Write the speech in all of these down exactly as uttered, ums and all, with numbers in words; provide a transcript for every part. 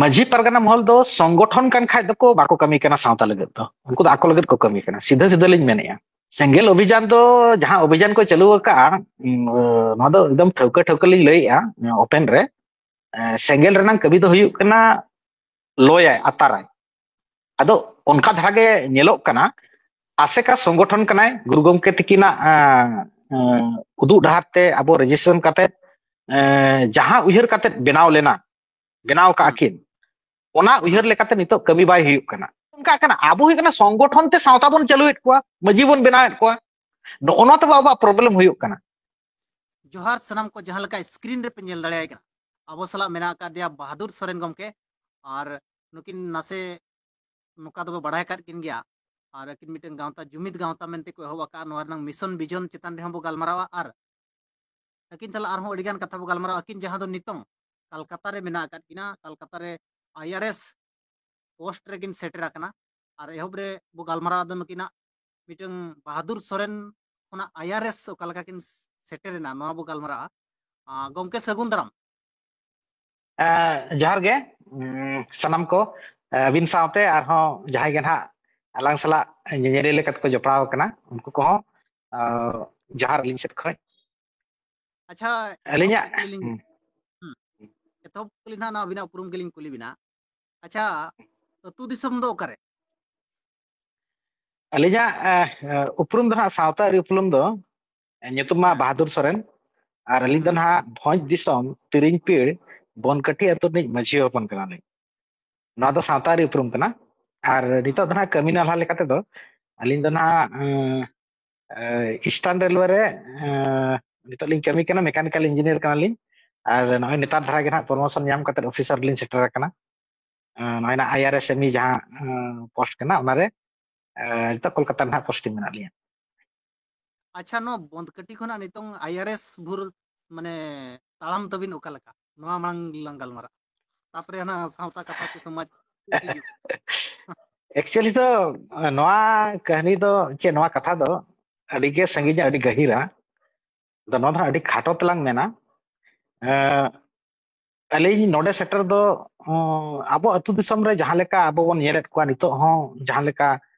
ᱢᱟᱹᱡᱷᱤ ᱯᱟᱨᱜᱟᱱᱟ ᱢᱚᱦᱚᱞ ᱫᱚ ᱥᱚᱝᱜᱚᱴᱷᱚᱱ ᱠᱟᱱ ᱠᱷᱟᱡ ᱫᱚᱠᱚ ᱵᱟᱠᱚ ᱠᱟᱹᱢᱤ ᱠᱟᱱᱟ ᱥᱟᱶᱛᱟ ᱞᱟᱹᱜᱤᱫ ᱫᱚ, ᱩᱱᱠᱩ ᱫᱚ ᱟᱠᱚ ᱞᱟᱹᱜᱤᱫ ᱠᱚ ᱠᱟᱹᱢᱤ ᱠᱟᱱᱟ, ᱥᱤᱫᱷᱟᱹ ᱥᱤᱫᱷᱟᱹ ᱞᱤᱧ ᱢᱮᱱᱮᱫᱼᱟ᱾ ᱥᱮᱸᱜᱮᱞ ᱚᱵᱷᱤᱡᱟᱱ ᱫᱚ ᱡᱟᱦᱟᱸ ᱚᱵᱷᱤᱡᱟᱱ ᱠᱚ ᱪᱟᱹᱞᱩ ᱟᱠᱟᱫᱼᱟ, ᱩᱸ, ᱱᱚᱣᱟ ᱫᱚ ᱮᱠᱫᱚᱢ ᱴᱷᱟᱹᱣᱠᱟᱹ ᱴᱷᱟᱹᱣᱠᱟᱹ ᱞᱤᱧ ᱞᱟᱹᱭᱮᱫᱼᱟ, ᱳᱯᱮᱱ ᱨᱮ᱾ ᱮ, ᱥᱮᱸᱜᱮᱞ ᱨᱮᱱᱟᱜ ᱠᱟᱹᱢᱤ ᱫᱚ ᱦᱩᱭᱩᱜ ᱠᱟᱱᱟ ᱞᱚᱭᱟᱭ, ᱟᱛᱟᱨᱟᱭ᱾ ᱟᱫᱚ ᱚᱱᱠᱟ ᱫᱷᱟᱨᱟ ᱜᱮ ᱧᱮᱞᱚᱜ ᱠᱟᱱᱟ, ᱟᱥᱮᱠᱟ ᱥᱚᱝᱜᱚᱴᱷᱚᱱ ᱠᱟᱱᱟᱭ, ᱜᱩᱨᱩ ᱜᱚᱢᱠᱮ ᱛᱤᱠᱤᱱᱟᱜ ᱮ, ᱮ, ᱩᱫᱩᱜ ᱰᱟᱦᱟᱨ ᱛᱮ ᱟᱵᱚ ᱨᱮᱡᱤᱥᱴᱨᱮᱥᱚᱱ ᱠᱟᱛᱮ, ᱮ, ᱡᱟᱦᱟᱸ ᱩᱭᱦᱟᱹᱨ ᱠᱟᱛᱮ ᱵᱮᱱᱟᱣ ᱞᱮᱱᱟ, ᱵᱮᱱᱟᱣ ᱠᱟᱜᱼᱟ ᱠᱤᱱ, ᱚᱱᱟ ᱩᱭᱦᱟᱹᱨ ᱞᱮᱠᱟᱛᱮ ᱱᱤᱛᱚᱜ ᱠᱟᱹᱢᱤ ᱵᱟᱭ ᱦᱩᱭᱩᱜ ᱠᱟᱱᱟ᱾ ᱚᱱᱠᱟ ᱠᱟᱱᱟ, ᱟᱵᱚ ᱦᱩᱭᱩᱜ ᱠᱟᱱᱟ ᱥᱚᱝᱜᱚᱴᱷᱚᱱ ᱛᱮ ᱥᱟᱶᱛᱟ ᱵᱚᱱ ᱪᱟᱹᱞᱩᱭᱮᱫ ᱠᱚᱣᱟ, ᱢᱟᱹᱡᱷᱤ ᱵᱚᱱ ᱵᱮᱱᱟᱣᱮᱫ ᱠᱚᱣᱟ, ᱱᱚᱜᱼᱚ ᱱᱚᱣᱟ ᱛᱮᱵᱚ ᱟᱵᱚᱣᱟᱜ ᱯᱨᱚᱵᱞᱮᱢ ᱦᱩᱭᱩᱜ ᱠᱟᱱᱟ᱾ ᱡᱚᱦᱟᱨ ᱥᱟᱱᱟᱢ ᱠᱚ, ᱡᱟᱦᱟᱸ ᱞᱮᱠᱟ ᱥᱠᱨᱤᱱ ᱨᱮᱯᱮ ᱧᱮᱞ ᱫᱟᱲᱮᱭᱟᱭ ᱠᱟᱱᱟ, ᱟᱵᱚ ᱥᱟᱞᱟᱜ ᱢᱮᱱᱟᱜ ᱟᱠᱟᱫᱮᱭᱟ ᱵᱟᱦᱟᱫᱩᱨ ᱥᱚᱨᱮᱱ ᱜᱚᱢᱠᱮ᱾ ᱟᱨ ᱱᱩᱠᱤᱱ ᱱᱟᱥᱮ ᱱᱚᱝᱠᱟ ᱫᱚᱵᱚ ᱵᱟᱲᱟᱭ ᱟᱠᱟᱫ ᱠᱤᱱ ᱜᱮᱭᱟ, ᱟᱨ ᱟᱹᱠᱤᱱ ᱢᱤᱫᱴᱮᱱ ᱜᱟᱶᱛᱟ, ᱡᱩᱢᱤᱫ ᱜᱟᱶᱛᱟ ᱢᱮᱱᱛᱮ ᱠᱚ ᱮᱦᱚᱵ ᱟᱠᱟᱫᱼᱟ, ᱱᱚᱣᱟ ᱨᱮᱱᱟᱜ ᱢᱤᱥᱚᱱ ᱵᱷᱤᱡᱚᱱ ᱪᱮᱛᱟᱱ ᱨᱮᱦᱚᱸ ᱵᱚ ᱜᱟᱞᱢᱟᱨᱟᱣᱟ᱾ ᱟᱨ ᱟᱹᱠᱤᱱ ᱥᱟᱞᱟᱜ ᱟᱨᱦᱚᱸ ᱟᱹᱰᱤᱜᱟᱱ ᱠᱟᱛᱷᱟ ᱵᱚ ᱜᱟᱞᱢᱟᱨᱟᱣᱟ᱾ ᱟᱹᱠᱤᱱ ᱡᱟᱦᱟᱸ ᱫᱚ ᱱᱤᱛᱚᱝ ᱠᱟᱞᱠᱟᱛᱟ ᱨᱮ ᱢᱮᱱᱟᱜ ᱟᱠᱟᱫ ᱠᱤᱱᱟ, ᱠᱟᱞᱠᱟᱛᱟ ᱨᱮ ᱟᱭ ᱟᱨ ᱮᱥ ᱯᱳᱥᱴ ᱨᱮᱠᱤᱱ ᱥᱮᱴᱮᱨ ᱟᱠᱟᱱᱟ᱾ ᱟᱨ ᱮᱦᱚᱵ ᱨᱮ ᱵᱚ ᱜᱟᱞᱢᱟᱨᱟᱣ ᱫᱚ ᱱᱩᱠᱤᱱᱟᱜ ᱢᱤᱫᱴᱟᱝ ᱵᱟᱦᱟᱫᱩᱨ ᱥᱚᱨᱮᱱ ᱠᱷᱚᱱᱟᱜ ᱟᱭ ᱟᱨ ᱮᱥ ᱚᱠᱟ ᱞᱮᱠᱟ ᱠᱤᱱ ᱥᱮᱴᱮᱨᱮᱱᱟ, ᱱᱚᱣᱟ ᱵᱚ ᱜᱟᱞᱢᱟᱨᱟᱜᱼᱟ᱾ ᱟᱸ, ᱜᱚᱢᱠᱮ, ᱥᱟᱹᱜᱩᱱ ᱫᱟᱨᱟᱢ᱾ ᱮᱸ, ᱡᱚᱦᱟᱨ ᱜᱮ, ᱩᱸ, ᱥᱟᱱᱟᱢ ᱠᱚ, ᱮᱸ, ᱟᱹᱵᱤᱱ ᱥᱟᱶᱛᱮ ᱟᱨᱦᱚᱸ ᱡᱟᱦᱟᱸᱭ ᱜᱮ ᱱᱟᱦᱟᱜ ᱟᱞᱟᱝ ᱥᱟᱞᱟᱜ ᱧᱮᱧᱮᱞᱤᱭᱟᱹ ᱞᱮᱠᱟᱛᱮ ᱠᱚ ᱡᱚᱯᱲᱟᱣ ᱟᱠᱟᱱᱟ, ᱩᱱᱠᱩ ᱠᱚᱦᱚᱸ, ᱟᱸ, ᱡᱚᱦᱟᱨ ᱟᱹᱞᱤᱧ ᱥᱮᱫ ᱠᱷᱚᱱ᱾ ᱟᱪᱪᱷᱟ, ᱟᱹᱞᱤᱧᱟᱜ, ᱮᱛᱚᱦᱚᱵ ᱠᱩᱠᱞᱤ ᱞᱤᱧ, ᱦᱩᱸ᱾ ᱦᱩᱸ, ᱮᱛᱚᱦᱚᱵ ᱠᱩᱠᱞᱤ ᱱᱟᱦᱟᱜ ᱱᱚᱣᱟ ᱟᱹᱵᱤᱱᱟᱜ ᱩᱯᱨᱩᱢ ᱜᱮᱞᱤᱧ ᱠᱩᱞᱤ ᱵᱤᱱᱟ᱾ ᱟᱪᱪᱷᱟ, ᱟᱹᱛᱩ ᱫᱤᱥᱚᱢ ᱫᱚ ᱚᱠᱟᱨᱮ? ᱟᱹᱞᱤᱧᱟᱜ, ᱮ, ᱮ, ᱩᱯᱨᱩᱢ ᱫᱚ ᱱᱟᱦᱟᱜ, ᱥᱟᱶᱛᱟ ᱟᱹᱨᱤ ᱩᱯᱨᱩᱢ ᱫᱚ, ᱮ, ᱧᱩᱛᱩᱢ ᱢᱟ ᱦᱮᱸ᱾ ᱵᱟᱦᱟᱫᱩᱨ ᱥᱚᱨᱮᱱ, ᱟᱨ ᱟᱹᱞᱤᱧ ᱫᱚ ᱦᱩᱸ᱾ ᱱᱟᱦᱟᱜ ᱵᱷᱚᱸᱡᱽ ᱫᱤᱥᱚᱢ ᱛᱤᱨᱤᱧ ᱯᱤᱲ ᱵᱚᱱᱠᱟᱹᱴᱷᱤ ᱟᱹᱛᱩ ᱨᱤᱱᱤᱡ ᱢᱟᱹᱡᱷᱤ ᱦᱚᱯᱚᱱ ᱠᱟᱱᱟᱞᱤᱧ᱾ ᱱᱚᱣᱟ ᱫᱚ ᱥᱟᱶᱛᱟ ᱟᱹᱨᱤ ᱩᱯᱨᱩᱢ ᱠᱟᱱᱟ᱾ ᱟᱨ ᱱᱤᱛᱚᱜ ᱫᱚ ᱱᱟᱦᱟᱜ ᱠᱟᱹᱢᱤ ᱱᱟᱞᱦᱟ ᱞᱮᱠᱟ ᱛᱮᱫᱚ ᱟᱹᱞᱤᱧ ᱫᱚ ᱱᱟᱦᱟᱜ, ᱮ, ᱮ, ᱤᱥᱴᱟᱨᱱ ᱨᱮᱞᱣᱮ ᱨᱮ, ᱮ, ᱱᱤᱛᱚᱜ ᱞᱤᱧ ᱠᱟᱹᱢᱤ ᱠᱟᱱᱟ, ᱢᱮᱠᱟᱱᱤᱠᱟᱞ ᱤᱧᱡᱤᱱᱤᱭᱟᱨ ᱠᱟᱱᱟᱞᱤᱧ᱾ ᱟᱨ ᱱᱚᱜᱼᱚᱭ ᱱᱮᱛᱟᱨ ᱫᱷᱟᱨᱟ ᱜᱮ ᱱᱟᱦᱟᱜ ᱯᱨᱚᱢᱳᱥᱚᱱ ᱧᱟᱢ ᱠᱟᱛᱮ ᱚᱯᱷᱤᱥᱟᱨ ᱞᱤᱧ ᱥᱮᱴᱮᱨ ᱟᱠᱟᱱᱟ᱾ ᱮ, ᱱᱚᱜᱼᱚᱭ ᱱᱟᱦᱟᱜ ᱟᱭ ᱟᱨ ᱮᱥ ᱮᱢ ᱤ ᱡᱟᱦᱟᱸ, ᱮ, ᱯᱳᱥᱴ ᱠᱟᱱᱟ, ᱚᱱᱟᱨᱮ, ᱮ, ᱱᱤᱛᱚᱜ ᱠᱳᱞᱠᱟᱛᱟ ᱨᱮ ᱱᱟᱦᱟᱜ ᱯᱳᱥᱴᱤᱝ ᱢᱮᱱᱟᱜ ᱞᱤᱧᱟ᱾ ᱟᱪᱪᱷᱟ, ᱱᱚᱣᱟ ᱵᱚᱱᱫᱠᱟᱹᱴᱤ ᱠᱷᱚᱱᱟᱜ ᱱᱤᱛᱚᱝ ᱟᱭ ᱟᱨ ᱮᱥ ᱵᱷᱩᱨ, ᱢᱟᱱᱮ, ᱛᱟᱲᱟᱢ ᱛᱟᱹᱵᱤᱱ ᱚᱠᱟ ᱞᱮᱠᱟ? ᱱᱚᱣᱟ ᱢᱟᱲᱟᱝ ᱞᱟᱝ ᱜᱟᱞᱢᱟᱨᱟᱜᱼᱟ, ᱛᱟᱨᱯᱚᱨᱮ ᱦᱟᱱᱟ ᱥᱟᱶᱛᱟ ᱠᱟᱛᱷᱟ ᱛᱮ ᱥᱚᱢᱟᱡᱽ ᱦᱤᱡᱩᱜ᱾ ᱮᱠᱪᱩᱭᱮᱞᱤ ᱫᱚ, ᱮ, ᱱᱚᱣᱟ ᱠᱟᱹᱦᱱᱤ ᱫᱚ, ᱪᱮᱫ, ᱱᱚᱣᱟ ᱠᱟᱛᱷᱟ ᱫᱚ ᱟᱹᱰᱤ ᱜᱮ ᱥᱟᱺᱜᱤᱧᱟ, ᱟᱹᱰᱤ ᱜᱟᱹᱦᱤᱨᱟ᱾ ᱟᱫᱚ ᱱᱚᱣᱟ ᱫᱚ ᱦᱟᱸᱜ ᱟᱹᱰᱤ ᱠᱷᱟᱴᱚ ᱛᱮᱞᱟᱝ ᱢᱮᱱᱟ᱾ ᱮ, ᱟᱹᱞᱤᱧ ᱱᱚᱰᱮ ᱥᱮᱴᱮᱨ ᱫᱚ, ᱩᱸ, ᱟᱵᱚ ᱟᱹᱛᱩ ᱫᱤᱥᱚᱢ ᱨᱮ ᱡᱟᱦᱟᱸ ᱞᱮᱠᱟ ᱟᱵᱚ ᱵᱚᱱ ᱧᱮᱞᱮᱫ ᱠᱚᱣᱟ ᱱᱤᱛᱚᱜ ᱦᱚᱸ, ᱡᱟᱦᱟᱸ ᱞᱮᱠᱟ,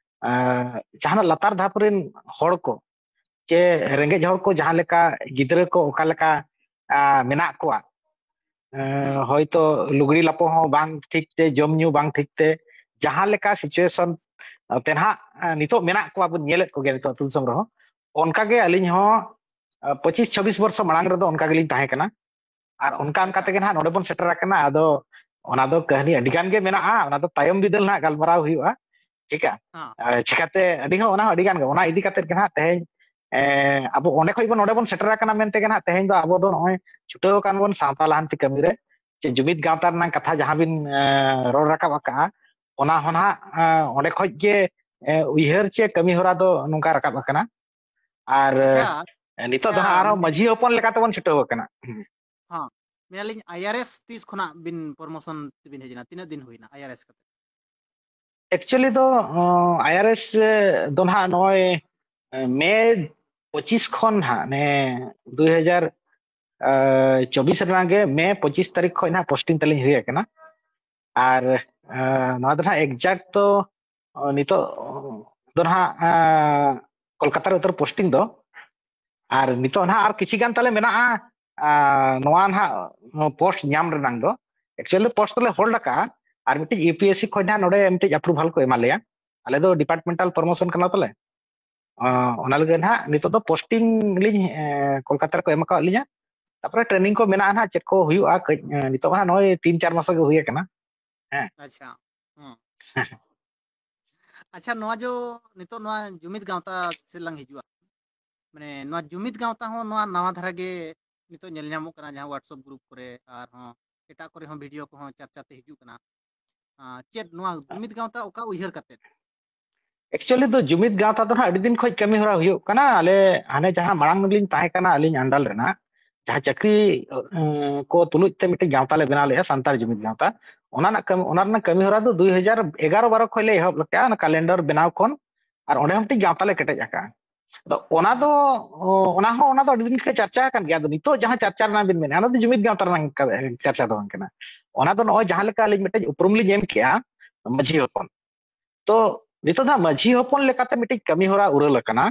ᱮᱸ, ᱡᱟᱦᱟᱱᱟᱜ ᱞᱟᱛᱟᱨ ᱫᱷᱟᱯ ᱨᱮᱱ ᱦᱚᱲ ᱠᱚ ᱪᱮ ᱨᱮᱸᱜᱮᱡ ᱦᱚᱲ ᱠᱚ ᱡᱟᱦᱟᱸ ᱞᱮᱠᱟ, ᱜᱤᱫᱽᱨᱟᱹ ᱠᱚ ᱚᱠᱟ ᱞᱮᱠᱟ, ᱟ, ᱢᱮᱱᱟᱜ ᱠᱚᱣᱟ, ᱮᱸ, ᱦᱳᱭᱛᱳ ᱞᱩᱜᱽᱲᱤ ᱞᱟᱯᱚ ᱦᱚᱸ ᱵᱟᱝ ᱴᱷᱤᱠ ᱛᱮ, ᱡᱚᱢ ᱧᱩ ᱵᱟᱝ ᱴᱷᱤᱠ ᱛᱮ, ᱡᱟᱦᱟᱸ ᱞᱮᱠᱟ situation ᱛᱮ ᱱᱟᱦᱟᱜ, ᱮᱸ, ᱱᱤᱛᱚᱜ ᱢᱮᱱᱟᱜ ᱠᱚᱣᱟ, ᱵᱚᱱ ᱧᱮᱞᱮᱫ ᱠᱚᱜᱮᱭᱟ ᱱᱤᱛᱚᱜ ᱟᱹᱛᱩ ᱫᱤᱥᱚᱢ ᱨᱮᱦᱚᱸ, ᱚᱱᱠᱟ ᱜᱮ ᱟᱹᱞᱤᱧ ᱦᱚᱸ, ᱟ, ᱯᱚᱸᱪᱤᱥ ᱪᱷᱟᱵᱵᱤᱥ ᱵᱚᱨᱥᱚ ᱢᱟᱲᱟᱝ ᱨᱮᱫᱚ ᱚᱱᱠᱟ ᱜᱮᱞᱤᱧ ᱛᱟᱦᱮᱸ ᱠᱟᱱᱟ᱾ ᱟᱨ ᱚᱱᱠᱟ ᱚᱱᱠᱟ ᱟᱪᱪᱷᱟ, ᱛᱮᱜᱮ ᱟᱪᱪᱷᱟ᱾ ᱱᱟᱦᱟᱜ ᱱᱚᱰᱮ ᱵᱚᱱ ᱥᱮᱴᱮᱨ ᱟᱠᱟᱱᱟ᱾ ᱟᱫᱚ ᱚᱱᱟ ᱫᱚ ᱠᱟᱹᱦᱱᱤ ᱟᱹᱰᱤ ᱜᱟᱱ ᱜᱮ ᱢᱮᱱᱟᱜᱼᱟ, ᱚᱱᱟ ᱫᱚ ᱛᱟᱭᱚᱢ ᱵᱤᱫᱟᱹᱞ ᱱᱟᱦᱟᱜ ᱜᱟᱞᱢᱟᱨᱟᱣ ᱦᱩᱭᱩᱜᱼᱟ, ᱴᱷᱤᱠᱟ? ᱦᱮᱸ᱾ ᱟᱨ ᱪᱤᱠᱟᱛᱮ ᱟᱹᱰᱤ ᱦᱚᱸ, ᱚᱱᱟ ᱦᱚᱸ ᱟᱹᱰᱤ ᱜᱟᱱ ᱜᱮ, ᱚᱱᱟ ᱤᱫᱤ ᱠᱟᱛᱮᱫ ᱜᱮ ᱱᱟᱦᱟᱜ ᱛᱮᱦᱮᱧ, ᱮ, ᱟᱵᱚ ᱚᱸᱰᱮ ᱠᱷᱚᱡ ᱵᱚᱱ, ᱱᱚᱰᱮ ᱵᱚᱱ ᱥᱮᱴᱮᱨ ᱟᱠᱟᱱᱟ ᱢᱮᱱᱛᱮ ᱜᱮ ᱱᱟᱦᱟᱜ ᱛᱮᱦᱮᱧ ᱫᱚ ᱟᱵᱚ ᱫᱚ ᱱᱚᱜᱼᱚᱭ ᱪᱷᱩᱴᱟᱹᱣ ᱟᱠᱟᱱ ᱵᱚᱱ ᱥᱟᱶᱛᱟ ᱞᱟᱦᱟᱱᱛᱤ ᱠᱟᱹᱢᱤ ᱨᱮ᱾ ᱡᱮ ᱡᱩᱢᱤᱫ ᱜᱟᱶᱛᱟ ᱨᱮᱱᱟᱜ ᱠᱟᱛᱷᱟ ᱡᱟᱦᱟᱸ ᱵᱤᱱ, ᱮ, ᱨᱚᱲ ᱨᱟᱠᱟᱵ ᱟᱠᱟᱜᱼᱟ, ᱚᱱᱟ ᱦᱚᱸ ᱱᱟᱦᱟᱜ, ᱮ, ᱚᱸᱰᱮ ᱠᱷᱚᱡ ᱜᱮ, ᱮ, ᱩᱭᱦᱟᱹᱨ ᱪᱮ ᱠᱟᱹᱢᱤ ᱦᱚᱨᱟ ᱫᱚ ᱱᱚᱝᱠᱟ ᱨᱟᱠᱟᱵ ᱟᱠᱟᱱᱟ᱾ ᱟᱨ, ᱟᱪᱪᱷᱟ, ᱮ, ᱱᱤᱛᱚᱜ ᱫᱚ ᱟᱪᱪᱷᱟ, ᱦᱟᱸᱜ ᱟᱨᱦᱚᱸ ᱢᱟᱱᱮ ᱢᱟᱹᱡᱷᱤ ᱦᱚᱯᱚᱱ ᱞᱮᱠᱟ ᱛᱮᱵᱚᱱ ᱪᱷᱩᱴᱟᱹᱣ ᱟᱠᱟᱱᱟ᱾ ᱦᱩᱸ᱾ ᱦᱚᱸ, ᱢᱮᱱᱟᱞᱤᱧ, ᱟᱭ ᱟᱨ ᱮᱥ ᱛᱤᱥ ᱠᱷᱚᱱᱟᱜ ᱵᱤᱱ ᱯᱨᱚᱢᱳᱥᱚᱱ ᱛᱮᱵᱤᱱ ᱦᱮᱡ ᱮᱱᱟ? ᱛᱤᱱᱟᱹᱜ ᱫᱤᱱ ᱦᱩᱭᱱᱟ ᱟᱭ ᱟᱨ ᱮᱥ ᱠᱟᱛᱮ? Actually ᱫᱚ, ᱚ, ᱟᱭ ᱟᱨ ᱮᱥ ᱫᱚ ᱱᱟᱦᱟᱜ ᱱᱚᱜᱼᱚᱭ, ᱮ, ᱢᱮ ᱯᱚᱸᱪᱤᱥ ᱠᱷᱚᱱ ᱱᱟᱦᱟᱜ, ᱱᱮ ᱫᱩᱭ ᱦᱟᱡᱟᱨ ᱪᱚᱵᱵᱤᱥ ᱨᱮᱱᱟᱜ ᱜᱮ ᱢᱮ ᱯᱚᱸᱪᱤᱥ ᱛᱟᱹᱨᱤᱠᱷ ᱠᱷᱚᱱ ᱱᱟᱦᱟᱜ ᱯᱳᱥᱴᱤᱝ ᱛᱟᱹᱞᱤᱧ ᱦᱩᱭ ᱟᱠᱟᱱᱟ᱾ ᱟᱨ, ᱮ, ᱱᱚᱣᱟ ᱫᱚ ᱱᱟᱦᱟᱜ exact ᱫᱚ, ᱚ, ᱱᱤᱛᱚᱜ ᱫᱚ ᱱᱟᱦᱟᱜ, ᱮ, ᱠᱳᱞᱠᱟᱛᱟ ᱨᱮ ᱩᱛᱟᱹᱨ ᱯᱳᱥᱴᱤᱝ ᱫᱚ᱾ ᱟᱨ ᱱᱤᱛᱚᱜ ᱱᱟᱦᱟᱜ ᱟᱨ ᱠᱤᱪᱷᱤ ᱜᱟᱱ ᱛᱟᱞᱮ ᱢᱮᱱᱟᱜᱼᱟ, ᱟ, ᱱᱚᱣᱟ ᱱᱟᱦᱟᱜ ᱯᱳᱥᱴ ᱧᱟᱢ ᱨᱮᱱᱟᱝ ᱫᱚ᱾ Actually ᱯᱳᱥᱴ ᱫᱚᱞᱮ ᱦᱳᱞᱰ ᱟᱠᱟᱜᱼᱟ, ᱟᱨ ᱢᱤᱫᱴᱤᱡ ᱤᱭᱩ ᱯᱤ ᱮᱥ ᱥᱤ ᱠᱷᱚᱱ ᱱᱟᱦᱟᱜ ᱱᱚᱰᱮ ᱢᱤᱫᱴᱤᱡ ᱟᱯᱨᱩᱵᱷᱟᱞ ᱠᱚ ᱮᱢᱟ ᱞᱮᱭᱟ᱾ ᱟᱞᱮ ᱫᱚ ᱰᱤᱯᱟᱨᱴᱢᱮᱱᱴᱟᱞ ᱯᱨᱚᱢᱳᱥᱚᱱ ᱠᱟᱱᱟ ᱛᱟᱞᱮ᱾ ᱟ, ᱚᱱᱟ ᱞᱟᱹᱜᱤᱫ ᱱᱟᱦᱟᱜ ᱱᱤᱛᱚᱜ ᱫᱚ ᱯᱳᱥᱴᱤᱝ ᱞᱤᱧ, ᱮ, ᱠᱳᱞᱠᱟᱛᱟ ᱨᱮᱠᱚ ᱮᱢ ᱟᱠᱟᱫ ᱞᱤᱧᱟ᱾ ᱛᱟᱨᱯᱚᱨᱮ ᱴᱨᱮᱱᱤᱝ ᱠᱚ ᱢᱮᱱᱟᱜᱼᱟ ᱱᱟᱦᱟᱜ, ᱪᱮᱫ ᱠᱚ ᱦᱩᱭᱩᱜᱼᱟ ᱠᱟᱹᱡ, ᱮ, ᱱᱤᱛᱚᱜ ᱢᱟ ᱱᱚᱜᱼᱚᱭ ᱛᱤᱱ ᱪᱟᱨ ᱢᱟᱥ ᱜᱮ ᱦᱩᱭ ᱟᱠᱟᱱᱟ᱾ ᱦᱮᱸ᱾ ᱟᱪᱪᱷᱟ᱾ ᱦᱮᱸ᱾ ᱟᱪᱪᱷᱟ, ᱱᱚᱣᱟ ᱡᱚ, ᱱᱤᱛᱚᱜ ᱱᱚᱣᱟ ᱡᱩᱢᱤᱫ ᱜᱟᱶᱛᱟ ᱥᱮᱫ ᱞᱟᱝ ᱦᱤᱡᱩᱜᱼᱟ᱾ ᱢᱟᱱᱮ ᱱᱚᱣᱟ ᱡᱩᱢᱤᱫ ᱜᱟᱶᱛᱟ ᱦᱚᱸ ᱱᱚᱣᱟ ᱱᱟᱣᱟ ᱫᱷᱟᱨᱟ ᱜᱮ ᱱᱤᱛᱚᱜ ᱧᱮᱞ ᱧᱟᱢᱚᱜ ᱠᱟᱱᱟ, ᱡᱟᱦᱟᱸ WhatsApp ᱜᱨᱩᱯ ᱠᱚᱨᱮ ᱟᱨᱦᱚᱸ ᱮᱴᱟᱜ ᱠᱚᱨᱮ ᱦᱚᱸ ᱵᱷᱤᱰᱤᱭᱳ ᱠᱚᱦᱚᱸ ᱪᱟᱨᱪᱟ ᱛᱮ ᱦᱤᱡᱩᱜ ᱠᱟᱱᱟ᱾ ᱟ, ᱪᱮᱫ ᱱᱚᱣᱟ ᱡᱩᱢᱤᱫ ᱜᱟᱶᱛᱟ ᱚᱠᱟ ᱩᱭᱦᱟᱹᱨ ᱠᱟᱛᱮ? Actually ᱫᱚ ᱡᱩᱢᱤᱫ ᱜᱟᱶᱛᱟ ᱫᱚ ᱱᱟᱦᱟᱜ ᱟᱹᱰᱤ ᱫᱤᱱ ᱠᱷᱚᱡ ᱠᱟᱹᱢᱤ ᱦᱚᱨᱟ ᱦᱩᱭᱩᱜ ᱠᱟᱱᱟ᱾ ᱟᱞᱮ ᱦᱟᱱᱮ ᱡᱟᱦᱟᱸ ᱢᱟᱲᱟᱝ ᱨᱮᱞᱤᱧ ᱛᱟᱦᱮᱸ ᱠᱟᱱᱟ, ᱟᱹᱞᱤᱧ under ᱨᱮᱱᱟᱜ ᱡᱟᱦᱟᱸ ᱪᱟᱹᱠᱨᱤ, ᱩᱸ, ᱠᱚ ᱛᱩᱞᱩᱡ ᱛᱮ ᱢᱤᱫᱴᱮᱱ ᱜᱟᱶᱛᱟ ᱞᱮ ᱵᱮᱱᱟᱣ ᱞᱮᱫᱼᱟ, ᱥᱟᱱᱛᱟᱲ ᱡᱩᱢᱤᱫ ᱜᱟᱶᱛᱟ᱾ ᱚᱱᱟ ᱨᱮᱱᱟᱜ ᱠᱟᱹᱢᱤ, ᱚᱱᱟ ᱨᱮᱱᱟᱜ ᱠᱟᱹᱢᱤ ᱦᱚᱨᱟ ᱫᱚ ᱫᱩᱭ ᱦᱟᱡᱟᱨ ᱮᱜᱟᱨᱚ ᱵᱟᱨᱚ ᱠᱷᱚᱡ ᱞᱮ ᱮᱦᱚᱵ ᱞᱮᱫᱼᱟ, ᱚᱱᱟ calendar ᱵᱮᱱᱟᱣ ᱠᱷᱚᱱ᱾ ᱟᱨ ᱚᱸᱰᱮ ᱦᱚᱸ ᱢᱤᱫᱴᱤᱡ ᱜᱟᱶᱛᱟ ᱞᱮ ᱠᱮᱴᱮᱡ ᱟᱠᱟᱫᱼᱟ᱾ ᱟᱫᱚ ᱚᱱᱟ ᱫᱚ, ᱚ, ᱚᱱᱟ ᱦᱚᱸ, ᱚᱱᱟ ᱫᱚ ᱟᱹᱰᱤ ᱫᱤᱱ ᱠᱷᱚᱱ ᱪᱟᱨᱪᱟ ᱟᱠᱟᱱ ᱜᱮᱭᱟ᱾ ᱟᱫᱚ ᱱᱤᱛᱚᱜ ᱡᱟᱦᱟᱸ ᱪᱟᱨᱪᱟ ᱨᱮᱱᱟᱜ ᱵᱤᱱ ᱢᱮᱱᱟ, ᱚᱱᱟ ᱫᱚ ᱡᱩᱢᱤᱫ ᱜᱟᱶᱛᱟ ᱨᱮᱱᱟᱜ ᱠᱟ-, ᱪᱟᱨᱪᱟ ᱫᱚ ᱵᱟᱝ ᱠᱟᱱᱟ᱾ ᱚᱱᱟ ᱫᱚ ᱱᱚᱜᱼᱚᱭ ᱡᱟᱦᱟᱸ ᱞᱮᱠᱟ ᱟᱹᱞᱤᱧ ᱢᱤᱫᱴᱮᱱ ᱩᱯᱨᱩᱢ ᱞᱤᱧ ᱮᱢ ᱠᱮᱜᱼᱟ ᱢᱟᱹᱡᱷᱤ ᱦᱚᱯᱚᱱ, ᱛᱚ ᱱᱤᱛᱚᱜ ᱫᱚ ᱦᱟᱸᱜ ᱢᱟᱹᱡᱷᱤ ᱦᱚᱯᱚᱱ ᱞᱮᱠᱟᱛᱮ ᱢᱤᱫᱴᱤᱡ ᱠᱟᱹᱢᱤ ᱦᱚᱨᱟ ᱩᱨᱟᱹᱞ ᱟᱠᱟᱱᱟ᱾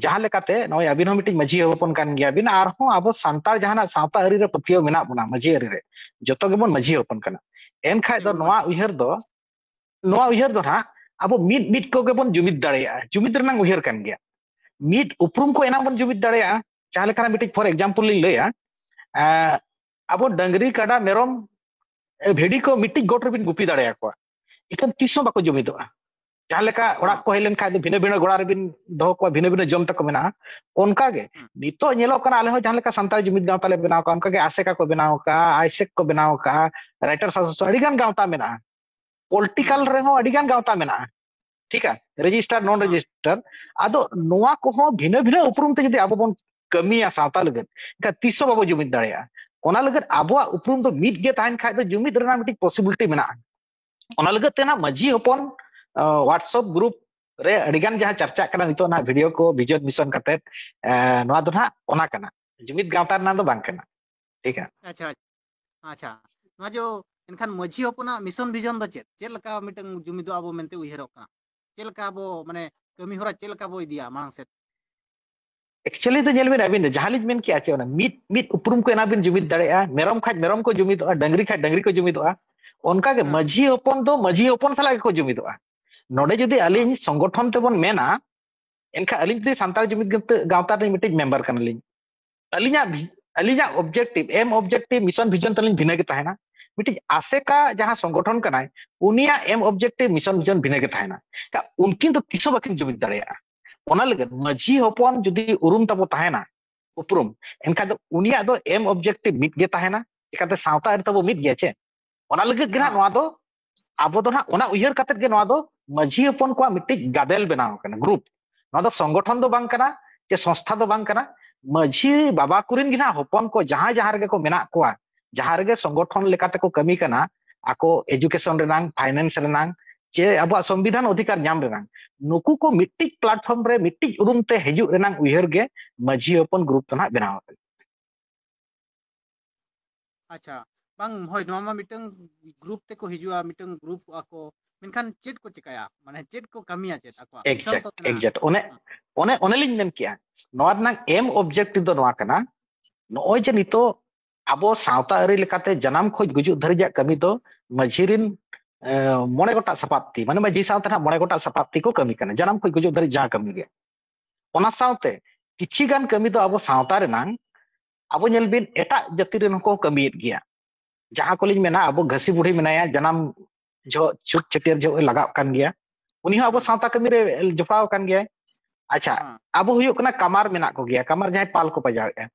ᱡᱟᱦᱟᱸ ᱞᱮᱠᱟᱛᱮ ᱱᱚᱜᱼᱚᱭ ᱟᱹᱵᱤᱱ ᱦᱚᱸ ᱢᱤᱫᱴᱤᱡ ᱢᱟᱹᱡᱷᱤ ᱦᱚᱯᱚᱱ ᱠᱟᱱ ᱜᱮᱭᱟ ᱵᱤᱱ, ᱟᱨᱦᱚᱸ ᱟᱵᱚ ᱥᱟᱱᱛᱟᱲ ᱡᱟᱦᱟᱱᱟᱜ ᱥᱟᱶᱛᱟ ᱟᱹᱨᱤ ᱨᱮ ᱯᱟᱹᱛᱭᱟᱹᱣ ᱢᱮᱱᱟᱜ ᱵᱚᱱᱟ, ᱢᱟᱹᱡᱷᱤ ᱟᱹᱨᱤ ᱨᱮ ᱡᱚᱛᱚ ᱜᱮᱵᱚᱱ ᱢᱟᱹᱡᱷᱤ ᱦᱚᱯᱚᱱ ᱠᱟᱱᱟ᱾ ᱮᱱᱠᱷᱟᱡ ᱫᱚ ᱱᱚᱣᱟ ᱩᱭᱦᱟᱹᱨ ᱫᱚ, ᱱᱚᱣᱟ ᱩᱭᱦᱟᱹᱨ ᱫᱚ ᱱᱟᱦᱟᱜ ᱟᱵᱚ ᱢᱤᱫ ᱢᱤᱫ ᱠᱚᱜᱮ ᱵᱚᱱ ᱡᱩᱢᱤᱫ ᱫᱟᱲᱮᱭᱟᱜᱼᱟ᱾ ᱡᱩᱢᱤᱫ ᱨᱮᱱᱟᱜ ᱩᱭᱦᱟᱹᱨ ᱠᱟᱱ ᱜᱮᱭᱟ᱾ ᱢᱤᱫ ᱩᱯᱨᱩᱢ ᱠᱚ ᱮᱱᱟᱝ ᱵᱚᱱ ᱡᱩᱢᱤᱫ ᱫᱟᱲᱮᱭᱟᱜᱼᱟ᱾ ᱡᱟᱦᱟᱸ ᱞᱮᱠᱟᱱᱟᱜ ᱢᱤᱫᱴᱤᱡ, ᱯᱷᱚᱨ ᱮᱠᱡᱟᱢᱯᱚᱞ ᱞᱤᱧ ᱞᱟᱹᱭᱟ, ᱮᱸ, ᱟᱵᱚ ᱰᱟᱹᱝᱨᱤ, ᱠᱟᱰᱟ, ᱢᱮᱨᱚᱢ, ᱮ, ᱵᱷᱤᱰᱤ ᱠᱚ ᱢᱤᱫᱴᱤᱡ ᱜᱚᱴ ᱨᱮᱵᱤᱱ ᱜᱩᱯᱤ ᱫᱟᱲᱮᱭᱟᱠᱚᱣᱟ, ᱤᱠᱷᱟᱹᱱ ᱛᱤᱥ ᱦᱚᱸ ᱵᱟᱠᱚ ᱡᱩᱢᱤᱫᱚᱜᱼᱟ᱾ ᱡᱟᱦᱟᱸ ᱞᱮᱠᱟ ᱚᱲᱟᱜ ᱠᱚ ᱦᱮᱡ ᱞᱮᱱᱠᱷᱟᱱ ᱫᱚ ᱵᱷᱤᱱᱟᱹ ᱵᱷᱤᱱᱟᱹ ᱜᱚᱲᱟ ᱨᱮᱵᱤᱱ ᱫᱚᱦᱚ ᱠᱚᱣᱟ, ᱵᱷᱤᱱᱟᱹ ᱵᱷᱤᱱᱟᱹ ᱡᱚᱢ ᱛᱟᱠᱚ ᱢᱮᱱᱟᱜᱼᱟ, ᱚᱱᱠᱟ ᱜᱮ ᱱᱤᱛᱚᱜ ᱧᱮᱞᱚᱜ ᱠᱟᱱᱟ, ᱟᱞᱮ ᱦᱚᱸ ᱡᱟᱦᱟᱸ ᱞᱮᱠᱟ ᱥᱟᱱᱛᱟᱲ ᱡᱩᱢᱤᱫ ᱜᱟᱶᱛᱟ ᱞᱮ ᱵᱮᱱᱟᱣ ᱠᱟᱜᱼᱟ, ᱚᱱᱠᱟ ᱜᱮ ᱟᱥᱮᱠᱟ ᱠᱚ ᱵᱮᱱᱟᱣ ᱠᱟᱜᱼᱟ, ᱟᱭᱥᱮᱠ ᱠᱚ ᱵᱮᱱᱟᱣ ᱠᱟᱜᱼᱟ, ᱨᱟᱭᱴᱟᱨ ᱥᱟᱥᱳᱥᱤᱭᱮᱥᱚᱱ, ᱟᱹᱰᱤ ᱜᱟᱱ ᱜᱟᱶᱛᱟ ᱢᱮᱱᱟᱜᱼᱟ᱾ ᱯᱚᱞᱤᱴᱤᱠᱟᱞ ᱨᱮᱦᱚᱸ ᱟᱹᱰᱤ ᱜᱟᱱ ᱜᱟᱶᱛᱟ ᱢᱮᱱᱟᱜᱼᱟ, ᱴᱷᱤᱠᱟ, ᱨᱮᱡᱤᱥᱴᱟᱨ, ᱱᱚᱱ ᱨᱮᱡᱤᱥᱴᱟᱨ᱾ ᱟᱫᱚ ᱱᱚᱣᱟ ᱠᱚᱦᱚᱸ ᱵᱷᱤᱱᱟᱹ ᱵᱷᱤᱱᱟᱹ ᱩᱯᱨᱩᱢ ᱛᱮ ᱡᱩᱫᱤ ᱟᱵᱚ ᱵᱚᱱ ᱠᱟᱹᱢᱤᱭᱟ ᱥᱟᱶᱛᱟ ᱞᱟᱹᱜᱤᱫ, ᱮᱱᱠᱷᱟᱱ ᱛᱤᱥ ᱦᱚᱸ ᱵᱟᱵᱚ ᱡᱩᱢᱤᱫ ᱫᱟᱲᱮᱭᱟᱜᱼᱟ᱾ ᱚᱱᱟ ᱞᱟᱹᱜᱤᱫ ᱟᱵᱚᱣᱟᱜ ᱩᱯᱨᱩᱢ ᱫᱚ ᱢᱤᱫ ᱜᱮ ᱛᱟᱦᱮᱱ ᱠᱷᱟᱡ ᱫᱚ ᱡᱩᱢᱤᱫ ᱨᱮᱱᱟᱜ ᱢᱤᱫᱴᱤᱡ ᱯᱚᱥᱤᱵᱤᱞᱤᱴᱤ ᱢᱮᱱᱟᱜᱼᱟ᱾ ᱚᱱᱟ ᱞᱟᱹᱜᱤᱫ ᱛᱮ ᱱᱟᱜ ᱢᱟᱹᱡᱷᱤ ᱦᱚᱯᱚᱱ, ᱟᱸ, WhatsApp ᱜᱨᱩᱯ ᱨᱮ ᱟᱹᱰᱤ ᱜᱟᱱ ᱡᱟᱦᱟᱸ ᱪᱟᱨᱪᱟᱜ ᱠᱟᱱᱟ ᱱᱤᱛᱚᱜ ᱱᱟᱜ ᱵᱷᱤᱰᱤᱭᱳ ᱠᱚ, ᱵᱷᱤᱡᱩᱣᱟᱞ ᱢᱤᱥᱚᱱ ᱠᱟᱛᱮᱫ, ᱟᱸ, ᱱᱚᱣᱟ ᱫᱚ ᱱᱟᱜ ᱚᱱᱟ ᱠᱟᱱᱟ, ᱡᱩᱢᱤᱫ ᱜᱟᱶᱛᱟ ᱨᱮᱱᱟᱜ ᱫᱚ ᱵᱟᱝ ᱠᱟᱱᱟ᱾ ᱴᱷᱤᱠᱟ? ᱟᱪᱪᱷᱟ, ᱟᱪᱪᱷᱟ᱾ ᱱᱚᱣᱟ ᱡᱚ, ᱮᱱᱠᱷᱟᱱ ᱢᱟᱹᱡᱷᱤ ᱦᱚᱯᱚᱱᱟᱜ ᱢᱤᱥᱚᱱ ᱵᱷᱤᱡᱚᱱ ᱫᱚ ᱪᱮᱫ? ᱪᱮᱫ ᱞᱮᱠᱟ ᱢᱤᱫᱴᱟᱝ ᱡᱩᱢᱤᱫᱚᱜ ᱟᱵᱚ ᱢᱮᱱᱛᱮ ᱩᱭᱦᱟᱹᱨᱚᱜ ᱠᱟᱱᱟ? ᱪᱮᱫ ᱞᱮᱠᱟ ᱟᱵᱚ, ᱢᱟᱱᱮ, ᱠᱟᱹᱢᱤ ᱦᱚᱨᱟ ᱪᱮᱫ ᱞᱮᱠᱟ ᱵᱚ ᱤᱫᱤᱭᱟ ᱢᱟᱲᱟᱝ ᱥᱮᱫ? ᱮᱠᱪᱩᱭᱟᱞᱤ ᱫᱚ ᱧᱮᱞ ᱵᱤᱱ, ᱟᱹᱵᱤᱱ ᱫᱚ ᱡᱟᱦᱟᱸ ᱞᱤᱧ ᱢᱮᱱ ᱠᱮᱜᱼᱟ, ᱪᱮ ᱚᱱᱟ ᱢᱤᱫ, ᱢᱤᱫ ᱩᱯᱨᱩᱢ ᱠᱚ ᱮᱱᱟ ᱵᱤᱱ ᱡᱩᱢᱤᱫ ᱫᱟᱲᱮᱭᱟᱜᱼᱟ, ᱢᱮᱨᱚᱢ ᱠᱷᱟᱡ ᱢᱮᱨᱚᱢ ᱠᱚ ᱡᱩᱢᱤᱫᱚᱜᱼᱟ, ᱰᱟᱹᱝᱨᱤ ᱠᱷᱟᱡ ᱰᱟᱹᱝᱨᱤ ᱠᱚ ᱡᱩᱢᱤᱫᱚᱜᱼᱟ᱾ ᱚᱱᱠᱟ ᱜᱮ ᱦᱮᱸ᱾ ᱢᱟᱹᱡᱷᱤ ᱦᱚᱯᱚᱱ ᱫᱚ ᱢᱟᱹᱡᱷᱤ ᱦᱚᱯᱚᱱ ᱥᱟᱞᱟᱜ ᱜᱮᱠᱚ ᱡᱩᱢᱤᱫᱚᱜᱼᱟ᱾ ᱱᱚᱰᱮ ᱡᱩᱫᱤ ᱟᱹᱞᱤᱧ ᱥᱚᱝᱜᱚᱴᱷᱚᱱ ᱛᱮᱵᱚᱱ ᱢᱮᱱᱟ, ᱮᱱᱠᱷᱟᱱ ᱟᱹᱞᱤᱧ ᱡᱩᱫᱤ ᱥᱟᱱᱛᱟᱲ ᱡᱩᱢᱤᱫ ᱜᱟᱶᱛᱟ, ᱜᱟᱶᱛᱟ ᱨᱤᱱᱤᱡ ᱢᱤᱫᱴᱤᱡ ᱢᱮᱢᱵᱟᱨ ᱠᱟᱱᱟᱞᱤᱧ, ᱟᱹᱞᱤᱧᱟᱜ ᱵᱷᱤ-, ᱟᱹᱞᱤᱧᱟᱜ ᱚᱵᱡᱮᱠᱴᱤᱵᱷ, ᱮᱢ ᱚᱵᱡᱮᱠᱴᱤᱵᱷ, ᱢᱤᱥᱚᱱ ᱵᱷᱤᱡᱚᱱ ᱛᱟᱹᱞᱤᱧ ᱵᱷᱤᱱᱟᱹ ᱜᱮ ᱛᱟᱦᱮᱱᱟ᱾ ᱢᱤᱫᱴᱤᱡ ᱟᱥᱮᱠᱟ ᱡᱟᱦᱟᱸ ᱥᱚᱝᱜᱚᱴᱷᱚᱱ ᱠᱟᱱᱟᱭ, ᱩᱱᱤᱭᱟᱜ ᱮᱢ ᱚᱵᱡᱮᱠᱴᱤᱵᱷ, ᱢᱤᱥᱚᱱ ᱵᱷᱤᱡᱚᱱ ᱵᱷᱤᱱᱟᱹ ᱜᱮ ᱛᱟᱦᱮᱱᱟ᱾ ᱠᱟ-, ᱩᱱᱠᱤᱱ ᱫᱚ ᱛᱤᱥ ᱦᱚᱸ ᱵᱟᱹᱠᱤᱱ ᱡᱩᱢᱤᱫ ᱫᱟᱲᱮᱭᱟᱜᱼᱟ᱾ ᱚᱱᱟ ᱞᱟᱹᱜᱤᱫ ᱢᱟᱹᱡᱷᱤ ᱦᱚᱯᱚᱱ ᱡᱩᱫᱤ ᱩᱨᱩᱢ ᱛᱟᱵᱚ ᱛᱟᱦᱮᱱᱟ, ᱩᱯᱨᱩᱢ, ᱮᱱᱠᱷᱟᱱ ᱫᱚ ᱩᱱᱤᱭᱟᱜ ᱫᱚ ᱮᱢ ᱚᱵᱡᱮᱠᱴᱤᱵᱷ ᱢᱤᱫ ᱜᱮ ᱛᱟᱦᱮᱱᱟ᱾ ᱪᱤᱠᱟᱹᱛᱮ ᱥᱟᱶᱛᱟ ᱟᱹᱨᱤ ᱛᱟᱵᱚ ᱢᱤᱫ ᱜᱮᱭᱟ ᱪᱮ? ᱚᱱᱟ ᱞᱟᱹᱜᱤᱫ ᱜᱮ ᱱᱟᱦᱟᱜ ᱦᱮᱸ᱾ ᱱᱚᱣᱟ ᱫᱚ, ᱟᱵᱚ ᱫᱚ ᱱᱟᱦᱟᱜ ᱚᱱᱟ ᱩᱭᱦᱟᱹᱨ ᱠᱟᱛᱮᱫ ᱜᱮ ᱱᱚᱣᱟ ᱫᱚ ᱢᱟᱹᱡᱷᱤ ᱦᱚᱯᱚᱱ ᱠᱚᱣᱟᱜ ᱢᱤᱫᱴᱤᱡ ᱜᱟᱫᱮᱞ ᱵᱮᱱᱟᱣ ᱟᱠᱟᱱᱟ, ᱜᱨᱩᱯ᱾ ᱱᱚᱣᱟ ᱫᱚ ᱥᱚᱝᱜᱚᱴᱷᱚᱱ ᱫᱚ ᱵᱟᱝ ᱠᱟᱱᱟ, ᱪᱮ ᱥᱚᱝᱥᱛᱷᱟ ᱫᱚ ᱵᱟᱝ ᱠᱟᱱᱟ᱾ ᱢᱟᱹᱡᱷᱤ ᱵᱟᱵᱟ ᱠᱚᱨᱮᱱ ᱜᱮ ᱱᱟᱦᱟᱜ ᱦᱚᱯᱚᱱ ᱠᱚ ᱡᱟᱦᱟᱸ ᱡᱟᱦᱟᱸ ᱨᱮᱜᱮ ᱠᱚ ᱢᱮᱱᱟᱜ ᱠᱚᱣᱟ, ᱡᱟᱦᱟᱸ ᱨᱮᱜᱮ ᱥᱚᱝᱜᱚᱴᱷᱚᱱ ᱞᱮᱠᱟᱛᱮ ᱠᱚ ᱠᱟᱹᱢᱤ ᱠᱟᱱᱟ, ᱟᱠᱚ ᱮᱡᱩᱠᱮᱥᱚᱱ ᱨᱮᱱᱟᱝ, ᱯᱷᱟᱭᱱᱮᱱᱥ ᱨᱮᱱᱟᱝ, ᱪᱮ ᱟᱵᱚᱣᱟᱜ ᱥᱚᱝᱵᱤᱫᱷᱟᱱ ᱚᱫᱷᱤᱠᱟᱨ ᱧᱟᱢ ᱨᱮᱱᱟᱜ, ᱱᱩᱠᱩ ᱠᱚ ᱢᱤᱫᱴᱤᱡ platform ᱨᱮ ᱢᱤᱫᱴᱤᱡ ᱩᱨᱩᱢ ᱛᱮ ᱦᱤᱡᱩᱜ ᱨᱮᱱᱟᱜ ᱩᱭᱦᱟᱹᱨ ᱜᱮ ᱢᱟᱹᱡᱷᱤ ᱦᱚᱯᱚᱱ group ᱫᱚ ᱱᱟᱦᱟᱜ ᱵᱮᱱᱟᱣ ᱟᱠᱟᱱᱟ᱾ ᱟᱪᱪᱷᱟ, ᱵᱟᱝ, ᱦᱳᱭ, ᱱᱚᱣᱟ ᱢᱟ ᱢᱤᱫᱴᱟᱝ group ᱛᱮᱠᱚ ᱦᱤᱡᱩᱜᱼᱟ, ᱢᱤᱫᱴᱟᱝ groupᱚᱜᱼᱟ ᱠᱚ, ᱢᱮᱱᱠᱷᱟᱱ ᱪᱮᱫ ᱠᱚ ᱪᱮᱠᱟᱭᱟ? ᱢᱟᱱᱮ ᱪᱮᱫ ᱠᱚ ᱠᱟᱹᱢᱤᱭᱟ, ᱪᱮᱫ ᱟᱠᱚᱣᱟᱜ mission ᱫᱚ exact ᱢᱮᱱᱟᱜᱼᱟ? Exact ᱚᱱᱮ ᱚᱱᱮ ᱚᱱᱮ ᱞᱤᱧ ᱢᱮᱱ ᱠᱮᱜᱼᱟ, ᱱᱚᱣᱟ ᱨᱮᱱᱟᱜ aim objective ᱫᱚ ᱱᱚᱣᱟ ᱠᱟᱱᱟ, ᱱᱚᱜᱼᱚᱭ ᱡᱮ ᱱᱤᱛᱚᱜ ᱟᱵᱚ ᱥᱟᱶᱛᱟ ᱟᱹᱨᱤ ᱞᱮᱠᱟᱛᱮ ᱡᱟᱱᱟᱢ ᱠᱷᱚᱱ ᱜᱩᱡᱩᱜ ᱫᱷᱟᱹᱨᱤᱡᱟᱜ ᱠᱟᱹᱢᱤ ᱫᱚ ᱢᱟᱹᱡᱷᱤ ᱨᱤᱱ ᱮ, ᱢᱚᱬᱮ ᱜᱚᱴᱟᱜ ᱥᱟᱯᱟᱵ ᱛᱤ, ᱢᱟᱱᱮ ᱢᱟᱹᱡᱷᱤ ᱥᱟᱶᱛᱮ ᱱᱟᱦᱟᱜ ᱢᱚᱬᱮ ᱜᱚᱴᱟᱜ ᱥᱟᱯᱟᱵ ᱛᱤ ᱠᱚ ᱠᱟᱹᱢᱤ ᱠᱟᱱᱟ ᱡᱟᱱᱟᱢ ᱠᱷᱚᱱ ᱜᱩᱡᱩᱜ ᱫᱷᱟᱹᱨᱤᱡ ᱡᱟᱦᱟᱸ ᱠᱟᱹᱢᱤ ᱜᱮ᱾ ᱚᱱᱟ ᱥᱟᱶᱛᱮ ᱠᱤᱪᱷᱤ ᱜᱟᱱ ᱠᱟᱹᱢᱤ ᱫᱚ ᱟᱵᱚ ᱥᱟᱶᱛᱟ ᱨᱮᱱᱟᱝ, ᱟᱵᱚ ᱧᱮᱞ ᱵᱤᱱ, ᱮᱴᱟᱜ ᱡᱟᱹᱛᱤ ᱨᱮᱱ ᱦᱚᱸᱠᱚ ᱠᱟᱹᱢᱤᱭᱮᱫ ᱜᱮᱭᱟ᱾ ᱡᱟᱦᱟᱸ ᱠᱚᱞᱤᱧ ᱢᱮᱱᱟ, ᱟᱵᱚ ᱜᱷᱟᱹᱥᱤ ᱵᱩᱲᱦᱤ ᱢᱮᱱᱟᱭᱟ, ᱡᱟᱱᱟᱢ ᱡᱚᱦᱚᱜ, ᱪᱷᱩᱛ ᱪᱷᱟᱹᱴᱭᱟᱹᱨ ᱡᱚᱦᱚᱜ ᱮ ᱞᱟᱜᱟᱜ ᱠᱟᱱ ᱜᱮᱭᱟ, ᱩᱱᱤ ᱦᱚᱸ ᱟᱵᱚ ᱦᱮᱸ᱾ ᱥᱟᱶᱛᱟ ᱠᱟᱹᱢᱤ ᱨᱮ ᱡᱚᱯᱲᱟᱣ ᱟᱠᱟᱱ ᱜᱮᱭᱟᱭ᱾ ᱟᱪᱪᱷᱟ, ᱦᱮᱸ᱾ ᱟᱵᱚ ᱦᱩᱭᱩᱜ ᱠᱟᱱᱟ ᱠᱟᱢᱟᱨ ᱢᱮᱱᱟᱜ ᱠᱚᱜᱮᱭᱟ, ᱠᱟᱢᱟᱨ ᱡᱟᱦᱟᱸᱭ ᱯᱟᱞ ᱠᱚ ᱯᱟᱡᱟᱣᱮᱫᱼᱟ,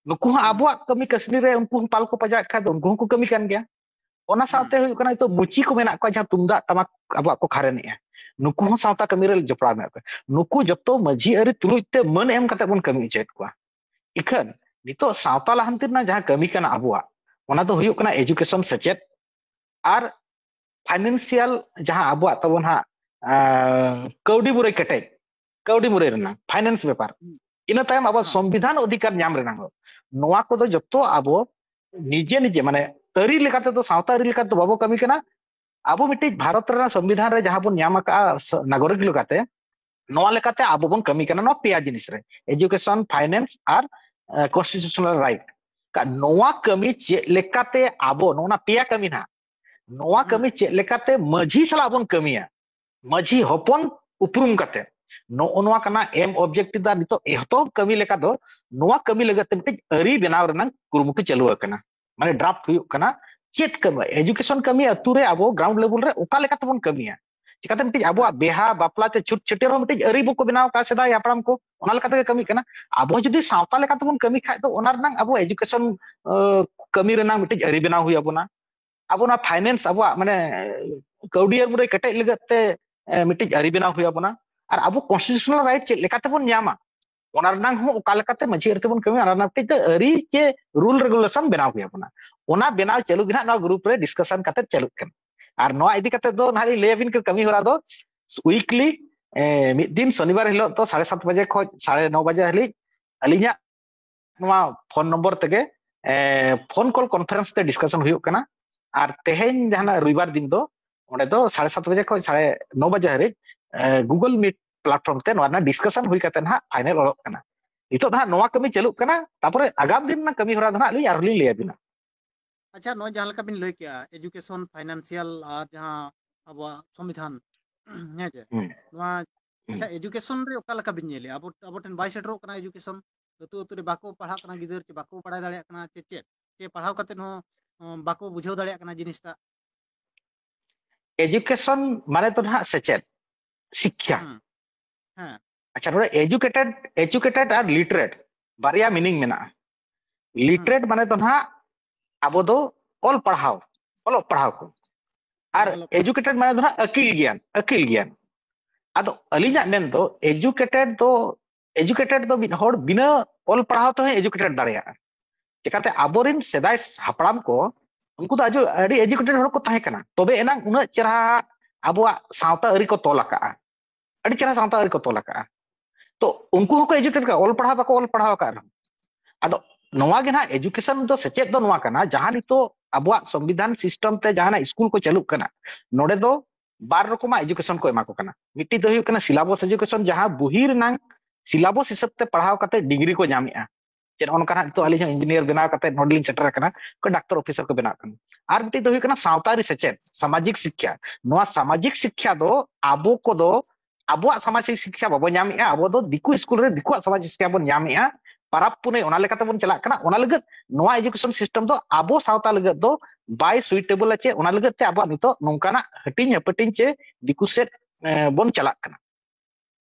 ᱱᱩᱠᱩ ᱦᱚᱸ ᱦᱮᱸ᱾ ᱟᱵᱚᱣᱟᱜ ᱠᱟᱹᱢᱤ ᱠᱟᱹᱥᱱᱤ ᱨᱮ ᱩᱱᱠᱩ ᱦᱚᱸ ᱯᱟᱞ ᱠᱚ ᱯᱟᱡᱟᱣᱮᱫ ᱠᱷᱟᱡ ᱫᱚ ᱩᱱᱠᱩ ᱦᱚᱸᱠᱚ ᱠᱟᱹᱢᱤ ᱠᱟᱱ ᱜᱮᱭᱟ᱾ ᱚᱱᱟ ᱦᱮᱸ᱾ ᱥᱟᱶᱛᱮ ᱦᱩᱭᱩᱜ ᱠᱟᱱᱟ, ᱱᱤᱛᱚᱜ ᱢᱩᱪᱤ ᱠᱚ ᱢᱮᱱᱟᱜ ᱠᱚᱣᱟ, ᱡᱟᱦᱟᱸ ᱛᱩᱢᱫᱟᱜ ᱴᱟᱢᱟᱠ ᱟᱵᱚᱣᱟᱜ ᱠᱚ ᱠᱷᱟᱨᱮᱱᱮᱜᱼᱟ, ᱱᱩᱠᱩ ᱦᱚᱸ ᱥᱟᱶᱛᱟ ᱠᱟᱹᱢᱤ ᱨᱮ ᱡᱚᱯᱲᱟᱣ ᱢᱮᱱᱟᱜ ᱠᱚᱣᱟ᱾ ᱱᱩᱠᱩ ᱡᱚᱛᱚ ᱢᱟᱹᱡᱷᱤ ᱟᱹᱨᱤ ᱛᱩᱞᱩᱡ ᱛᱮ ᱢᱟᱹᱱ ᱮᱢ ᱠᱟᱛᱮ ᱵᱚᱱ ᱠᱟᱹᱢᱤ ᱦᱚᱪᱚᱭᱮᱫ ᱠᱚᱣᱟ᱾ ᱤᱠᱷᱟᱹᱱ ᱱᱤᱛᱚᱜ ᱥᱟᱶᱛᱟ ᱞᱟᱦᱟᱱᱛᱤ ᱨᱮᱱᱟᱜ ᱡᱟᱦᱟᱸ ᱠᱟᱹᱢᱤ ᱠᱟᱱᱟ ᱟᱵᱚᱣᱟᱜ, ᱚᱱᱟ ᱫᱚ ᱦᱩᱭᱩᱜ ᱠᱟᱱᱟ education, ᱥᱮᱪᱮᱫ, ᱟᱨ financial, ᱡᱟᱦᱟᱸ ᱟᱵᱚᱣᱟᱜ ᱛᱟᱵᱚᱱ ᱦᱟᱸᱜ, ᱟᱸ, ᱠᱟᱹᱣᱰᱤ ᱢᱩᱨᱟᱹᱭ ᱠᱮᱴᱮᱡ, ᱠᱟᱹᱣᱰᱤ ᱢᱩᱨᱟᱹᱭ ᱨᱮᱱᱟᱜ, finance ᱵᱮᱯᱟᱨ᱾ ᱤᱱᱟᱹ ᱛᱟᱭᱚᱢ ᱟᱵᱚ ᱦᱮᱸ᱾ ᱥᱚᱝᱵᱤᱫᱷᱟᱱ ᱚᱫᱷᱤᱠᱟᱨ ᱧᱟᱢ ᱨᱮᱱᱟᱜ ᱦᱚᱸ᱾ ᱱᱚᱣᱟ ᱠᱚᱫᱚ ᱡᱚᱛᱚ ᱟᱵᱚ ᱱᱤᱡᱮ ᱱᱤᱡᱮ, ᱢᱟᱱᱮ, ᱟᱹᱨᱤ ᱞᱮᱠᱟ ᱛᱮᱫᱚ, ᱥᱟᱶᱛᱟ ᱟᱹᱨᱤ ᱞᱮᱠᱟ ᱛᱮᱫᱚ ᱵᱟᱵᱚ ᱠᱟᱹᱢᱤ ᱠᱟᱱᱟ᱾ ᱟᱵᱚ ᱢᱤᱫᱴᱤᱡ ᱵᱷᱟᱨᱚᱛ ᱨᱮᱱᱟᱜ ᱥᱚᱝᱵᱤᱫᱷᱟᱱ ᱨᱮ ᱡᱟᱦᱟᱸ ᱵᱚᱱ ᱧᱟᱢ ᱟᱠᱟᱫᱼᱟ, ᱥᱚ-, ᱱᱟᱜᱚᱨᱤᱠ ᱞᱮᱠᱟᱛᱮ, ᱱᱚᱣᱟ ᱞᱮᱠᱟᱛᱮ ᱟᱵᱚ ᱵᱚᱱ ᱠᱟᱹᱢᱤ ᱠᱟᱱᱟ ᱱᱚᱣᱟ ᱯᱮᱭᱟ ᱡᱤᱱᱤᱥ ᱨᱮ, education, finance ᱟᱨ, ᱮ, constitutional right᱾ ᱠᱟ-, ᱱᱚᱣᱟ ᱠᱟᱹᱢᱤ ᱪᱮᱫ ᱞᱮᱠᱟᱛᱮ ᱟᱵᱚ, ᱱᱚᱜᱼᱚ ᱱᱟ ᱯᱮᱭᱟ ᱠᱟᱹᱢᱤ ᱱᱟᱦᱟᱜ, ᱱᱚᱣᱟ ᱦᱮᱸ᱾ ᱠᱟᱹᱢᱤ ᱪᱮᱫ ᱞᱮᱠᱟᱛᱮ ᱢᱟᱹᱡᱷᱤ ᱥᱟᱞᱟᱜ ᱵᱚᱱ ᱠᱟᱹᱢᱤᱭᱟ, ᱢᱟᱹᱡᱷᱤ ᱦᱚᱯᱚᱱ ᱩᱯᱨᱩᱢ ᱠᱟᱛᱮ, ᱱᱚᱜᱼᱚ ᱱᱚᱣᱟ ᱠᱟᱱᱟ aim objective ᱫᱚ᱾ ᱱᱤᱛᱚᱜ ᱮᱛᱚᱦᱚᱵ ᱠᱟᱹᱢᱤ ᱞᱮᱠᱟ ᱫᱚ ᱱᱚᱣᱟ ᱠᱟᱹᱢᱤ ᱞᱟᱹᱜᱤᱫ ᱛᱮ ᱢᱤᱫᱴᱤᱡ ᱟᱹᱨᱤ ᱵᱮᱱᱟᱣ ᱨᱮᱱᱟᱜ ᱠᱩᱨᱩᱢᱩᱴᱩ ᱪᱟᱹᱞᱩ ᱟᱠᱟᱱᱟ, ᱢᱟᱱᱮ draft ᱦᱩᱭᱩᱜ ᱠᱟᱱᱟ᱾ ᱪᱮᱫ ᱠᱟᱹᱢᱤ, education ᱠᱟᱹᱢᱤ ᱟᱹᱛᱩ ᱨᱮ ᱟᱵᱚ ground level ᱨᱮ ᱚᱠᱟ ᱞᱮᱠᱟ ᱛᱮᱵᱚᱱ ᱠᱟᱹᱢᱤᱭᱟ, ᱪᱤᱠᱟᱛᱮ ᱢᱤᱫᱴᱤᱡ ᱟᱵᱚᱣᱟᱜ ᱵᱮᱦᱟ ᱵᱟᱯᱞᱟ ᱪᱮ ᱪᱷᱩᱛ ᱪᱷᱟᱹᱴᱭᱟᱹᱨ ᱦᱚᱸ ᱢᱤᱫᱴᱤᱡ ᱟᱹᱨᱤ ᱵᱚᱠᱚ ᱵᱮᱱᱟᱣ ᱟᱠᱟᱫ ᱥᱮᱫᱟᱭ ᱦᱟᱯᱲᱟᱢ ᱠᱚ, ᱚᱱᱟ ᱞᱮᱠᱟ ᱛᱮᱜᱮ ᱠᱟᱹᱢᱤ ᱠᱟᱱᱟ᱾ ᱟᱵᱚ ᱡᱩᱫᱤ ᱥᱟᱶᱛᱟ ᱞᱮᱠᱟ ᱛᱮᱵᱚᱱ ᱠᱟᱹᱢᱤ ᱠᱷᱟᱡ ᱫᱚ ᱚᱱᱟ ᱨᱮᱱᱟᱜ ᱟᱵᱚ education, ᱟᱹ, ᱠᱟᱹᱢᱤ ᱨᱮᱱᱟᱜ ᱢᱤᱫᱴᱤᱡ ᱟᱹᱨᱤ ᱵᱮᱱᱟᱣ ᱦᱩᱭ ᱟᱵᱚᱱᱟ᱾ ᱟᱵᱚ ᱚᱱᱟ finance, ᱟᱵᱚᱣᱟᱜ ᱢᱟᱱᱮ ᱠᱟᱹᱣᱰᱤ ᱟᱹᱨᱤ ᱢᱩᱨᱟᱹᱭ ᱠᱮᱴᱮᱡ ᱞᱟᱹᱜᱤᱫ ᱛᱮ, ᱮ, ᱢᱤᱫᱴᱤᱡ ᱟᱹᱨᱤ ᱵᱮᱱᱟᱣ ᱦᱩᱭ ᱟᱵᱚᱱᱟ᱾ ᱟᱨ ᱟᱵᱚ constitutional right ᱪᱮᱫ ᱞᱮᱠᱟ ᱛᱮᱵᱚᱱ ᱧᱟᱢᱟ, ᱚᱱᱟ ᱨᱮᱱᱟᱜ ᱦᱚᱸ ᱚᱠᱟ ᱞᱮᱠᱟᱛᱮ ᱢᱟᱹᱡᱷᱤ ᱟᱹᱨᱤ ᱛᱮᱵᱚᱱ ᱠᱟᱹᱢᱤᱭᱟ, ᱚᱱᱟ ᱨᱮᱱᱟᱜ ᱢᱤᱫᱴᱤᱡ ᱟᱹᱨᱤ ᱪᱮ rule regulation ᱵᱮᱱᱟᱣ ᱦᱩᱭ ᱟᱵᱚᱱᱟ᱾ ᱚᱱᱟ ᱵᱮᱱᱟᱣ ᱪᱟᱹᱞᱩ ᱜᱮ ᱱᱟᱦᱟᱜ ᱱᱚᱣᱟ group ᱨᱮ discussion ᱠᱟᱛᱮ ᱪᱟᱹᱞᱩᱜ ᱠᱟᱱᱟ᱾ ᱟᱨ ᱱᱚᱣᱟ ᱤᱫᱤ ᱠᱟᱛᱮ ᱫᱚ ᱱᱟᱦᱟᱜ ᱞᱤᱧ ᱞᱟᱹᱭ ᱟᱵᱤᱱ ᱠᱟᱹᱢᱤ ᱦᱚᱨᱟ ᱫᱚ ᱩᱭᱤᱠᱞᱤ ᱢᱤᱫ ᱫᱤᱱ ᱥᱚᱱᱤᱵᱟᱨ ᱦᱤᱞᱳᱜ ᱫᱚ ᱥᱟᱲᱮ ᱥᱟᱛ ᱵᱟᱡᱮ ᱠᱷᱚᱱ ᱥᱟᱲᱮ ᱱᱚ ᱵᱟᱡᱮ ᱦᱟᱹᱵᱤᱡ ᱟᱹᱞᱤᱧᱟᱜ ᱱᱚᱣᱟ ᱯᱷᱳᱱ ᱱᱚᱢᱵᱚᱨ ᱛᱮᱜᱮ ᱯᱷᱳᱱ ᱠᱚᱞ ᱠᱚᱱᱯᱷᱟᱨᱮᱱᱥ ᱛᱮ ᱰᱤᱥᱠᱟᱥᱚᱱ ᱦᱩᱭᱩᱜ ᱠᱟᱱᱟ᱾ ᱟᱨ ᱛᱮᱦᱮᱧ ᱡᱟᱦᱟᱱᱟᱜ ᱨᱚᱵᱤᱵᱟᱨ ᱫᱤᱱ ᱫᱚ ᱚᱸᱰᱮ ᱫᱚ ᱥᱟᱲᱮ ᱥᱟᱛ ᱵᱟᱡᱮ ᱠᱷᱚᱱ ᱥᱟᱲᱮ ᱱᱚ ᱵᱟᱡᱮ ᱦᱟᱹᱵᱤᱡ ᱜᱩᱜᱩᱞ ᱢᱤᱴ ᱯᱞᱟᱴᱯᱷᱚᱨᱢ ᱛᱮ ᱱᱚᱣᱟ ᱨᱮᱱᱟᱜ ᱰᱤᱥᱠᱟᱥᱚᱱ ᱦᱩᱭ ᱠᱟᱛᱮ ᱱᱟᱦᱟᱜ ᱯᱷᱟᱭᱱᱮᱞ ᱚᱞᱚᱜ ᱠᱟᱱᱟ᱾ ᱱᱤᱛᱚᱜ ᱫᱚ ᱦᱟᱸᱜ ᱱᱚᱣᱟ ᱠᱟᱹᱢᱤ ᱪᱟᱹᱞᱩᱜ ᱠᱟᱱᱟ, ᱛᱟᱯᱚᱨᱮ ᱟᱜᱟᱢ ᱫᱤᱱ ᱨᱮᱱᱟᱜ ᱠᱟᱹᱢᱤ ᱦᱚᱨᱟ ᱫᱚ ᱦᱟᱸᱜ ᱞᱤᱧ ᱟᱨᱦᱚᱸ ᱞᱤᱧ ᱞᱟᱹᱭ ᱟᱵᱤᱱᱟ᱾ ᱟᱪᱪᱷᱟ, ᱱᱚᱜᱼᱚᱭ ᱡᱟᱦᱟᱸ ᱞᱮᱠᱟ ᱵᱤᱱ ᱞᱟᱹᱭ ᱠᱮᱜᱼᱟ, ᱮᱡᱩᱠᱮᱥᱚᱱ, ᱯᱷᱟᱭᱱᱟᱱᱥᱤᱭᱟᱞ ᱟᱨ ᱡᱟᱦᱟᱸ ᱟᱵᱚᱣᱟᱜ ᱥᱚᱝᱵᱤᱫᱷᱟᱱ, ᱦᱮᱸ ᱪᱮ? ᱦᱩᱸ᱾ ᱱᱚᱣᱟ, ᱦᱩᱸ᱾ ᱟᱪᱪᱷᱟ, ᱮᱡᱩᱠᱮᱥᱚᱱ ᱨᱮ ᱚᱠᱟ ᱞᱮᱠᱟ ᱵᱤᱱ ᱧᱮᱞᱮᱜᱼᱟ? ᱟᱵᱚ, ᱟᱵᱚ ᱴᱷᱮᱱ ᱵᱟᱭ ᱥᱮᱴᱮᱨᱚᱜ ᱠᱟᱱᱟ ᱮᱡᱩᱠᱮᱥᱚᱱ᱾ ᱟᱹᱛᱩ ᱟᱹᱛᱩ ᱨᱮ ᱵᱟᱠᱚ ᱯᱟᱲᱦᱟᱜ ᱠᱟᱱᱟ ᱜᱤᱫᱟᱹᱨ, ᱪᱮ ᱵᱟᱠᱚ ᱵᱟᱲᱟᱭ ᱫᱟᱲᱮᱭᱟᱜ ᱠᱟᱱᱟ, ᱪᱮ ᱪᱮᱫ? ᱪᱮ ᱯᱟᱲᱦᱟᱣ ᱠᱟᱛᱮ ᱦᱚᱸ, ᱚᱸ, ᱵᱟᱠᱚ ᱵᱩᱡᱷᱟᱹᱣ ᱫᱟᱲᱮᱭᱟᱜ ᱠᱟᱱᱟ ᱡᱤᱱᱤᱥᱴᱟᱜ? ᱮᱡᱩᱠᱮᱥᱚᱱ ᱢᱟᱱᱮ ᱫᱚ ᱱᱟᱦᱟᱜ ᱥᱮᱪᱮᱫ, ᱥᱤᱠᱠᱷᱟ᱾ ᱦᱩᱸ᱾ ᱦᱮᱸ᱾ ᱟᱪᱪᱷᱟ, ᱱᱚᱰᱮ ᱮᱡᱩᱠᱮᱴᱮᱰ, ᱮᱡᱩᱠᱮᱴᱮᱰ ᱟᱨ ᱞᱤᱴᱟᱨᱮᱴ ᱵᱟᱨᱭᱟ ᱢᱤᱱᱤᱝ ᱢᱮᱱᱟᱜᱼᱟ᱾ ᱦᱩᱸ᱾ ᱞᱤᱴᱟᱨᱮᱴ ᱢᱟᱱᱮ ᱫᱚ ᱱᱟᱦᱟᱜ ᱟᱵᱚ ᱫᱚ ᱚᱞ ᱯᱟᱲᱦᱟᱣ, ᱚᱞᱚᱜ ᱯᱟᱲᱦᱟᱣ ᱠᱚ᱾ ᱟᱨ ᱚᱞᱚᱜ ᱯᱟᱲᱦᱟᱣ᱾ ᱮᱡᱩᱠᱮᱴᱮᱰ ᱢᱟᱱᱮ ᱫᱚ ᱱᱟᱦᱟᱜ ᱟᱹᱠᱤᱞ ᱜᱮᱭᱟᱱ, ᱟᱹᱠᱤᱞ ᱜᱮᱭᱟᱱ᱾ ᱟᱫᱚ ᱟᱹᱞᱤᱧᱟᱜ ᱦᱩᱸ᱾ ᱢᱮᱱ ᱫᱚ ᱮᱡᱩᱠᱮᱴᱮᱰ ᱫᱚ, ᱮᱡᱩᱠᱮᱴᱮᱰ ᱫᱚ ᱢᱤᱫ ᱦᱚᱲ ᱵᱤᱱᱟᱹ ᱚᱞ ᱯᱟᱲᱦᱟᱣ ᱛᱮᱦᱚᱸ ᱮᱡᱩᱠᱮᱴᱮᱰ ᱫᱟᱲᱮᱭᱟᱜᱼᱟ᱾ ᱪᱮᱠᱟᱛᱮ ᱟᱵᱚᱨᱮᱱ ᱥᱮᱫᱟᱭ ᱦᱟᱯᱲᱟᱢ ᱠᱚ, ᱩᱱᱠᱩ ᱫᱚ ᱟᱡᱚ-, ᱟᱹᱰᱤ ᱮᱡᱩᱠᱮᱴᱮᱰ ᱦᱚᱲ ᱠᱚ ᱛᱟᱦᱮᱸ ᱠᱟᱱᱟ, ᱛᱚᱵᱮ ᱮᱱᱟᱝ ᱩᱱᱟᱹᱜ ᱪᱮᱨᱦᱟ ᱟᱵᱚᱣᱟᱜ ᱥᱟᱶᱛᱟ ᱟᱹᱨᱤ ᱠᱚ ᱛᱚᱞ ᱟᱠᱟᱜᱼᱟ, ᱟᱹᱰᱤ ᱪᱮᱨᱦᱟ ᱥᱟᱶᱛᱟ ᱟᱹᱨᱤ ᱠᱚ ᱛᱚᱞ ᱟᱠᱟᱜᱼᱟ᱾ ᱛᱚ ᱩᱱᱠᱩ ᱦᱚᱸᱠᱚ ᱮᱡᱩᱠᱮᱴᱮᱰ ᱠᱟᱜᱼᱟ, ᱚᱞ ᱯᱟᱲᱦᱟᱣ ᱵᱟᱠᱚ ᱚᱞ ᱯᱟᱲᱦᱟᱣ ᱟᱠᱟᱫ ᱨᱮᱦᱚᱸ᱾ ᱟᱫᱚ ᱱᱚᱣᱟ ᱜᱮ ᱱᱟᱦᱟᱜ ᱮᱡᱩᱠᱮᱥᱚᱱ ᱫᱚ, ᱥᱮᱪᱮᱫ ᱫᱚ ᱱᱚᱣᱟ ᱠᱟᱱᱟ, ᱡᱟᱦᱟᱸ ᱱᱤᱛᱚᱜ ᱟᱵᱚᱣᱟᱜ ᱥᱚᱝᱵᱤᱫᱷᱟᱱ ᱥᱤᱥᱴᱮᱢ ᱛᱮ ᱡᱟᱦᱟᱱᱟᱜ ᱥᱠᱩᱞ ᱠᱚ ᱪᱟᱹᱞᱩᱜ ᱠᱟᱱᱟ, ᱱᱚᱰᱮ ᱫᱚ ᱵᱟᱨ ᱨᱚᱠᱚᱢᱟᱜ ᱮᱡᱩᱠᱮᱥᱚᱱ ᱠᱚ ᱮᱢᱟ ᱠᱚ ᱠᱟᱱᱟ᱾ ᱢᱤᱫᱴᱤᱡ ᱫᱚ ᱦᱩᱭᱩᱜ ᱠᱟᱱᱟ ᱥᱤᱞᱟᱵᱚᱥ ᱮᱡᱩᱠᱮᱥᱚᱱ, ᱡᱟᱦᱟᱸ ᱵᱩᱦᱤ ᱨᱮᱱᱟᱝ ᱥᱤᱞᱟᱵᱚᱥ ᱦᱤᱥᱟᱹᱵ ᱛᱮ ᱯᱟᱲᱦᱟᱣ ᱠᱟᱛᱮ ᱰᱤᱜᱽᱨᱤ ᱠᱚ ᱧᱟᱢᱮᱜᱼᱟ᱾ ᱪᱮᱫ ᱱᱚᱜᱼᱚ ᱱᱚᱝᱠᱟ ᱱᱟᱦᱟᱜ ᱱᱤᱛᱚᱜ ᱟᱹᱞᱤᱧ ᱦᱚᱸ ᱤᱧᱡᱤᱱᱤᱭᱟᱨ ᱵᱮᱱᱟᱣ ᱠᱟᱛᱮ ᱱᱚᱰᱮ ᱞᱤᱧ ᱥᱮᱴᱮᱨ ᱟᱠᱟᱱᱟ, ᱰᱟᱠᱛᱟᱨ ᱚᱯᱷᱤᱥᱟᱨ ᱠᱚ ᱵᱮᱱᱟᱣ ᱠᱟᱱᱟ᱾ ᱟᱨ ᱢᱤᱫᱴᱤᱡ ᱫᱚ ᱦᱩᱭᱩᱜ ᱠᱟᱱᱟ ᱥᱟᱶᱛᱟ ᱟᱹᱨᱤ ᱥᱮᱪᱮᱫ, ᱥᱟᱢᱟᱡᱤᱠ ᱥᱤᱠᱠᱷᱟ᱾ ᱱᱚᱣᱟ ᱥᱟᱢᱟᱡᱤᱠ ᱥᱤᱠᱠᱷᱟ ᱫᱚ ᱟᱵᱚ ᱠᱚᱫᱚ ᱟᱵᱚᱣᱟᱜ ᱥᱟᱢᱟᱡᱤᱠ ᱥᱤᱠᱠᱷᱟ ᱵᱟᱵᱚ ᱧᱟᱢᱮᱜᱼᱟ, ᱟᱵᱚ ᱫᱚ ᱫᱤᱠᱩ ᱥᱠᱩᱞ ᱨᱮ ᱫᱤᱠᱩᱣᱟᱜ ᱥᱟᱢᱟᱡᱤᱠ ᱥᱤᱠᱠᱷᱟ ᱵᱚᱱ ᱧᱟᱢᱮᱜᱼᱟ, ᱯᱟᱨᱟᱵᱽ ᱯᱩᱱᱟᱹᱭ ᱚᱱᱟ ᱞᱮᱠᱟᱛᱮ ᱵᱚᱱ ᱪᱟᱞᱟᱜ ᱠᱟᱱᱟ᱾ ᱚᱱᱟ ᱞᱟᱹᱜᱤᱫ ᱱᱚᱣᱟ ᱮᱡᱩᱠᱮᱥᱚᱱ ᱥᱤᱥᱴᱮᱢ ᱫᱚ ᱟᱵᱚ ᱥᱟᱶᱛᱟ ᱞᱟᱹᱜᱤᱫ ᱫᱚ ᱵᱟᱭ ᱥᱩᱭᱴᱮᱵᱚᱞᱟ, ᱪᱮ ᱚᱱᱟ ᱞᱟᱹᱜᱤᱫ ᱛᱮ ᱟᱵᱚᱣᱟᱜ ᱱᱤᱛᱚᱜ ᱱᱚᱝᱠᱟᱱᱟᱜ ᱦᱟᱹᱴᱤᱧ ᱦᱟᱹᱯᱟᱹᱴᱤᱧ ᱪᱮ ᱫᱤᱠᱩ ᱥᱮᱫ, ᱮ, ᱵᱚᱱ ᱪᱟᱞᱟᱜ ᱠᱟᱱᱟ᱾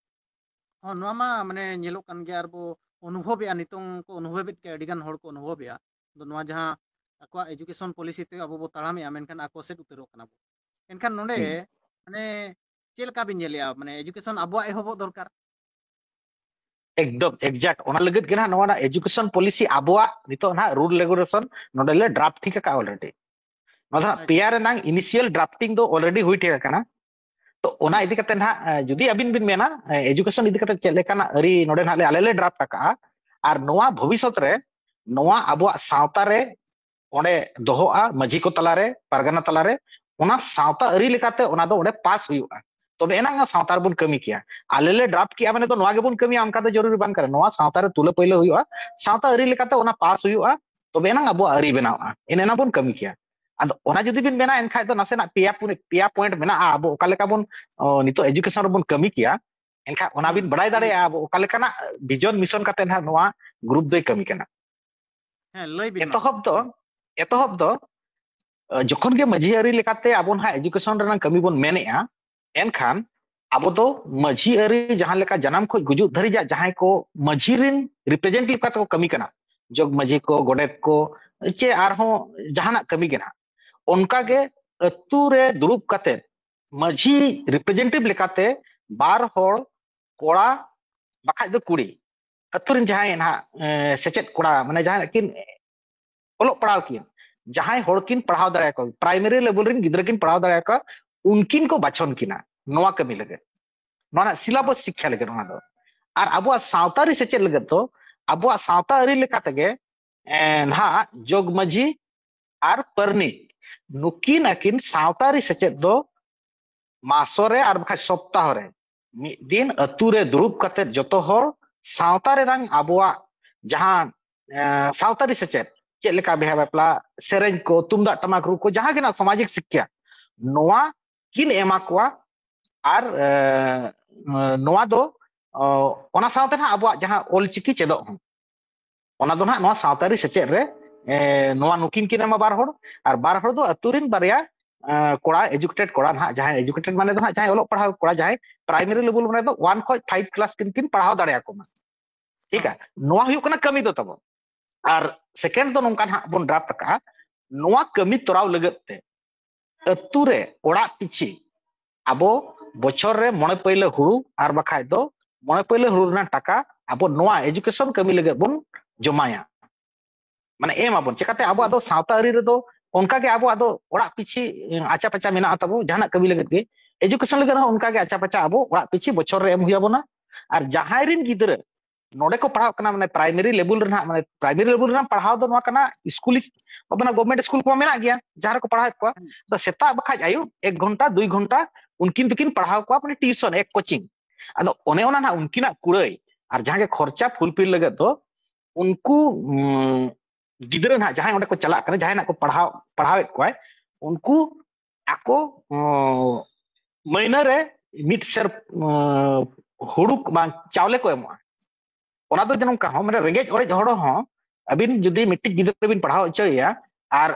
ᱦᱚᱸ, ᱱᱚᱣᱟ ᱢᱟ ᱢᱟᱱᱮ ᱧᱮᱞᱚᱜ ᱠᱟᱱ ᱜᱮᱭᱟ, ᱟᱨ ᱵᱚ ᱚᱱᱩᱵᱷᱚᱵᱮᱜᱼᱟ, ᱱᱤᱛᱚᱝ ᱠᱚ ᱚᱱᱩᱵᱷᱚᱵᱮᱫ ᱜᱮᱭᱟ, ᱟᱹᱰᱤ ᱜᱟᱱ ᱦᱚᱲ ᱠᱚ ᱚᱱᱩᱵᱷᱚᱵᱮᱜᱼᱟ᱾ ᱟᱫᱚ ᱱᱚᱣᱟ ᱡᱟᱦᱟᱸ ᱟᱠᱚᱣᱟᱜ ᱮᱡᱩᱠᱮᱥᱚᱱ ᱯᱚᱞᱤᱥᱤ ᱛᱮ ᱟᱵᱚ ᱵᱚ ᱛᱟᱲᱟᱢᱮᱜᱼᱟ, ᱢᱮᱱᱠᱷᱟᱱ ᱟᱠᱚ ᱥᱮᱫ ᱩᱛᱟᱹᱨᱚᱜ ᱠᱟᱱᱟ ᱵᱚ᱾ ᱮᱱᱠᱷᱟᱱ ᱱᱚᱰᱮ ᱦᱩᱸ᱾ ᱢᱟᱱᱮ ᱪᱮᱫ ᱞᱮᱠᱟ ᱵᱤᱱ ᱧᱮᱞᱮᱜᱼᱟ, ᱢᱟᱱᱮ ᱮᱡᱩᱠᱮᱥᱚᱱ ᱟᱵᱚᱣᱟᱜ ᱮᱦᱚᱵᱚᱜ ᱫᱚᱨᱠᱟᱨ? ᱮᱠᱫᱚᱢ exact᱾ ᱚᱱᱟ ᱞᱟᱹᱜᱤᱫ ᱜᱮ ᱱᱟᱦᱟᱜ ᱱᱚᱣᱟ ᱨᱮᱱᱟᱜ ᱮᱡᱩᱠᱮᱥᱚᱱ ᱯᱚᱞᱤᱥᱤ ᱟᱵᱚᱣᱟᱜ ᱱᱤᱛᱚᱜ ᱱᱟᱦᱟᱜ ᱨᱩᱞ ᱨᱮᱜᱩᱞᱮᱥᱚᱱ ᱱᱚᱰᱮ ᱞᱮ ᱰᱨᱟᱯᱴ ᱴᱷᱤᱠ ᱟᱠᱟᱫᱼᱟ already᱾ ᱱᱚᱣᱟ ᱫᱚ ᱦᱟᱸᱜ ᱟᱪᱪᱷᱟ᱾ ᱯᱮᱭᱟ ᱨᱮᱱᱟᱝ ᱤᱱᱤᱥᱤᱭᱟᱞ ᱰᱨᱟᱯᱴᱤᱝ ᱫᱚ ᱚᱞᱨᱮᱰᱤ ᱦᱩᱭ ᱴᱷᱤᱠ ᱟᱠᱟᱱᱟ᱾ ᱛᱚ ᱚᱱᱟ ᱤᱫᱤ ᱠᱟᱛᱮ ᱱᱟᱦᱟᱜ, ᱮ, ᱡᱩᱫᱤ ᱟᱹᱵᱤᱱ ᱵᱤᱱ ᱢᱮᱱᱟ, ᱮ, ᱮᱡᱩᱠᱮᱥᱚᱱ ᱤᱫᱤ ᱠᱟᱛᱮ ᱪᱮᱫ ᱞᱮᱠᱟᱱᱟᱜ ᱟᱹᱨᱤ ᱱᱚᱰᱮ ᱱᱟᱦᱟᱜ ᱞᱮ, ᱟᱞᱮ ᱞᱮ ᱰᱨᱟᱯᱴ ᱟᱠᱟᱜᱼᱟ, ᱟᱨ ᱱᱚᱣᱟ ᱵᱷᱚᱵᱤᱥᱚᱛ ᱨᱮ ᱱᱚᱣᱟ ᱟᱵᱚᱣᱟᱜ ᱥᱟᱶᱛᱟ ᱨᱮ ᱚᱸᱰᱮ ᱫᱚᱦᱚᱜᱼᱟ, ᱢᱟᱹᱡᱷᱤ ᱠᱚ ᱛᱟᱞᱟᱨᱮ, ᱯᱟᱨᱜᱟᱱᱟ ᱛᱟᱞᱟᱨᱮ, ᱚᱱᱟ ᱥᱟᱶᱛᱟ ᱟᱹᱨᱤ ᱞᱮᱠᱟᱛᱮ ᱚᱱᱟ ᱫᱚ ᱚᱸᱰᱮ ᱯᱟᱥ ᱦᱩᱭᱩᱜᱼᱟ, ᱛᱚᱵᱮ ᱮᱱᱟᱝ ᱥᱟᱶᱛᱟ ᱨᱮᱵᱚᱱ ᱠᱟᱹᱢᱤ ᱠᱮᱭᱟ᱾ ᱟᱞᱮ ᱞᱮ ᱰᱨᱟᱯᱴ ᱠᱮᱜᱼᱟ ᱢᱟᱱᱮ ᱫᱚ ᱱᱚᱣᱟ ᱜᱮᱵᱚᱱ ᱠᱟᱹᱢᱤᱭᱟ, ᱚᱱᱠᱟ ᱫᱚ ᱡᱚᱨᱩᱨᱤ ᱵᱟᱝ ᱠᱟᱱᱟ᱾ ᱱᱚᱣᱟ ᱥᱟᱶᱛᱟ ᱨᱮ ᱛᱩᱞᱟᱹ ᱯᱟᱹᱭᱞᱟᱹ ᱦᱩᱭᱩᱜᱼᱟ, ᱥᱟᱶᱛᱟ ᱟᱹᱨᱤ ᱞᱮᱠᱟᱛᱮ ᱚᱱᱟ ᱯᱟᱥ ᱦᱩᱭᱩᱜᱼᱟ, ᱛᱚᱵᱮ ᱮᱱᱟᱝ ᱟᱵᱚᱣᱟᱜ ᱟᱹᱨᱤ ᱵᱮᱱᱟᱣᱜᱼᱟ, ᱮᱱ ᱮᱱᱟ ᱵᱚᱱ ᱠᱟᱹᱢᱤ ᱠᱮᱭᱟ᱾ ᱟᱫᱚ ᱚᱱᱟ ᱡᱩᱫᱤ ᱵᱤᱱ ᱢᱮᱱᱟ, ᱮᱱᱠᱷᱟᱡ ᱫᱚ ᱱᱟᱥᱮᱱᱟᱜ ᱯᱮᱭᱟ ᱯᱩᱱ-, ᱯᱮᱭᱟ ᱯᱚᱭᱮᱱᱴ ᱢᱮᱱᱟᱜᱼᱟ, ᱟᱵᱚ ᱚᱠᱟ ᱞᱮᱠᱟ ᱵᱚᱱ, ᱚ, ᱱᱤᱛᱚᱜ ᱮᱡᱩᱠᱮᱥᱚᱱ ᱨᱮᱵᱚᱱ ᱠᱟᱹᱢᱤ ᱠᱮᱭᱟ, ᱮᱱᱠᱷᱟᱡ ᱚᱱᱟ ᱵᱤᱱ ᱦᱩᱸ, ᱵᱟᱲᱟᱭ ᱦᱩᱸ᱾ ᱫᱟᱲᱮᱭᱟᱜᱼᱟ ᱟᱵᱚ ᱚᱠᱟ ᱞᱮᱠᱟᱱᱟᱜ ᱵᱷᱤᱡᱚᱱ ᱢᱤᱥᱚᱱ ᱠᱟᱛᱮ ᱱᱟᱦᱟᱜ ᱱᱚᱣᱟ ᱜᱨᱩᱯ ᱫᱚᱭ ᱠᱟᱹᱢᱤ ᱠᱟᱱᱟ᱾ ᱦᱮᱸ, ᱞᱟᱹᱭ ᱵᱤᱱ ᱢᱟ᱾ ᱮᱛᱚᱦᱚᱵ ᱫᱚ, ᱮᱛᱚᱦᱚᱵ ᱫᱚ, ᱟᱹ, ᱡᱚᱠᱷᱚᱱ ᱜᱮ ᱢᱟᱹᱡᱷᱤ ᱟᱹᱨᱤ ᱞᱮᱠᱟᱛᱮ ᱟᱵᱚ ᱱᱟᱦᱟᱜ ᱮᱡᱩᱠᱮᱥᱚᱱ ᱨᱮᱱᱟᱜ ᱠᱟᱹᱢᱤ ᱵᱚᱱ ᱢᱮᱱᱮᱜᱼᱟ, ᱮᱱᱠᱷᱟᱱ ᱟᱵᱚ ᱫᱚ ᱢᱟᱹᱡᱷᱤ ᱟᱹᱨᱤ ᱡᱟᱦᱟᱸ ᱞᱮᱠᱟ ᱡᱟᱱᱟᱢ ᱠᱷᱚᱱ ᱜᱩᱡᱩᱜ ᱫᱷᱟᱹᱨᱤᱡᱟᱜ ᱡᱟᱦᱟᱸᱭ ᱠᱚ ᱢᱟᱹᱡᱷᱤ ᱨᱮᱱ ᱨᱤᱯᱨᱮᱡᱮᱱᱴᱮᱴᱤᱵᱷ ᱠᱟᱛᱮ ᱠᱚ ᱠᱟᱹᱢᱤ ᱠᱟᱱᱟ, ᱡᱚᱜᱽ ᱢᱟᱹᱡᱷᱤ ᱠᱚ, ᱜᱚᱰᱮᱛ ᱠᱚ, ᱪᱮ ᱟᱨᱦᱚᱸ ᱡᱟᱦᱟᱱᱟᱜ ᱠᱟᱹᱢᱤ ᱜᱮ ᱱᱟᱦᱟᱜ, ᱚᱱᱠᱟ ᱜᱮ ᱟᱹᱛᱩ ᱨᱮ ᱫᱩᱲᱩᱵ ᱠᱟᱛᱮ ᱢᱟᱹᱡᱷᱤ ᱨᱤᱯᱨᱮᱡᱮᱱᱴᱮᱴᱤᱵᱷ ᱞᱮᱠᱟᱛᱮ ᱵᱟᱨ ᱦᱚᱲ ᱠᱚᱲᱟ ᱵᱟᱠᱷᱟᱡ ᱫᱚ ᱠᱩᱲᱤ, ᱟᱹᱛᱩ ᱨᱮᱱ ᱡᱟᱦᱟᱸᱭ ᱱᱟᱦᱟᱜ, ᱮ, ᱥᱮᱪᱮᱫ ᱠᱚᱲᱟ, ᱢᱟᱱᱮ ᱡᱟᱦᱟᱸᱭ ᱠᱤᱱ ᱚᱞᱚᱜ ᱯᱟᱲᱦᱟᱣ ᱠᱤᱱ, ᱡᱟᱦᱟᱸᱭ ᱦᱚᱲ ᱠᱤᱱ ᱯᱟᱲᱦᱟᱣ ᱫᱟᱲᱮᱭᱟᱠᱚᱣᱟ, ᱯᱨᱟᱭᱢᱟᱨᱤ ᱞᱮᱵᱮᱞ ᱨᱮᱱ ᱜᱤᱫᱽᱨᱟᱹ ᱠᱤᱱ ᱯᱟᱲᱦᱟᱣ ᱫᱟᱲᱮᱭᱟᱠᱚᱣᱟ, ᱩᱱᱠᱤᱱ ᱠᱚ ᱵᱟᱪᱷᱚᱱ ᱠᱤᱱᱟ ᱱᱚᱣᱟ ᱠᱟᱹᱢᱤ ᱞᱟᱹᱜᱤᱫ, ᱱᱚᱣᱟ ᱨᱮᱱᱟᱜ ᱥᱤᱞᱟᱵᱚᱥ ᱥᱤᱠᱠᱷᱟ ᱞᱟᱹᱜᱤᱫ᱾ ᱚᱱᱟ ᱫᱚ ᱟᱨ ᱟᱵᱚᱣᱟᱜ ᱥᱟᱶᱛᱟ ᱟᱹᱨᱤ ᱥᱮᱪᱮᱫ ᱞᱟᱹᱜᱤᱫ ᱫᱚ ᱟᱵᱚᱣᱟᱜ ᱥᱟᱶᱛᱟ ᱟᱹᱨᱤ ᱞᱮᱠᱟ ᱛᱮᱜᱮ, ᱮ, ᱱᱟᱦᱟᱜ ᱡᱚᱜᱽ ᱢᱟᱹᱡᱷᱤ ᱟᱨ ᱯᱟᱨᱱᱤᱠ ᱱᱩᱠᱤᱱ ᱟᱹᱠᱤᱱ ᱥᱟᱶᱛᱟ ᱟᱹᱨᱤ ᱥᱮᱪᱮᱫ ᱫᱚ ᱢᱟᱥᱚ ᱨᱮ ᱟᱨ ᱵᱟᱠᱷᱟᱡ ᱥᱚᱯᱛᱟᱦᱚ ᱨᱮ ᱢᱤᱫ ᱫᱤᱱ ᱟᱹᱛᱩ ᱨᱮ ᱫᱩᱲᱩᱵ ᱠᱟᱛᱮ ᱡᱚᱛᱚ ᱦᱚᱲ ᱥᱟᱶᱛᱟ ᱨᱮᱱᱟᱝ ᱟᱵᱚᱣᱟᱜ ᱡᱟᱦᱟᱸ, ᱮ, ᱥᱟᱶᱛᱟᱨᱤ ᱥᱮᱪᱮᱫ, ᱪᱮᱫ ᱞᱮᱠᱟ ᱵᱤᱦᱟ ᱵᱟᱯᱞᱟ, ᱥᱮᱨᱮᱧ ᱠᱚ, ᱛᱩᱢᱫᱟᱜ ᱴᱟᱢᱟᱠ ᱨᱩ ᱠᱚ, ᱡᱟᱦᱟᱸ ᱜᱮ ᱱᱟᱜ ᱥᱟᱢᱟᱡᱤᱠ ᱥᱤᱠᱠᱷᱟ, ᱱᱚᱣᱟ ᱠᱤᱱ ᱮᱢᱟ ᱠᱚᱣᱟ᱾ ᱟᱨ, ᱮ, ᱱᱚᱣᱟ ᱫᱚ, ᱚ, ᱚᱱᱟ ᱥᱟᱶᱛᱮ ᱱᱟᱜ ᱟᱵᱚᱣᱟᱜ ᱡᱟᱦᱟᱸ ᱚᱞᱪᱤᱠᱤ ᱪᱮᱫᱚᱜ ᱦᱚᱸ, ᱚᱱᱟ ᱫᱚ ᱱᱟᱜ ᱱᱚᱣᱟ ᱥᱟᱶᱛᱟᱨᱤ ᱥᱮᱪᱮᱫ ᱨᱮ, ᱮ, ᱱᱚᱣᱟ ᱱᱩᱠᱤᱱ ᱠᱤᱱ ᱮᱢᱟ ᱵᱟᱨ ᱦᱚᱲ, ᱟᱨ ᱵᱟᱨ ᱦᱚᱲ ᱫᱚ ᱟᱹᱛᱩ ᱨᱮᱱ ᱵᱟᱨᱭᱟ, ᱮ, ᱠᱚᱲᱟ, ᱮᱡᱩᱠᱮᱴᱮᱰ ᱠᱚᱲᱟ ᱱᱟᱜ, ᱡᱟᱦᱟᱸᱭ ᱮᱡᱩᱠᱮᱴᱮᱰ ᱢᱟᱱᱮ ᱫᱚ ᱱᱟᱜ ᱡᱟᱦᱟᱸᱭ ᱚᱞᱚᱜ ᱯᱟᱲᱦᱟᱣ ᱠᱚᱲᱟ, ᱡᱟᱦᱟᱸᱭ ᱯᱨᱟᱭᱢᱟᱨᱤ ᱞᱮᱵᱮᱞ ᱢᱟᱱᱮ ᱫᱚ ᱚᱣᱟᱱ ᱠᱷᱚᱡ ᱯᱷᱟᱭᱤᱵᱷ ᱠᱞᱟᱥ ᱠᱤᱱ, ᱠᱤᱱ ᱯᱟᱲᱦᱟᱣ ᱫᱟᱲᱮᱭᱟᱠᱚ ᱢᱟ᱾ ᱴᱷᱤᱠ ᱟ? ᱱᱚᱣᱟ ᱦᱩᱭᱩᱜ ᱠᱟᱱᱟ ᱠᱟᱹᱢᱤ ᱫᱚ ᱛᱟᱵᱚᱱ᱾ ᱟᱨ ᱥᱮᱠᱮᱱᱰ ᱫᱚ ᱱᱚᱝᱠᱟ ᱱᱟᱦᱟᱜ ᱵᱚᱱ ᱰᱨᱟᱯᱴ ᱟᱠᱟᱜᱼᱟ, ᱱᱚᱣᱟ ᱠᱟᱹᱢᱤ ᱛᱚᱨᱟᱣ ᱞᱟᱹᱜᱤᱫ ᱛᱮ ᱟᱹᱛᱩ ᱨᱮ ᱚᱲᱟᱜ ᱯᱤᱪᱷᱤ ᱟᱵᱚ ᱵᱚᱪᱷᱚᱨ ᱨᱮ ᱢᱚᱬᱮ ᱯᱟᱹᱭᱞᱟᱹ ᱦᱩᱲᱩ ᱟᱨ ᱵᱟᱠᱷᱟᱡ ᱫᱚ ᱢᱚᱬᱮ ᱯᱟᱹᱭᱞᱟᱹ ᱦᱩᱲᱩ ᱨᱮᱱᱟᱜ ᱴᱟᱠᱟ ᱟᱵᱚ ᱱᱚᱣᱟ ᱮᱡᱩᱠᱮᱥᱚᱱ ᱠᱟᱹᱢᱤ ᱞᱟᱹᱜᱤᱫ ᱵᱚᱱ ᱡᱚᱢᱟᱭᱟ, ᱢᱟᱱᱮ ᱮᱢ ᱟᱵᱚᱱ᱾ ᱪᱮᱠᱟᱛᱮ ᱟᱵᱚᱣᱟᱜ ᱫᱚ ᱥᱟᱶᱛᱟ ᱟᱹᱨᱤ ᱨᱮᱫᱚ ᱚᱱᱠᱟᱜᱮ ᱟᱵᱚᱣᱟᱜ ᱫᱚ ᱚᱲᱟᱜ ᱯᱤᱪᱷᱤ ᱟᱪᱟ ᱯᱟᱪᱟ ᱢᱮᱱᱟᱜ ᱛᱟᱵᱚ, ᱡᱟᱦᱟᱱᱟᱜ ᱠᱟᱹᱢᱤ ᱞᱟᱹᱜᱤᱫ ᱜᱮ, ᱮᱡᱩᱠᱮᱥᱚᱱ ᱞᱟᱹᱜᱤᱫ ᱦᱚᱸ ᱚᱱᱠᱟᱜᱮ ᱟᱪᱟ ᱯᱟᱪᱟ ᱟᱵᱚ ᱚᱲᱟᱜ ᱯᱤᱪᱷᱤ ᱵᱚᱪᱷᱚᱨ ᱨᱮ ᱮᱢ ᱦᱩᱭ ᱟᱵᱚᱱᱟ᱾ ᱟᱨ ᱡᱟᱦᱟᱸᱭ ᱨᱮᱱ ᱜᱤᱫᱽᱨᱟᱹ ᱱᱚᱰᱮ ᱠᱚ ᱯᱟᱲᱦᱟᱜ ᱠᱟᱱᱟ, ᱢᱟᱱᱮ ᱯᱨᱟᱭᱢᱟᱨᱤ ᱞᱮᱵᱮᱞ ᱨᱮᱱᱟᱜ, ᱢᱟᱱᱮ ᱯᱨᱟᱭᱢᱟᱨᱤ ᱞᱮᱵᱮᱞ ᱨᱮᱱᱟᱜ ᱯᱟᱲᱦᱟᱣ ᱫᱚ ᱱᱚᱣᱟ ᱠᱟᱱᱟ, ᱥᱠᱩᱞ, ᱟᱵᱚᱱᱟᱜ ᱜᱚᱵᱷᱢᱮᱱᱴ ᱥᱠᱩᱞ ᱠᱚᱢᱟ ᱢᱮᱱᱟᱜ ᱜᱮᱭᱟ, ᱡᱟᱦᱟᱸ ᱨᱮᱠᱚ ᱯᱟᱲᱦᱟᱣᱮᱫ ᱠᱚᱣᱟ᱾ ᱛᱚ ᱥᱮᱛᱟᱜ ᱵᱟᱠᱷᱟᱡ ᱟᱹᱭᱩᱵ ᱮᱠ ᱜᱷᱚᱱᱴᱟ ᱫᱩᱭ ᱜᱷᱚᱱᱴᱟ ᱩᱱᱠᱤᱱ ᱫᱚᱠᱤᱱ ᱯᱟᱲᱦᱟᱣ ᱠᱚᱣᱟ, ᱢᱟᱱᱮ ᱴᱤᱭᱩᱥᱚᱱ, ᱮᱠ ᱠᱳᱪᱤᱝ᱾ ᱟᱫᱚ ᱚᱱᱮ ᱚᱱᱟ ᱱᱟᱦᱟᱜ ᱩᱱᱠᱤᱱᱟᱜ ᱠᱩᱲᱟᱹᱭ ᱟᱨ ᱡᱟᱦᱟᱸ ᱜᱮ ᱠᱷᱚᱨᱪᱟ ᱯᱷᱩᱞᱯᱷᱤᱞ ᱞᱟᱹᱜᱤᱫ ᱫᱚ ᱩᱱᱠᱩ, ᱩᱢ, ᱜᱤᱫᱽᱨᱟᱹ ᱱᱟᱦᱟᱜ ᱡᱟᱦᱟᱸᱭ ᱚᱸᱰᱮ ᱠᱚ ᱪᱟᱞᱟᱜ ᱠᱟᱱᱟ, ᱡᱟᱦᱟᱸᱭ ᱱᱟᱦᱟᱜ ᱠᱚ ᱯᱟᱲᱦᱟᱣ, ᱯᱟᱲᱦᱟᱣᱮᱫ ᱠᱚᱣᱟᱭ, ᱩᱱᱠᱩ ᱟᱠᱚ, ᱩᱸ, ᱢᱟᱹᱦᱱᱟᱹ ᱨᱮ ᱢᱤᱫ ᱥᱮᱨ, ᱩᱸ, ᱦᱩᱲᱩ ᱠᱚ ᱵᱟᱝ ᱪᱟᱣᱞᱮ ᱠᱚ ᱮᱢᱚᱜᱼᱟ᱾ ᱚᱱᱟ ᱫᱚ ᱡᱮ ᱱᱚᱝᱠᱟ ᱦᱚᱸ, ᱢᱟᱱᱮ ᱨᱮᱸᱜᱮᱡ ᱚᱨᱮᱡ ᱦᱚᱲ ᱦᱚᱸ ᱟᱹᱵᱤᱱ ᱡᱩᱫᱤ ᱢᱤᱫᱴᱤᱡ ᱜᱤᱫᱽᱨᱟᱹ ᱵᱤᱱ ᱯᱟᱲᱦᱟᱣ ᱦᱚᱪᱚᱭᱮᱭᱟ ᱟᱨ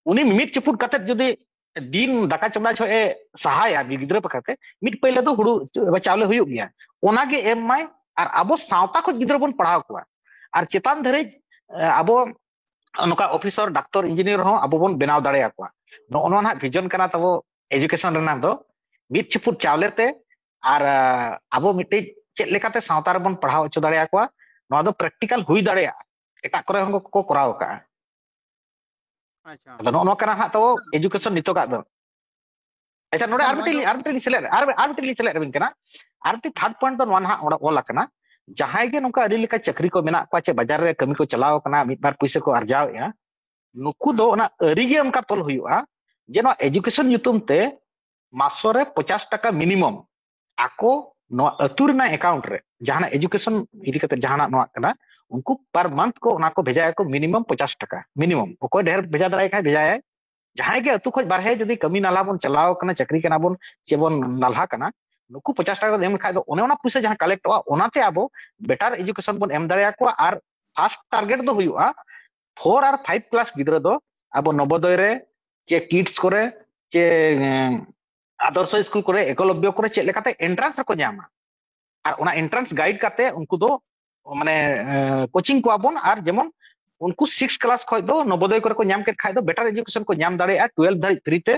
ᱩᱱᱤ ᱢᱤᱢᱤᱫ ᱪᱩᱯᱩᱫ ᱠᱟᱛᱮᱫ ᱡᱩᱫᱤ ᱫᱤᱱ ᱫᱟᱠᱟ ᱪᱚᱸᱫᱟ ᱡᱚᱦᱚᱜ ᱮ ᱥᱟᱦᱟᱭᱟ ᱜᱤᱫᱽᱨᱟᱹ ᱵᱟᱠᱷᱨᱟ ᱛᱮ, ᱢᱤᱫ ᱯᱟᱹᱭᱞᱟᱹ ᱫᱚ ᱦᱩᱲᱩ ᱪᱟᱣᱞᱮ ᱦᱩᱭᱩᱜ ᱜᱮᱭᱟ, ᱚᱱᱟᱜᱮ ᱮᱢ ᱢᱟᱭ᱾ ᱟᱨ ᱟᱵᱚ ᱥᱟᱶᱛᱟ ᱠᱷᱚᱱ ᱜᱤᱫᱽᱨᱟᱹ ᱵᱚᱱ ᱯᱟᱲᱦᱟᱣ ᱠᱚᱣᱟ᱾ ᱟᱨ ᱪᱮᱛᱟᱱ ᱫᱷᱟᱹᱨᱤᱡ, ᱮ, ᱟᱵᱚ ᱱᱚᱝᱠᱟ ᱚᱯᱷᱤᱥᱟᱨ, ᱰᱟᱠᱛᱚᱨ, ᱤᱧᱡᱤᱱᱤᱭᱟᱨ ᱦᱚᱸ ᱟᱵᱚ ᱵᱚᱱ ᱵᱮᱱᱟᱣ ᱫᱟᱲᱮᱭᱟᱠᱚᱣᱟ᱾ ᱱᱚᱜᱼᱚ ᱱᱚᱣᱟ ᱱᱟᱦᱟᱜ ᱵᱷᱤᱡᱚᱱ ᱠᱟᱱᱟ ᱛᱟᱵᱚ ᱮᱡᱩᱠᱮᱥᱚᱱ ᱨᱮᱱᱟᱜ ᱫᱚ, ᱢᱤᱫ ᱪᱩᱯᱩᱫ ᱪᱟᱣᱞᱮ ᱛᱮ᱾ ᱟᱨ, ᱟ, ᱟᱵᱚ ᱢᱤᱫᱴᱤᱡ ᱪᱮᱫ ᱞᱮᱠᱟᱛᱮ ᱥᱟᱶᱛᱟ ᱨᱮᱵᱚᱱ ᱯᱟᱲᱦᱟᱣ ᱦᱚᱪᱚ ᱫᱟᱲᱮᱭᱟᱠᱚᱣᱟ, ᱱᱚᱣᱟ ᱫᱚ ᱯᱨᱮᱠᱴᱤᱠᱟᱞ ᱦᱩᱭ ᱫᱟᱲᱮᱭᱟᱜᱼᱟ, ᱮᱴᱟᱜ ᱠᱚᱨᱮ ᱦᱚᱸ ᱠᱚ ᱠᱚᱨᱟᱣ ᱟᱠᱟᱫᱼᱟ᱾ ᱟᱪᱪᱷᱟ᱾ ᱟᱫᱚ ᱱᱚᱜᱼᱚ ᱱᱚᱣᱟ ᱠᱟᱱᱟ ᱦᱟᱸᱜ ᱛᱟᱵᱚ ᱮᱡᱩᱠᱮᱥᱚᱱ ᱱᱤᱛᱚᱜᱟᱜ ᱫᱚ᱾ ᱟᱪᱪᱷᱟ, ᱱᱚᱰᱮ ᱟᱪᱪᱷᱟ, ᱟᱨ ᱱᱚᱣᱟ ᱢᱤᱫᱴᱮᱱ, ᱫᱚ ᱟᱨ ᱢᱤᱫᱴᱮᱱ ᱞᱤᱧ ᱥᱮᱞᱮᱫ, ᱟᱨ, ᱟᱨ ᱢᱤᱫᱴᱮᱱ ᱞᱤᱧ ᱥᱮᱞᱮᱫ ᱟᱵᱤᱱ ᱠᱟᱱᱟ᱾ ᱟᱨ ᱢᱤᱫᱴᱮᱱ ᱛᱷᱟᱨᱰ ᱯᱚᱭᱮᱱᱴ ᱫᱚ ᱱᱚᱣᱟ ᱱᱟᱦᱟᱜ ᱚᱸᱰᱮ ᱚᱞ ᱟᱠᱟᱱᱟ, ᱡᱟᱦᱟᱸᱭ ᱜᱮ ᱱᱚᱝᱠᱟ ᱟᱹᱰᱤ ᱞᱮᱠᱟ ᱪᱟᱹᱠᱨᱤ ᱠᱚ ᱢᱮᱱᱟᱜ ᱠᱚᱣᱟ, ᱪᱮ ᱵᱟᱡᱟᱨ ᱨᱮ ᱠᱟᱹᱢᱤ ᱠᱚ ᱪᱟᱞᱟᱣ ᱠᱟᱱᱟ, ᱢᱤᱫ ᱵᱟᱨ ᱯᱩᱭᱥᱟᱹ ᱠᱚ ᱟᱨᱡᱟᱣᱮᱫᱼᱟ, ᱱᱩᱠᱩ ᱫᱚ ᱚᱱᱟ ᱟᱹᱨᱤ ᱜᱮ ᱚᱱᱠᱟ ᱛᱚᱞ ᱦᱩᱭᱩᱜᱼᱟ ᱡᱮ ᱱᱚᱣᱟ ᱮᱡᱩᱠᱮᱥᱚᱱ ᱧᱩᱛᱩᱢ ᱛᱮ ᱢᱟᱥᱚ ᱨᱮ ᱯᱚᱪᱟᱥ ᱴᱟᱠᱟ ᱢᱤᱱᱤᱢᱟᱢ ᱟᱠᱚ ᱱᱚᱣᱟ ᱟᱹᱛᱩ ᱨᱮᱱᱟᱜ ᱮᱠᱟᱣᱩᱱᱴ ᱨᱮ, ᱡᱟᱦᱟᱱᱟᱜ ᱮᱡᱩᱠᱮᱥᱚᱱ ᱤᱫᱤ ᱠᱟᱛᱮ ᱡᱟᱦᱟᱱᱟᱜ ᱱᱚᱣᱟ ᱠᱟᱱᱟ, ᱩᱱᱠᱩ ᱯᱟᱨ ᱢᱟᱱᱛᱷ ᱠᱚ ᱚᱱᱟ ᱠᱚ ᱵᱷᱮᱡᱟᱭᱟᱠᱚ ᱢᱤᱱᱤᱢᱟᱢ ᱯᱚᱪᱟᱥ ᱴᱟᱠᱟ ᱢᱤᱱᱤᱢᱟᱢ᱾ ᱚᱠᱚᱭ ᱰᱷᱮᱨ ᱵᱷᱮᱡᱟ ᱫᱟᱲᱮᱭᱟᱜ ᱠᱷᱟᱱ ᱵᱷᱮᱡᱟᱭᱟᱭ᱾ ᱡᱟᱦᱟᱸᱭ ᱜᱮ ᱟᱹᱛᱩ ᱠᱷᱚᱱ ᱵᱟᱨᱦᱮ ᱡᱩᱫᱤ ᱠᱟᱹᱢᱤ ᱱᱟᱞᱦᱟ ᱵᱚᱱ ᱪᱟᱞᱟᱣ ᱠᱟᱱᱟ, ᱪᱟᱹᱠᱨᱤ ᱠᱟᱱᱟ ᱵᱚᱱ, ᱪᱮ ᱵᱚᱱ ᱱᱟᱞᱦᱟ ᱠᱟᱱᱟ, ᱱᱩᱠᱩ ᱯᱚᱪᱟᱥ ᱴᱟᱠᱟ ᱠᱚ ᱮᱢ ᱞᱮᱠᱷᱟᱡ ᱫᱚ ᱚᱱᱮ ᱚᱱᱟ ᱯᱩᱭᱥᱟᱹ ᱡᱟᱦᱟᱸ ᱠᱟᱞᱮᱠᱴᱚᱜᱼᱟ, ᱚᱱᱟᱛᱮ ᱟᱵᱚ ᱵᱮᱴᱟᱨ ᱮᱡᱩᱠᱮᱥᱚᱱ ᱵᱚᱱ ᱮᱢ ᱫᱟᱲᱮᱭᱟᱠᱚᱣᱟ᱾ ᱟᱨ ᱯᱷᱟᱨᱥᱴ ᱴᱟᱨᱜᱮᱴ ᱫᱚ ᱦᱩᱭᱩᱜᱼᱟ ᱯᱷᱳᱨ ᱟᱨ ᱯᱷᱟᱭᱤᱵᱷ ᱠᱞᱟᱥ ᱜᱤᱫᱽᱨᱟᱹ ᱫᱚ ᱟᱵᱚ ᱱᱚᱵᱳᱫᱚᱭ ᱨᱮ, ᱪᱮ ᱠᱤᱰᱥ ᱠᱚᱨᱮ, ᱪᱮ, ᱮᱸ, ᱟᱫᱚᱨᱥᱚ ᱥᱠᱩᱞ ᱠᱚᱨᱮ, ᱮᱠᱞᱚᱵᱽᱭᱚ ᱠᱚᱨᱮ ᱪᱮᱫ ᱞᱮᱠᱟᱛᱮ ᱮᱱᱴᱨᱟᱱᱥ ᱨᱮᱠᱚ ᱧᱟᱢᱟ᱾ ᱟᱨ ᱚᱱᱟ ᱮᱱᱴᱨᱟᱱᱥ ᱜᱟᱭᱤᱰ ᱠᱟᱛᱮ ᱩᱱᱠᱩ ᱫᱚ ᱢᱟᱱᱮ, ᱮᱸ, ᱠᱳᱪᱤᱝ ᱠᱚᱣᱟ ᱵᱚᱱ᱾ ᱟᱨ ᱡᱮᱢᱚᱱ ᱩᱱᱠᱩ ᱥᱤᱠᱥ ᱠᱞᱟᱥ ᱠᱷᱚᱱ ᱫᱚ ᱱᱚᱵᱳᱫᱚᱭ ᱠᱚᱨᱮ ᱠᱚ ᱧᱟᱢ ᱠᱮᱫ ᱠᱷᱟᱡ ᱫᱚ ᱵᱮᱴᱟᱨ ᱮᱡᱩᱠᱮᱥᱚᱱ ᱠᱚ ᱧᱟᱢ ᱫᱟᱲᱮᱭᱟᱜᱼᱟ ᱴᱩᱭᱮᱞᱵᱷ ᱫᱷᱟᱹᱨᱤᱡ ᱯᱷᱨᱤ ᱛᱮ᱾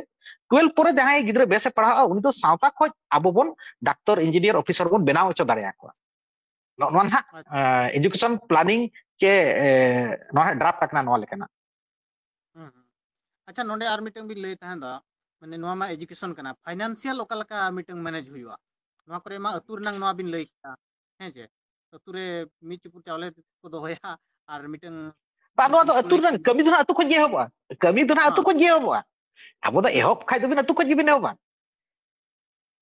ᱴᱩᱭᱮᱞᱵᱷ ᱯᱚᱨᱮ ᱡᱟᱦᱟᱸᱭ ᱜᱤᱫᱽᱨᱟᱹ ᱵᱮᱥᱮ ᱯᱟᱲᱦᱟᱜᱼᱟ, ᱩᱱᱤ ᱫᱚ ᱥᱟᱶᱛᱟ ᱠᱷᱚᱱ ᱟᱵᱚ ᱵᱚᱱ ᱰᱟᱠᱛᱚᱨ, ᱤᱧᱡᱤᱱᱤᱭᱟᱨ, ᱚᱯᱷᱤᱥᱟᱨ ᱵᱚᱱ ᱵᱮᱱᱟᱣ ᱦᱚᱪᱚ ᱫᱟᱲᱮᱭᱟᱠᱚᱣᱟ᱾ ᱱᱚᱜᱼᱚ ᱱᱚᱣᱟ ᱱᱟᱦᱟᱜ, ᱟᱪᱪᱷᱟ᱾ ᱮᱸ, ᱮᱡᱩᱠᱮᱥᱚᱱ ᱯᱞᱟᱱᱤᱝ ᱪᱮ, ᱮᱸ, ᱱᱚᱣᱟ ᱱᱟᱦᱟᱜ ᱰᱨᱟᱯᱴ ᱟᱠᱟᱱᱟ ᱱᱚᱣᱟ ᱞᱮᱠᱟᱱᱟᱜ᱾ ᱦᱩᱸ, ᱦᱩᱸ᱾ ᱟᱪᱪᱷᱟ, ᱱᱚᱰᱮ ᱟᱨ ᱢᱤᱫᱴᱟᱝ ᱵᱤᱱ ᱞᱟᱹᱭ ᱛᱟᱦᱮᱸ ᱫᱚ, ᱢᱟᱱᱮ ᱱᱚᱣᱟ ᱢᱟ ᱮᱡᱩᱠᱮᱥᱚᱱ ᱠᱟᱱᱟ, ᱯᱷᱟᱭᱱᱟᱱᱥᱤᱭᱟᱞ ᱚᱠᱟ ᱞᱮᱠᱟ ᱢᱤᱫᱴᱟᱝ ᱢᱮᱱᱮᱡᱽ ᱦᱩᱭᱩᱜᱼᱟ? ᱱᱚᱣᱟ ᱠᱚᱨᱮ ᱢᱟ ᱟᱹᱛᱩ ᱨᱮᱱᱟᱝ ᱱᱚᱣᱟ ᱵᱤᱱ ᱞᱟᱹᱭ ᱠᱮᱫᱟ, ᱦᱮᱸ ᱪᱮ? ᱟᱹᱛᱩ ᱨᱮ ᱢᱤᱫ ᱪᱩᱯᱩᱫ ᱪᱟᱣᱞᱮ ᱠᱚ ᱫᱚᱦᱚᱭᱟ ᱟᱨ ᱢᱤᱫᱴᱟᱝ ᱵᱟ, ᱱᱚᱣᱟ ᱫᱚ ᱟᱹᱛᱩ ᱨᱮᱱᱟᱜ ᱠᱟᱹᱢᱤ ᱫᱚ ᱱᱟᱜ ᱟᱹᱛᱩ ᱠᱷᱚᱱ ᱜᱮ ᱮᱦᱚᱵᱚᱜᱼᱟ᱾ ᱠᱟᱹᱢᱤ ᱫᱚ ᱱᱟᱜ ᱟᱹᱛᱩ ᱦᱮᱸ᱾ ᱠᱷᱚᱱ ᱜᱮ ᱮᱦᱚᱵᱚᱜᱼᱟ᱾ ᱟᱵᱚ ᱫᱚ ᱮᱦᱚᱵ ᱠᱷᱟᱡ ᱫᱚᱵᱤᱱ ᱟᱹᱛᱩ ᱠᱷᱚᱱ ᱜᱮᱵᱤᱱ ᱮᱦᱚᱵᱟ᱾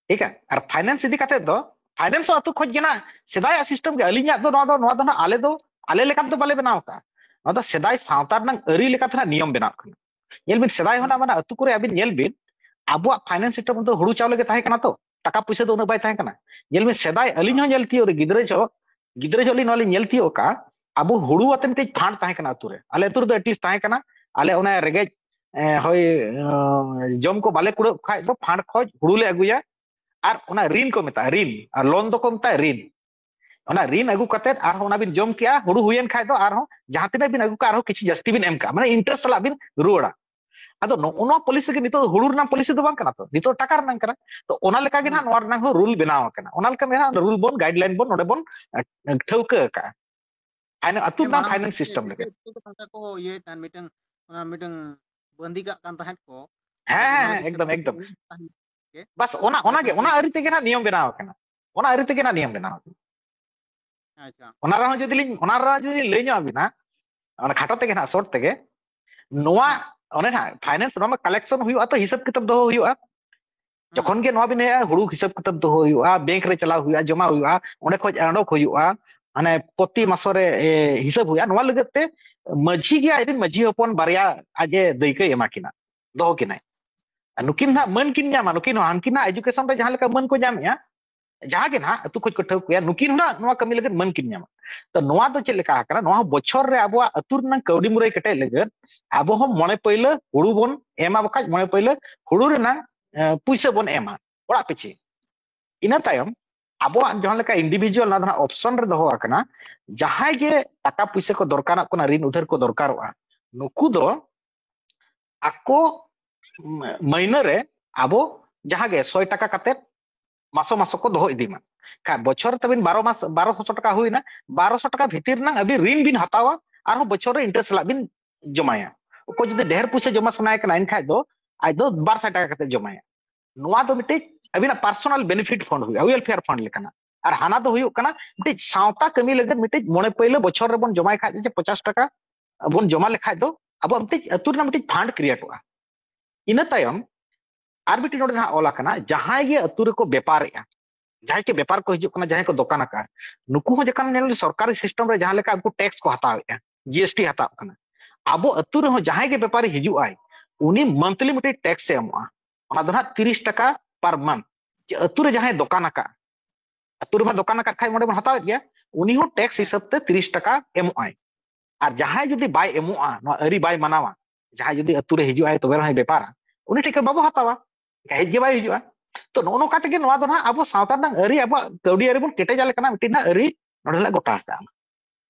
ᱴᱷᱤᱠᱟ? ᱟᱨ ᱯᱷᱟᱭᱱᱟᱱᱥ ᱤᱫᱤ ᱠᱟᱛᱮ ᱫᱚ, ᱯᱷᱟᱭᱱᱟᱱᱥ ᱦᱚᱸ ᱟᱹᱛᱩ ᱠᱷᱚᱱ ᱜᱮ ᱱᱟᱜ, ᱥᱮᱫᱟᱭᱟᱜ ᱥᱤᱥᱴᱮᱢ ᱜᱮ᱾ ᱟᱹᱞᱤᱧᱟᱜ ᱫᱚ ᱱᱚᱣᱟ ᱫᱚ, ᱱᱚᱣᱟ ᱫᱚ ᱱᱟᱜ ᱟᱞᱮ ᱫᱚ, ᱟᱞᱮ ᱞᱮᱠᱟ ᱛᱮᱫᱚ ᱵᱟᱞᱮ ᱵᱮᱱᱟᱣ ᱟᱠᱟᱫᱼᱟ᱾ ᱱᱚᱣᱟ ᱫᱚ ᱥᱮᱫᱟᱭ ᱥᱟᱶᱛᱟ ᱨᱮᱱᱟᱜ ᱟᱹᱨᱤ ᱞᱮᱠᱟᱛᱮ ᱱᱟᱜ ᱱᱤᱭᱚᱢ ᱵᱮᱱᱟᱣ ᱠᱟᱱᱟ᱾ ᱧᱮᱞ ᱵᱤᱱ, ᱥᱮᱫᱟᱭ ᱦᱚᱸ ᱱᱟᱜ ᱢᱟᱱᱮ ᱟᱹᱛᱩ ᱠᱚᱨᱮ ᱟᱹᱵᱤᱱ ᱧᱮᱞ ᱵᱤᱱ, ᱟᱵᱚᱣᱟᱜ ᱯᱷᱟᱭᱱᱟᱱᱥ ᱥᱤᱥᱴᱮᱢ ᱫᱚ ᱦᱩᱲᱩ ᱪᱟᱣᱞᱮ ᱜᱮ ᱛᱟᱦᱮᱸ ᱠᱟᱱᱟ ᱛᱚ, ᱴᱟᱠᱟ ᱯᱩᱭᱥᱟᱹ ᱫᱚ ᱩᱱᱟᱹᱜ ᱵᱟᱭ ᱛᱟᱦᱮᱸ ᱠᱟᱱᱟ᱾ ᱧᱮᱞ ᱵᱤᱱ, ᱥᱮᱫᱟᱭ ᱟᱹᱞᱤᱧ ᱦᱚᱸ ᱧᱮᱞ ᱛᱤᱭᱳᱜ ᱨᱮ, ᱜᱤᱫᱽᱨᱟᱹ ᱡᱚᱦᱚᱜ, ᱜᱤᱫᱽᱨᱟᱹ ᱡᱚᱦᱚᱜ ᱞᱤᱧ ᱱᱚᱣᱟ ᱞᱤᱧ ᱧᱮᱞ ᱛᱤᱭᱳᱜ ᱟᱠᱟᱫᱼᱟ, ᱟᱵᱚ ᱦᱩᱲᱩ ᱟᱛᱮ ᱢᱤᱫᱴᱤᱡ ᱯᱷᱟᱱᱰ ᱛᱟᱦᱮᱸ ᱠᱟᱱᱟ ᱟᱹᱛᱩ ᱨᱮ᱾ ᱟᱞᱮ ᱟᱹᱛᱩ ᱨᱮᱫᱚ ᱮᱴᱞᱤᱥᱴ ᱛᱟᱦᱮᱸ ᱠᱟᱱᱟ, ᱟᱞᱮ ᱚᱱᱟ ᱨᱮᱸᱜᱮᱡ, ᱮ, ᱦᱳᱭ, ᱮ, ᱡᱚᱢ ᱠᱚ ᱵᱟᱞᱮ ᱠᱩᱲᱟᱹᱜ ᱠᱷᱟᱡ ᱫᱚ ᱯᱷᱟᱱᱰ ᱠᱷᱚᱡ ᱦᱩᱲᱩ ᱞᱮ ᱟᱹᱜᱩᱭᱟ, ᱟᱨ ᱚᱱᱟ ᱨᱤᱱ ᱠᱚ ᱢᱮᱛᱟᱜᱼᱟ, ᱨᱤᱱ, ᱟᱨ ᱞᱳᱱ ᱫᱚᱠᱚ ᱢᱮᱛᱟᱜᱼᱟ ᱨᱤᱱ᱾ ᱚᱱᱟ ᱨᱤᱱ ᱟᱹᱜᱩ ᱠᱟᱛᱮᱫ ᱟᱨᱦᱚᱸ ᱚᱱᱟ ᱵᱤᱱ ᱡᱚᱢ ᱠᱮᱜᱼᱟ, ᱦᱩᱲᱩ ᱦᱩᱭᱮᱱ ᱠᱷᱟᱡ ᱫᱚ ᱟᱨᱦᱚᱸ ᱡᱟᱦᱟᱸ ᱛᱤᱱᱟᱹᱜ ᱵᱤᱱ ᱟᱹᱜᱩ ᱠᱟᱜᱼᱟ, ᱟᱨᱦᱚᱸ ᱠᱤᱪᱷᱩ ᱡᱟᱹᱥᱛᱤ ᱵᱤᱱ ᱮᱢ ᱠᱟᱜᱼᱟ, ᱢᱟᱱᱮ ᱤᱱᱴᱟᱨᱮᱥᱴ ᱥᱟᱞᱟᱜ ᱵᱤᱱ ᱨᱩᱣᱟᱹᱲᱟ᱾ ᱟᱫᱚ ᱱᱚᱜᱼᱚ ᱱᱚᱣᱟ ᱯᱚᱞᱤᱥᱤ ᱜᱮ ᱱᱤᱛᱚᱜ ᱦᱩᱲᱩ ᱨᱮᱱᱟᱜ ᱯᱚᱞᱤᱥᱤ ᱫᱚ ᱵᱟᱝ ᱠᱟᱱᱟ ᱛᱚ, ᱱᱤᱛᱚᱜ ᱴᱟᱠᱟ ᱨᱮᱱᱟᱜ ᱠᱟᱱᱟ᱾ ᱛᱚ ᱚᱱᱟ ᱞᱮᱠᱟ ᱜᱮ ᱱᱟᱦᱟᱜ ᱱᱚᱣᱟ ᱨᱮᱱᱟᱜ ᱦᱚᱸ ᱨᱩᱞ ᱵᱮᱱᱟᱣ ᱟᱠᱟᱱᱟ, ᱚᱱᱟ ᱞᱮᱠᱟ ᱜᱮ ᱱᱟᱦᱟᱜ ᱨᱩᱞ ᱵᱚᱱ, ᱜᱟᱭᱤᱰ ᱞᱟᱭᱤᱱ ᱵᱚᱱ ᱱᱚᱰᱮ ᱵᱚᱱ, ᱮ, ᱴᱷᱟᱹᱣᱠᱟᱹ ᱟᱠᱟᱜᱼᱟ᱾ ᱯᱷᱟᱭᱱᱟ-, ᱟᱹᱛᱩ ᱦᱮᱸ, ᱨᱮᱱᱟᱜ ᱢᱟᱲᱟᱝ ᱯᱷᱟᱭᱱᱟᱱᱥ ᱫᱚ ᱥᱤᱥᱴᱮᱢ ᱪᱮᱫ ᱞᱮᱠᱟ᱾ ᱪᱮᱫ ᱠᱚ ᱱᱚᱝᱠᱟ ᱠᱚ ᱤᱭᱟᱹᱭᱮᱫ ᱛᱟᱦᱮᱸᱫ, ᱢᱤᱫᱴᱟᱝ, ᱚᱱᱟ ᱢᱤᱫᱴᱟᱝ ᱵᱟᱸᱫᱤ ᱠᱟᱜ ᱠᱟᱱ ᱛᱟᱦᱮᱸᱫ ᱠᱚ᱾ ᱦᱮᱸ, ᱚᱱᱟ ᱦᱮᱸ, ᱫᱚ ᱦᱮᱸ, ᱪᱮᱫ ᱮᱠᱫᱚᱢ, ᱵᱟᱝ ᱮᱠᱫᱚᱢ᱾ ᱛᱟᱦᱮᱸᱫ ᱜᱮ? ᱵᱟᱥ, ᱚᱱᱟ, ᱚᱱᱟ ᱜᱮ, ᱚᱱᱟ ᱟᱹᱨᱤ ᱛᱮᱜᱮ ᱱᱟᱜ ᱱᱤᱭᱚᱢ ᱵᱮᱱᱟᱣ ᱟᱠᱟᱱᱟ᱾ ᱚᱱᱟ ᱟᱹᱨᱤ ᱛᱮᱜᱮ ᱱᱟᱜ ᱱᱤᱭᱚᱢ ᱵᱮᱱᱟᱣ ᱟᱠᱟᱱᱟ᱾ ᱟᱪᱪᱷᱟ᱾ ᱚᱱᱟ ᱨᱮᱦᱚᱸ ᱡᱩᱫᱤ ᱞᱤᱧ, ᱚᱱᱟ ᱨᱮᱦᱚᱸ ᱡᱩᱫᱤ ᱞᱤᱧ ᱞᱟᱹᱭ ᱧᱚᱜ ᱟᱵᱤᱱᱟ, ᱚᱱᱟ ᱠᱷᱟᱴᱚ ᱛᱮᱜᱮ ᱱᱟᱜ, ᱥᱚᱨᱴ ᱛᱮᱜᱮ, ᱱᱚᱣᱟ, ᱦᱮᱸ᱾ ᱚᱱᱮ ᱱᱟᱜ ᱯᱷᱟᱭᱱᱟᱱᱥ, ᱱᱚᱣᱟ ᱢᱟ ᱠᱟᱞᱮᱠᱥᱚᱱ ᱦᱩᱭᱩᱜᱼᱟ, ᱛᱚ ᱦᱤᱥᱟᱹᱵ ᱠᱤᱛᱟᱹᱵ ᱫᱚᱦᱚ ᱦᱩᱭᱩᱜᱼᱟ᱾ ᱦᱮᱸ᱾ ᱡᱚᱠᱷᱚᱱ ᱜᱮ ᱱᱚᱣᱟ ᱵᱤᱱ ᱞᱟᱹᱭᱟ, ᱦᱩᱲᱩ ᱦᱤᱥᱟᱹᱵ ᱠᱤᱛᱟᱹᱵ ᱫᱚᱦᱚ ᱦᱩᱭᱩᱜᱼᱟ, ᱵᱮᱝᱠ ᱨᱮ ᱪᱟᱞᱟᱣ ᱦᱩᱭᱩᱜᱼᱟ, ᱡᱚᱢᱟ ᱦᱩᱭᱩᱜᱼᱟ, ᱚᱸᱰᱮ ᱠᱷᱚᱡ ᱚᱰᱚᱠ ᱦᱩᱭᱩᱜᱼᱟ, ᱢᱟᱱᱮ ᱯᱨᱚᱛᱤ ᱦᱮᱸ᱾ ᱢᱟᱥᱚ ᱨᱮ, ᱮ, ᱦᱤᱥᱟᱹᱵ ᱦᱩᱭᱩᱜᱼᱟ᱾ ᱱᱚᱣᱟ ᱞᱟᱹᱜᱤᱫ ᱛᱮ ᱢᱟᱹᱡᱷᱤ ᱜᱮ ᱟᱡ ᱨᱮᱱ ᱢᱟᱹᱡᱷᱤ ᱦᱚᱯᱚᱱ ᱵᱟᱨᱭᱟ ᱟᱡ ᱮ ᱫᱟᱹᱭᱠᱟᱹᱭ ᱮᱢᱟ ᱠᱤᱱᱟ, ᱫᱚᱦᱚ ᱠᱤᱱᱟᱭ᱾ ᱟᱨ ᱱᱩᱠᱤᱱ ᱦᱟᱸᱜ ᱦᱮᱸ᱾ ᱢᱟᱹᱱ ᱠᱤᱱ ᱧᱟᱢᱟ, ᱱᱩᱠᱤᱱ ᱦᱚᱸ ᱦᱟᱱᱠᱤᱱ ᱦᱟᱸᱜ ᱮᱡᱩᱠᱮᱥᱚᱱ ᱨᱮ ᱡᱟᱦᱟᱸ ᱞᱮᱠᱟ ᱢᱟᱹᱱ ᱠᱚ ᱧᱟᱢᱮᱜᱼᱟ, ᱡᱟᱦᱟᱸ ᱜᱮ ᱱᱟᱦᱟᱜ ᱟᱹᱛᱩ ᱠᱷᱚᱡ ᱠᱚ ᱴᱷᱟᱹᱣᱠᱟᱹᱭᱟ, ᱱᱩᱠᱤᱱ ᱦᱚᱸ ᱱᱟᱦᱟᱜ ᱱᱚᱣᱟ ᱠᱟᱹᱢᱤ ᱞᱟᱹᱜᱤᱫ ᱢᱟᱹᱱ ᱠᱤᱱ ᱧᱟᱢᱟ᱾ ᱛᱚ ᱱᱚᱣᱟ ᱫᱚ ᱪᱮᱫ ᱞᱮᱠᱟ ᱟᱠᱟᱱᱟ? ᱱᱚᱣᱟ ᱦᱚᱸ ᱵᱚᱪᱷᱚᱨ ᱨᱮ ᱟᱵᱚᱣᱟᱜ ᱟᱹᱛᱩ ᱨᱮᱱᱟᱜ ᱠᱟᱹᱣᱰᱤ ᱢᱩᱨᱟᱹᱭ ᱠᱮᱴᱮᱡ ᱞᱟᱹᱜᱤᱫ ᱟᱵᱚ ᱦᱚᱸ ᱢᱚᱬᱮ ᱯᱟᱹᱭᱞᱟᱹ ᱦᱩᱲᱩ ᱵᱚᱱ ᱮᱢᱟ, ᱵᱟᱠᱷᱟᱡ ᱢᱚᱬᱮ ᱯᱟᱹᱭᱞᱟᱹ ᱦᱩᱲᱩ ᱨᱮᱱᱟᱜ, ᱮ, ᱯᱩᱭᱥᱟᱹ ᱵᱚᱱ ᱮᱢᱟ ᱚᱲᱟᱜ ᱯᱤᱪᱷᱤ᱾ ᱤᱱᱟᱹ ᱛᱟᱭᱚᱢ ᱟᱵᱚᱣᱟᱜ ᱡᱟᱦᱟᱸ ᱞᱮᱠᱟ ᱤᱱᱰᱤᱵᱷᱤᱡᱩᱣᱟᱞ ᱱᱚᱣᱟ ᱫᱚ ᱱᱟᱦᱟᱜ ᱚᱯᱥᱚᱱ ᱨᱮ ᱫᱚᱦᱚ ᱟᱠᱟᱱᱟ, ᱡᱟᱦᱟᱸᱭ ᱜᱮ ᱴᱟᱠᱟ ᱯᱩᱭᱥᱟᱹ ᱠᱚ ᱫᱚᱨᱠᱟᱨᱚᱜ ᱠᱟᱱᱟ, ᱨᱤᱱ ᱩᱫᱷᱟᱹᱨ ᱠᱚ ᱫᱚᱨᱠᱟᱨᱚᱜᱼᱟ, ᱱᱩᱠᱩ ᱫᱚ ᱟᱠᱚ ᱢᱟᱹᱦᱱᱟᱹ ᱨᱮ ᱟᱵᱚ ᱡᱟᱦᱟᱸ ᱜᱮ ᱥᱚᱭ ᱴᱟᱠᱟ ᱠᱟᱛᱮᱫ ᱢᱟᱥᱚ ᱢᱟᱥᱚ ᱠᱚ ᱫᱚᱦᱚ ᱤᱫᱤ ᱢᱟ᱾ ᱠᱷᱟᱡ ᱵᱚᱪᱷᱚᱨ ᱛᱟᱵᱤᱱ ᱵᱟᱨᱚ ᱢᱟᱥ, ᱵᱟᱨᱚᱥᱚ ᱴᱟᱠᱟ ᱦᱩᱭᱱᱟ, ᱵᱟᱨᱚᱥᱚ ᱴᱟᱠᱟ ᱵᱷᱤᱛᱤᱨ ᱨᱮᱱᱟᱝ ᱟᱹᱵᱤᱱ ᱨᱤᱱ ᱵᱤᱱ ᱦᱟᱛᱟᱣᱟ, ᱟᱨᱦᱚᱸ ᱵᱚᱪᱷᱚᱨ ᱨᱮ ᱤᱱᱴᱟᱨᱮᱥᱴ ᱥᱟᱞᱟᱜ ᱵᱤᱱ ᱡᱚᱢᱟᱭᱟ᱾ ᱚᱠᱚᱭ ᱡᱩᱫᱤ ᱰᱷᱮᱨ ᱯᱩᱭᱥᱟᱹ ᱡᱚᱢᱟ ᱥᱟᱱᱟᱭᱮ ᱠᱟᱱᱟ, ᱮᱱᱠᱷᱟᱡ ᱫᱚ ᱟᱡ ᱫᱚ ᱵᱟᱨ ᱥᱟᱭ ᱴᱟᱠᱟ ᱠᱟᱛᱮ ᱡᱚᱢᱟᱭᱟ᱾ ᱱᱚᱣᱟ ᱫᱚ ᱢᱤᱫᱴᱤᱡ ᱟᱹᱵᱤᱱᱟᱜ personal benefit fund ᱦᱩᱭᱩᱜᱼᱟ, welfare fund ᱞᱮᱠᱟᱱᱟᱜ᱾ ᱟᱨ ᱦᱟᱱᱟ ᱫᱚ ᱦᱩᱭᱩᱜ ᱠᱟᱱᱟ ᱢᱤᱫᱴᱤᱡ ᱥᱟᱶᱛᱟ ᱠᱟᱹᱢᱤ ᱞᱟᱹᱜᱤᱫ ᱢᱤᱫᱴᱤᱡ ᱢᱚᱬᱮ ᱯᱟᱹᱭᱞᱟᱹ ᱵᱚᱪᱷᱚᱨ ᱨᱮᱵᱚᱱ ᱡᱚᱢᱟᱭ ᱠᱷᱟᱡ, ᱡᱮ ᱯᱚᱪᱟᱥ ᱴᱟᱠᱟ ᱵᱚᱱ ᱡᱚᱢᱟ ᱞᱮᱠᱷᱟᱡ ᱫᱚ ᱟᱵᱚᱣᱟᱜ ᱢᱤᱫᱴᱤᱡ ᱟᱹᱛᱩ ᱨᱮᱱᱟᱜ ᱢᱤᱫᱴᱤᱡ fund createᱚᱜᱼᱟ᱾ ᱤᱱᱟᱹ ᱛᱟᱭᱚᱢ ᱟᱨ ᱢᱤᱫᱴᱤᱡ ᱱᱚᱰᱮ ᱱᱟᱦᱟᱜ ᱚᱞ ᱟᱠᱟᱱᱟ, ᱡᱟᱦᱟᱸᱭ ᱜᱮ ᱟᱹᱛᱩ ᱨᱮᱠᱚ ᱵᱮᱯᱟᱨᱮᱜᱼᱟ, ᱡᱟᱦᱟᱸᱭ ᱠᱚ ᱵᱮᱯᱟᱨ ᱠᱚ ᱦᱤᱡᱩᱜ ᱠᱟᱱᱟ, ᱡᱟᱦᱟᱸᱭ ᱠᱚ ᱫᱚᱠᱟᱱ ᱟᱠᱟᱫᱼᱟ, ᱱᱩᱠᱩ ᱦᱚᱸ ᱡᱚᱠᱷᱚᱱ ᱧᱮᱞ ᱥᱚᱨᱠᱟᱨᱤ system ᱨᱮ ᱡᱟᱦᱟᱸ ᱞᱮᱠᱟ ᱩᱱᱠᱩ tax ᱠᱚ ᱦᱟᱛᱟᱣᱮᱫᱼᱟ, G S T ᱦᱟᱛᱟᱣ ᱠᱟᱱᱟ, ᱟᱵᱚ ᱟᱹᱛᱩ ᱨᱮᱦᱚᱸ ᱡᱟᱦᱟᱸᱭ ᱜᱮ ᱵᱮᱯᱟᱨᱤ ᱦᱤᱡᱩᱜ ᱟᱭ, ᱩᱱᱤ monthly ᱢᱤᱫᱴᱤᱡ tax ᱮ ᱮᱢᱚᱜᱼᱟ᱾ ᱚᱱᱟ ᱫᱚ ᱱᱟᱦᱟᱜ ᱛᱤᱨᱤᱥ ᱴᱟᱠᱟ per month᱾ ᱡᱮ ᱟᱹᱛᱩ ᱨᱮ ᱡᱟᱦᱟᱸᱭ ᱫᱚᱠᱟᱱ ᱟᱠᱟᱫ, ᱟᱹᱛᱩ ᱨᱮᱢᱟ ᱫᱚᱠᱟᱱ ᱟᱠᱟᱫ ᱠᱷᱟᱡ ᱚᱸᱰᱮ ᱵᱚᱱ ᱦᱟᱛᱟᱣᱮᱫ ᱜᱮᱭᱟ, ᱩᱱᱤ ᱦᱚᱸ tax ᱦᱤᱥᱟᱹᱵ ᱛᱮ ᱛᱤᱨᱤᱥ ᱴᱟᱠᱟ ᱮᱢᱚᱜ ᱟᱭ᱾ ᱟᱨ ᱡᱟᱦᱟᱸᱭ ᱡᱩᱫᱤ ᱵᱟᱭ ᱮᱢᱚᱜᱼᱟ, ᱱᱚᱣᱟ ᱟᱹᱨᱤ ᱵᱟᱭ ᱢᱟᱱᱟᱣᱟ, ᱡᱟᱦᱟᱸᱭ ᱡᱩᱫᱤ ᱟᱹᱛᱩ ᱨᱮ ᱦᱤᱡᱩᱜ ᱟᱭ ᱛᱚᱵᱮ ᱨᱮᱦᱚᱸᱭ ᱵᱮᱯᱟᱨᱟ, ᱩᱱᱤ ᱴᱷᱮᱱ ᱠᱷᱚᱱ ᱵᱟᱵᱚ ᱦᱟᱛᱟᱣᱟ, ᱦᱮᱡ ᱜᱮ ᱵᱟᱭ ᱦᱤᱡᱩᱜᱼᱟ᱾ ᱛᱚ ᱱᱚᱜᱼᱚ ᱱᱚᱝᱠᱟ ᱛᱮᱜᱮ ᱱᱚᱣᱟ ᱫᱚ ᱱᱟᱦᱟᱜ ᱟᱵᱚ ᱥᱟᱶᱛᱟ ᱨᱮᱱᱟᱜ ᱟᱹᱨᱤ, ᱟᱵᱚᱣᱟᱜ ᱠᱟᱹᱣᱰᱤ ᱟᱹᱨᱤ ᱵᱚᱱ ᱠᱮᱴᱮᱡᱟ ᱞᱮᱠᱟᱱᱟᱜ ᱢᱤᱫᱴᱤᱡ ᱱᱟᱦᱟᱜ ᱟᱹᱨᱤ ᱱᱚᱰᱮ ᱞᱮ ᱜᱚᱴᱟ ᱟᱠᱟᱫᱼᱟ᱾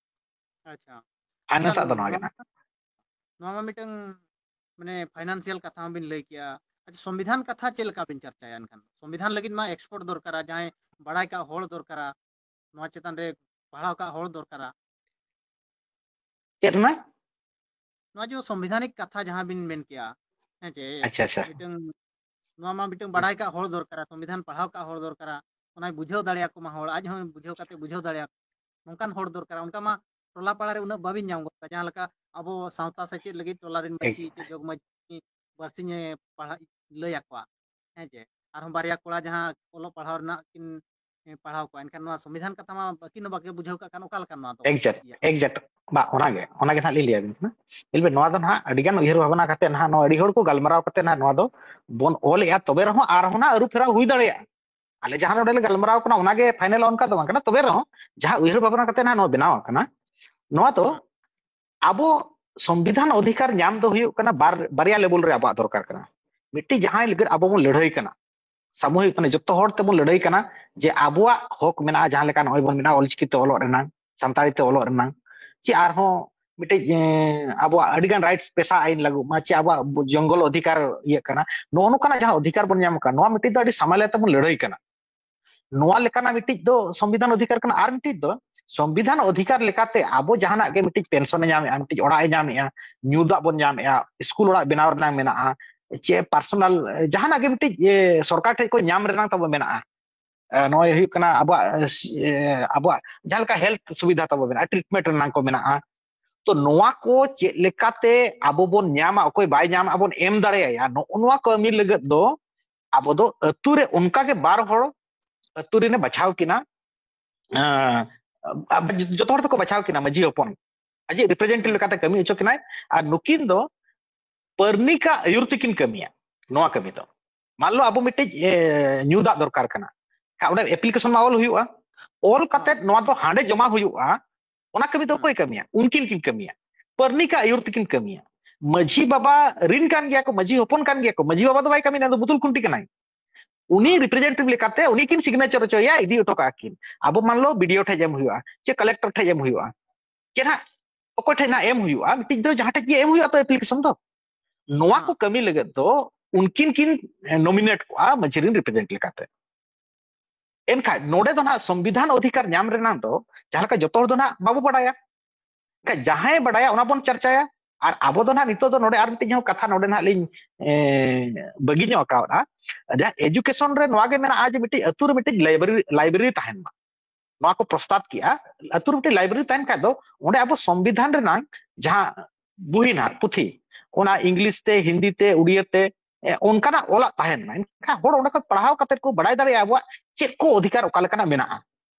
ᱟᱪᱪᱷᱟ, ᱟᱨ ᱱᱟᱥᱟᱜ ᱫᱚ ᱱᱚᱣᱟ ᱜᱮ ᱱᱚᱣᱟ ᱱᱟᱦᱟᱜ᱾ ᱱᱚᱣᱟ ᱢᱟ ᱢᱤᱫᱴᱟᱝ ᱢᱟᱱᱮ financial ᱠᱟᱛᱷᱟ ᱦᱚᱸᱵᱤᱱ ᱞᱟᱹᱭ ᱠᱮᱜᱼᱟ᱾ ᱟᱪᱪᱷᱟ, ᱥᱚᱝᱵᱤᱫᱷᱟᱱ ᱠᱟᱛᱷᱟ ᱪᱮᱫ ᱞᱮᱠᱟ ᱵᱤᱱ ᱪᱟᱨᱪᱟᱭᱟ? ᱮᱱᱠᱷᱟᱱ ᱥᱚᱝᱵᱤᱫᱷᱟᱱ ᱞᱟᱹᱜᱤᱫ ᱢᱟ expert ᱫᱚᱨᱠᱟᱨᱟ, ᱡᱟᱦᱟᱸᱭ ᱵᱟᱲᱟᱭ ᱠᱟᱜ ᱦᱚᱲ ᱫᱚᱨᱠᱟᱨᱟ, ᱱᱚᱣᱟ ᱪᱮᱛᱟᱱ ᱨᱮ ᱯᱟᱲᱦᱟᱣ ᱠᱟᱜ ᱦᱚᱲ ᱫᱚᱨᱠᱟᱨᱟ᱾ ᱪᱮᱫ ᱨᱮᱱᱟᱜ? ᱱᱚᱣᱟ ᱡᱮ ᱥᱚᱝᱵᱤᱫᱷᱟᱱᱤᱠ ᱠᱟᱛᱷᱟ ᱡᱟᱦᱟᱸ ᱵᱤᱱ ᱢᱮᱱ ᱠᱮᱜᱼᱟ, ᱦᱮᱸ ᱪᱮ, ᱟᱪᱪᱷᱟ, ᱟᱪᱪᱷᱟ᱾ ᱢᱤᱫᱴᱟᱝ ᱱᱚᱣᱟ ᱢᱟ ᱢᱤᱫᱴᱟᱝ ᱵᱟᱲᱟᱭ ᱠᱟᱜ ᱦᱚᱲ ᱫᱚᱨᱠᱟᱨᱟ, ᱥᱚᱝᱵᱤᱫᱷᱟᱱ ᱯᱟᱲᱦᱟᱣ ᱠᱟᱜ ᱦᱚᱲ ᱫᱚᱨᱠᱟᱨᱟ, ᱚᱱᱟᱭ ᱵᱩᱡᱷᱟᱹᱣ ᱫᱟᱲᱮᱭᱟᱠᱚ ᱢᱟ ᱦᱚᱲ, ᱟᱡ ᱦᱚᱸ ᱵᱩᱡᱷᱟᱹᱣ ᱠᱟᱛᱮ ᱵᱩᱡᱷᱟᱹᱣ ᱫᱟᱲᱮᱭᱟᱠᱚ, ᱱᱚᱝᱠᱟᱱ ᱦᱚᱲ ᱫᱚᱨᱠᱟᱨᱟ᱾ ᱚᱱᱠᱟ ᱢᱟ ᱴᱚᱞᱟ ᱯᱟᱲᱟ ᱨᱮ ᱩᱱᱟᱹᱜ ᱵᱟᱵᱤᱱ ᱧᱟᱢ ᱜᱚᱫ ᱠᱚᱣᱟ, ᱡᱟᱦᱟᱸ ᱞᱮᱠᱟ ᱟᱵᱚ ᱥᱟᱶᱛᱟ ᱥᱮᱪᱮᱫ ᱞᱟᱹᱜᱤᱫ ᱴᱚᱞᱟ ᱨᱮᱱ ᱴᱷᱤᱠ᱾ ᱢᱟᱹᱡᱷᱤ ᱪᱮ ᱡᱚᱜᱽ ᱢᱟᱹᱡᱷᱤ ᱵᱟᱨᱥᱤᱧᱮ ᱯᱟᱲᱦᱟᱜ ᱞᱟᱹᱭ ᱟᱠᱚᱣᱟ, ᱦᱮᱸ ᱪᱮ, ᱟᱨᱦᱚᱸ ᱵᱟᱨᱭᱟ ᱠᱚᱲᱟ ᱡᱟᱦᱟᱸ ᱚᱞᱚᱜ ᱯᱟᱲᱦᱟᱣ ᱨᱮᱱᱟᱜ ᱠᱤᱱ ᱯᱟᱲᱦᱟᱣ ᱠᱚᱣᱟ, ᱮᱱᱠᱷᱟᱱ ᱱᱚᱣᱟ ᱥᱚᱝᱵᱤᱫᱷᱟᱱ ᱠᱟᱛᱷᱟ ᱢᱟ ᱵᱟᱹᱠᱤᱱ ᱦᱚᱸ ᱵᱟᱠᱚ ᱵᱩᱡᱷᱟᱹᱣ ᱠᱟᱜ ᱠᱷᱟᱱ ᱚᱠᱟ ᱞᱮᱠᱟ ᱱᱚᱣᱟ ᱫᱚ exact ᱤᱭᱟᱹ? Exact᱾ ᱵᱟ, ᱚᱱᱟᱜᱮ ᱚᱱᱟᱜᱮ ᱱᱟᱦᱟᱜ ᱞᱤᱧ ᱞᱟᱹᱭ ᱟᱵᱤᱱ ᱠᱟᱱᱟ᱾ ᱧᱮᱞ ᱵᱤᱱ, ᱱᱚᱣᱟ ᱫᱚ ᱱᱟᱦᱟᱜ ᱟᱹᱰᱤ ᱜᱟᱱ ᱩᱭᱦᱟᱹᱨ ᱵᱷᱟᱵᱽᱱᱟ ᱠᱟᱛᱮ ᱱᱟᱦᱟᱜ ᱱᱚᱣᱟ ᱟᱹᱰᱤ ᱦᱚᱲ ᱠᱚ ᱜᱟᱞᱢᱟᱨᱟᱣ ᱠᱟᱛᱮ ᱱᱟᱦᱟᱜ ᱱᱚᱣᱟ ᱫᱚ ᱵᱚᱱ ᱚᱞᱮᱜᱼᱟ, ᱛᱚᱵᱮ ᱨᱮᱦᱚᱸ ᱟᱨᱦᱚᱸ ᱱᱟᱦᱟᱜ ᱟᱹᱨᱩ ᱯᱷᱮᱨᱟᱣ ᱦᱩᱭ ᱫᱟᱲᱮᱭᱟᱜᱼᱟ᱾ ᱟᱞᱮ ᱡᱟᱦᱟᱸ ᱱᱚᱰᱮ ᱞᱮ ᱜᱟᱞᱢᱟᱨᱟᱣ ᱠᱟᱱᱟ ᱚᱱᱟᱜᱮ final ᱚᱱᱠᱟ ᱫᱚ ᱵᱟᱝ ᱠᱟᱱᱟ, ᱛᱚᱵᱮ ᱨᱮᱦᱚᱸ ᱡᱟᱦᱟᱸ ᱩᱭᱦᱟᱹᱨ ᱵᱷᱟᱵᱽᱱᱟ ᱠᱟᱛᱮ ᱱᱟᱦᱟᱜ ᱱᱚᱣᱟ ᱵᱮᱱᱟᱣ ᱟᱠᱟᱱᱟ, ᱱᱚᱣᱟ ᱫᱚ ᱟᱵᱚ ᱥᱚᱝᱵᱤᱫᱷᱟᱱ ᱚᱫᱷᱤᱠᱟᱨ ᱧᱟᱢ ᱫᱚ ᱦᱩᱭᱩᱜ ᱠᱟᱱᱟ ᱵᱟᱨ, ᱵᱟᱨᱭᱟ level ᱨᱮ ᱟᱵᱚᱣᱟᱜ ᱫᱚᱨᱠᱟᱨ ᱠᱟᱱᱟ᱾ ᱢᱤᱫᱴᱤᱡ ᱡᱟᱦᱟᱸᱭ ᱞᱟᱹᱜᱤᱫ ᱟᱵᱚ ᱵᱚᱱ ᱞᱟᱹᱲᱦᱟᱹᱭ ᱠᱟᱱᱟ, ᱥᱟᱢᱩᱦᱤᱠ ᱢᱟᱱᱮ ᱡᱚᱛᱚ ᱦᱚᱲ ᱛᱮᱵᱚᱱ ᱞᱟᱹᱲᱦᱟᱹᱭ ᱠᱟᱱᱟ, ᱡᱮ ᱟᱵᱚᱣᱟᱜ ᱦᱚᱠ ᱢᱮᱱᱟᱜᱼᱟ, ᱡᱟᱦᱟᱸ ᱞᱮᱠᱟ ᱱᱚᱜᱼᱚᱭ ᱵᱚᱱ ᱢᱮᱱᱟ ᱚᱞᱪᱤᱠᱤ ᱛᱮ ᱚᱞᱚᱜ ᱨᱮᱱᱟᱜ, ᱥᱟᱱᱛᱟᱲᱤ ᱛᱮ ᱚᱞᱚᱜ ᱨᱮᱱᱟᱜ, ᱪᱮ ᱟᱨᱦᱚᱸ ᱢᱤᱫᱴᱤᱡ, ᱮ, ᱟᱵᱚᱣᱟᱜ ᱟᱹᱰᱤᱜᱟᱱ rights, ᱯᱮᱥᱟ ᱟᱭᱤᱱ ᱞᱟᱹᱜᱩᱜ ᱢᱟ, ᱪᱮ ᱟᱵᱚᱣᱟᱜ ᱡᱚᱝᱜᱚᱞ ᱚᱫᱷᱤᱠᱟᱨ ᱤᱭᱟᱹᱜ ᱠᱟᱱᱟ, ᱱᱚᱜᱼᱚ ᱱᱚᱝᱠᱟᱱᱟᱜ ᱡᱟᱦᱟᱸ ᱚᱫᱷᱤᱠᱟᱨ ᱵᱚᱱ ᱧᱟᱢ ᱟᱠᱟᱫ, ᱱᱚᱣᱟ ᱢᱤᱫᱴᱤᱡ ᱫᱚ ᱟᱹᱰᱤ ᱥᱟᱢᱟᱞ ᱛᱮᱵᱚᱱ ᱞᱟᱹᱲᱦᱟᱹᱭ ᱠᱟᱱᱟ᱾ ᱱᱚᱣᱟ ᱞᱮᱠᱟᱱᱟᱜ ᱢᱤᱫᱴᱤᱡ ᱫᱚ ᱥᱚᱝᱵᱤᱫᱷᱟᱱ ᱚᱫᱷᱤᱠᱟᱨ ᱠᱟᱱᱟ᱾ ᱟᱨ ᱢᱤᱫᱴᱤᱡ ᱫᱚ ᱥᱚᱝᱵᱤᱫᱷᱟᱱ ᱚᱫᱷᱤᱠᱟᱨ ᱞᱮᱠᱟᱛᱮ ᱟᱵᱚ ᱡᱟᱦᱟᱱᱟᱜ ᱜᱮ ᱢᱤᱫᱴᱤᱡ ᱯᱮᱱᱥᱚᱱ ᱮ ᱧᱟᱢᱮᱜᱼᱟ, ᱢᱤᱫᱴᱤᱡ ᱚᱲᱟᱜ ᱮ ᱧᱟᱢᱮᱜᱼᱟ, ᱧᱩ ᱫᱟᱜ ᱵᱚᱱ ᱧᱟᱢᱮᱜᱼᱟ, ᱥᱠᱩᱞ ᱚᱲᱟᱜ ᱵᱮᱱᱟᱣ ᱨᱮᱱᱟᱜ ᱢᱮᱱᱟᱜᱼᱟ, ᱪᱮ ᱯᱟᱨᱥᱚᱱᱟᱞ ᱡᱟᱦᱟᱱᱟᱜ ᱜᱮ ᱢᱤᱫᱴᱤᱡ, ᱮ, ᱥᱚᱨᱠᱟᱨ ᱴᱷᱮᱡ ᱠᱚ ᱧᱟᱢ ᱨᱮᱱᱟᱜ ᱛᱟᱵᱚ ᱢᱮᱱᱟᱜᱼᱟ᱾ ᱮ, ᱱᱚᱜᱼᱚᱭ ᱦᱩᱭᱩᱜ ᱠᱟᱱᱟ ᱟᱵᱚᱣᱟᱜ, ᱮ, ᱥᱤ-, ᱮ, ᱟᱵᱚᱣᱟᱜ ᱡᱟᱦᱟᱸ ᱞᱮᱠᱟ ᱦᱮᱞᱛᱷ ᱥᱩᱵᱤᱫᱷᱟ ᱛᱟᱵᱚ ᱢᱮᱱᱟᱜᱼᱟ, ᱴᱨᱤᱴᱢᱮᱱᱴ ᱨᱮᱱᱟᱜ ᱠᱚ ᱢᱮᱱᱟᱜᱼᱟ᱾ ᱛᱚ ᱱᱚᱣᱟ ᱠᱚ ᱪᱮᱫ ᱞᱮᱠᱟᱛᱮ ᱟᱵᱚ ᱵᱚᱱ ᱧᱟᱢᱟ, ᱚᱠᱚᱭ ᱵᱟᱭ ᱧᱟᱢᱟ, ᱵᱚᱱ ᱮᱢ ᱫᱟᱲᱮᱭᱟᱭᱟ, ᱱᱚᱜᱼᱚ ᱱᱚᱣᱟ ᱠᱟᱹᱢᱤ ᱞᱟᱹᱜᱤᱫ ᱫᱚ ᱟᱵᱚ ᱫᱚ ᱟᱹᱛᱩ ᱨᱮ ᱚᱱᱠᱟ ᱜᱮ ᱵᱟᱨ ᱦᱚᱲ ᱟᱹᱛᱩ ᱨᱮᱱᱮ ᱵᱟᱪᱷᱟᱣ ᱠᱤᱱᱟ, ᱮᱸ, ᱟᱵ-, ᱡᱚᱛᱚ ᱦᱚᱲ ᱛᱮᱠᱚ ᱵᱟᱪᱷᱟᱣ ᱠᱤᱱᱟ ᱢᱟᱹᱡᱷᱤ ᱦᱚᱯᱚᱱ, ᱟᱡᱤᱡ ᱨᱤᱯᱨᱮᱡᱮᱱᱴᱮᱴᱤᱵᱷ ᱞᱮᱠᱟᱛᱮ ᱠᱟᱹᱢᱤ ᱦᱚᱪᱚ ᱠᱤᱱᱟᱭ᱾ ᱟᱨ ᱱᱩᱠᱤᱱ ᱫᱚ ᱯᱟᱹᱨᱱᱤᱠᱟ ᱟᱹᱭᱩᱨ ᱛᱮᱠᱤᱱ ᱠᱟᱹᱢᱤᱭᱟ ᱱᱚᱣᱟ ᱠᱟᱹᱢᱤ ᱫᱚ᱾ ᱢᱟᱱ ᱞᱚ ᱟᱵᱚ ᱢᱤᱫᱴᱤᱡ, ᱮ, ᱧᱩ ᱫᱟᱜ ᱫᱚᱨᱠᱟᱨ ᱠᱟᱱᱟ, ᱠᱷᱟᱡ ᱚᱸᱰᱮ ᱮᱯᱞᱤᱠᱮᱥᱚᱱ ᱢᱟ ᱚᱞ ᱦᱩᱭᱩᱜᱼᱟ, ᱚᱞ ᱠᱟᱛᱮ ᱱᱚᱣᱟ ᱫᱚ ᱦᱟᱸᱰᱮ ᱡᱚᱢᱟ ᱦᱩᱭᱩᱜᱼᱟ᱾ ᱚᱱᱟ ᱠᱟᱹᱢᱤ ᱫᱚ ᱚᱠᱚᱭ ᱠᱟᱹᱢᱤᱭᱟ? ᱩᱱᱠᱤᱱ ᱠᱤᱱ ᱠᱟᱹᱢᱤᱭᱟ, ᱯᱟᱹᱨᱱᱤᱠᱟ ᱟᱹᱭᱩᱨ ᱛᱮᱠᱤᱱ ᱠᱟᱹᱢᱤᱭᱟ᱾ ᱢᱟᱹᱡᱷᱤ ᱵᱟᱵᱟ ᱨᱤᱱ ᱠᱟᱱ ᱜᱮᱭᱟ ᱠᱚ, ᱢᱟᱹᱡᱷᱤ ᱦᱚᱯᱚᱱ ᱠᱟᱱ ᱜᱮᱭᱟ ᱠᱚ, ᱢᱟᱹᱡᱷᱤ ᱵᱟᱵᱟ ᱫᱚ ᱵᱟᱭ ᱠᱟᱹᱢᱤᱭᱟ, ᱩᱱᱤ ᱫᱚ ᱵᱩᱫᱩᱞ ᱠᱷᱩᱱᱴᱤ ᱠᱟᱱᱟᱭ᱾ ᱩᱱᱤ ᱨᱤᱯᱨᱮᱡᱮᱱᱴᱮᱴᱤᱵᱷ ᱞᱮᱠᱟᱛᱮ ᱩᱱᱤ ᱠᱤᱱ ᱥᱤᱜᱽᱱᱮᱪᱟᱨ ᱦᱚᱪᱚᱭᱟ, ᱤᱫᱤ ᱦᱚᱴᱚ ᱠᱟᱜᱼᱟ ᱠᱤᱱ᱾ ᱟᱵᱚ ᱢᱟᱱ ᱞᱚ ᱵᱤᱰᱤᱳ ᱴᱷᱮᱡ ᱮᱢ ᱦᱩᱭᱩᱜᱼᱟ, ᱪᱮ ᱠᱟᱞᱮᱠᱴᱚᱨ ᱴᱷᱮᱡ ᱮᱢ ᱦᱩᱭᱩᱜᱼᱟ, ᱪᱮ ᱱᱟᱦᱟᱜ ᱚᱠᱚᱭ ᱴᱷᱮᱡ ᱱᱟᱦᱟᱜ ᱮᱢ ᱦᱩᱭᱩᱜᱼᱟ, ᱢᱤᱫᱴᱤᱡ ᱫᱚ ᱡᱟᱦᱟᱸ ᱴᱷᱮᱡ ᱜᱮ ᱮᱢ ᱦᱩᱭᱩᱜᱼᱟ ᱛᱚ ᱮᱯᱞᱤᱠᱮᱥᱚᱱ ᱫᱚ᱾ ᱱᱚᱣᱟ ᱠᱚ ᱠᱟᱹᱢᱤ ᱞᱟᱹᱜᱤᱫ ᱫᱚ ᱩᱱᱠᱤᱱ ᱠᱤᱱ ᱱᱚᱢᱤᱱᱮᱴ ᱠᱚᱜᱼᱟ ᱢᱟᱹᱡᱷᱤ ᱨᱤᱱ ᱨᱤᱯᱨᱮᱡᱮᱱᱴ ᱞᱮᱠᱟᱛᱮ᱾ ᱮᱱᱠᱷᱟᱱ ᱱᱚᱰᱮ ᱫᱚ ᱱᱟᱦᱟᱜ ᱥᱚᱝᱵᱤᱫᱷᱟᱱ ᱚᱫᱷᱤᱠᱟᱨ ᱧᱟᱢ ᱨᱮᱱᱟᱜ ᱫᱚ ᱡᱟᱦᱟᱸ ᱞᱮᱠᱟ ᱡᱚᱛᱚ ᱦᱚᱲ ᱫᱚ ᱱᱟᱦᱟᱜ ᱵᱟᱵᱚ ᱵᱟᱲᱟᱭᱟ, ᱮᱱᱠᱷᱟᱱ ᱡᱟᱦᱟᱸᱭ ᱵᱟᱲᱟᱭᱟ ᱚᱱᱟ ᱵᱚᱱ ᱪᱟᱨᱪᱟᱭᱟ᱾ ᱟᱨ ᱟᱵᱚ ᱫᱚ ᱱᱟᱦᱟᱜ ᱱᱤᱛᱚᱜ ᱫᱚ ᱱᱚᱰᱮ ᱟᱨ ᱢᱤᱫᱴᱤᱡ ᱦᱚᱸ ᱠᱟᱛᱷᱟ ᱱᱚᱰᱮ ᱱᱟᱦᱟᱜ ᱞᱤᱧ, ᱮ, ᱵᱟᱹᱜᱤ ᱧᱚᱜ ᱟᱠᱟᱣᱫᱟ᱾ ᱡᱟᱦᱟᱸ ᱮᱡᱩᱠᱮᱥᱚᱱ ᱨᱮ ᱱᱚᱣᱟ ᱜᱮ ᱢᱮᱱᱟᱜᱼᱟ ᱡᱮ ᱢᱤᱫᱴᱤᱡ ᱟᱹᱛᱩ ᱨᱮ ᱢᱤᱫᱴᱤᱡ ᱞᱟᱭᱵᱨᱮᱨᱤ, ᱞᱟᱭᱵᱨᱮᱨᱤ ᱛᱟᱦᱮᱱ ᱢᱟ, ᱱᱚᱣᱟ ᱠᱚ ᱯᱨᱚᱥᱛᱟᱵ ᱠᱮᱜᱼᱟ᱾ ᱟᱹᱛᱩ ᱨᱮ ᱢᱤᱫᱴᱤᱡ ᱞᱟᱭᱵᱨᱮᱨᱤ ᱛᱟᱦᱮᱱ ᱠᱷᱟᱡ ᱫᱚ ᱚᱸᱰᱮ ᱟᱵᱚ ᱥᱚᱝᱵᱤᱫᱷᱟᱱ ᱨᱮᱱᱟᱜ ᱡᱟᱦᱟᱸ ᱵᱩᱦᱤ ᱱᱟᱦᱟᱜ ᱯᱩᱛᱷᱤ, ᱚᱱᱟ ᱤᱝᱞᱤᱥ ᱛᱮ, ᱦᱤᱱᱫᱤ ᱛᱮ, ᱩᱲᱤᱭᱟᱹ ᱛᱮ, ᱮ, ᱚᱱᱠᱟᱱᱟᱜ ᱚᱞᱟᱜ ᱛᱟᱦᱮᱱ ᱢᱟ, ᱮᱱᱠᱷᱟᱱ ᱦᱚᱲ ᱚᱸᱰᱮ ᱠᱷᱚᱱ ᱯᱟᱲᱦᱟᱣ ᱠᱟᱛᱮ ᱠᱚ ᱵᱟᱲᱟᱭ ᱫᱟᱲᱮᱭᱟᱜᱼᱟ ᱟᱵᱚᱣᱟᱜ ᱪᱮᱫ ᱠᱚ ᱚᱫᱷᱤᱠᱟᱨ ᱚᱠᱟ ᱞᱮᱠᱟᱱᱟᱜ ᱢᱮᱱᱟᱜᱼᱟ᱾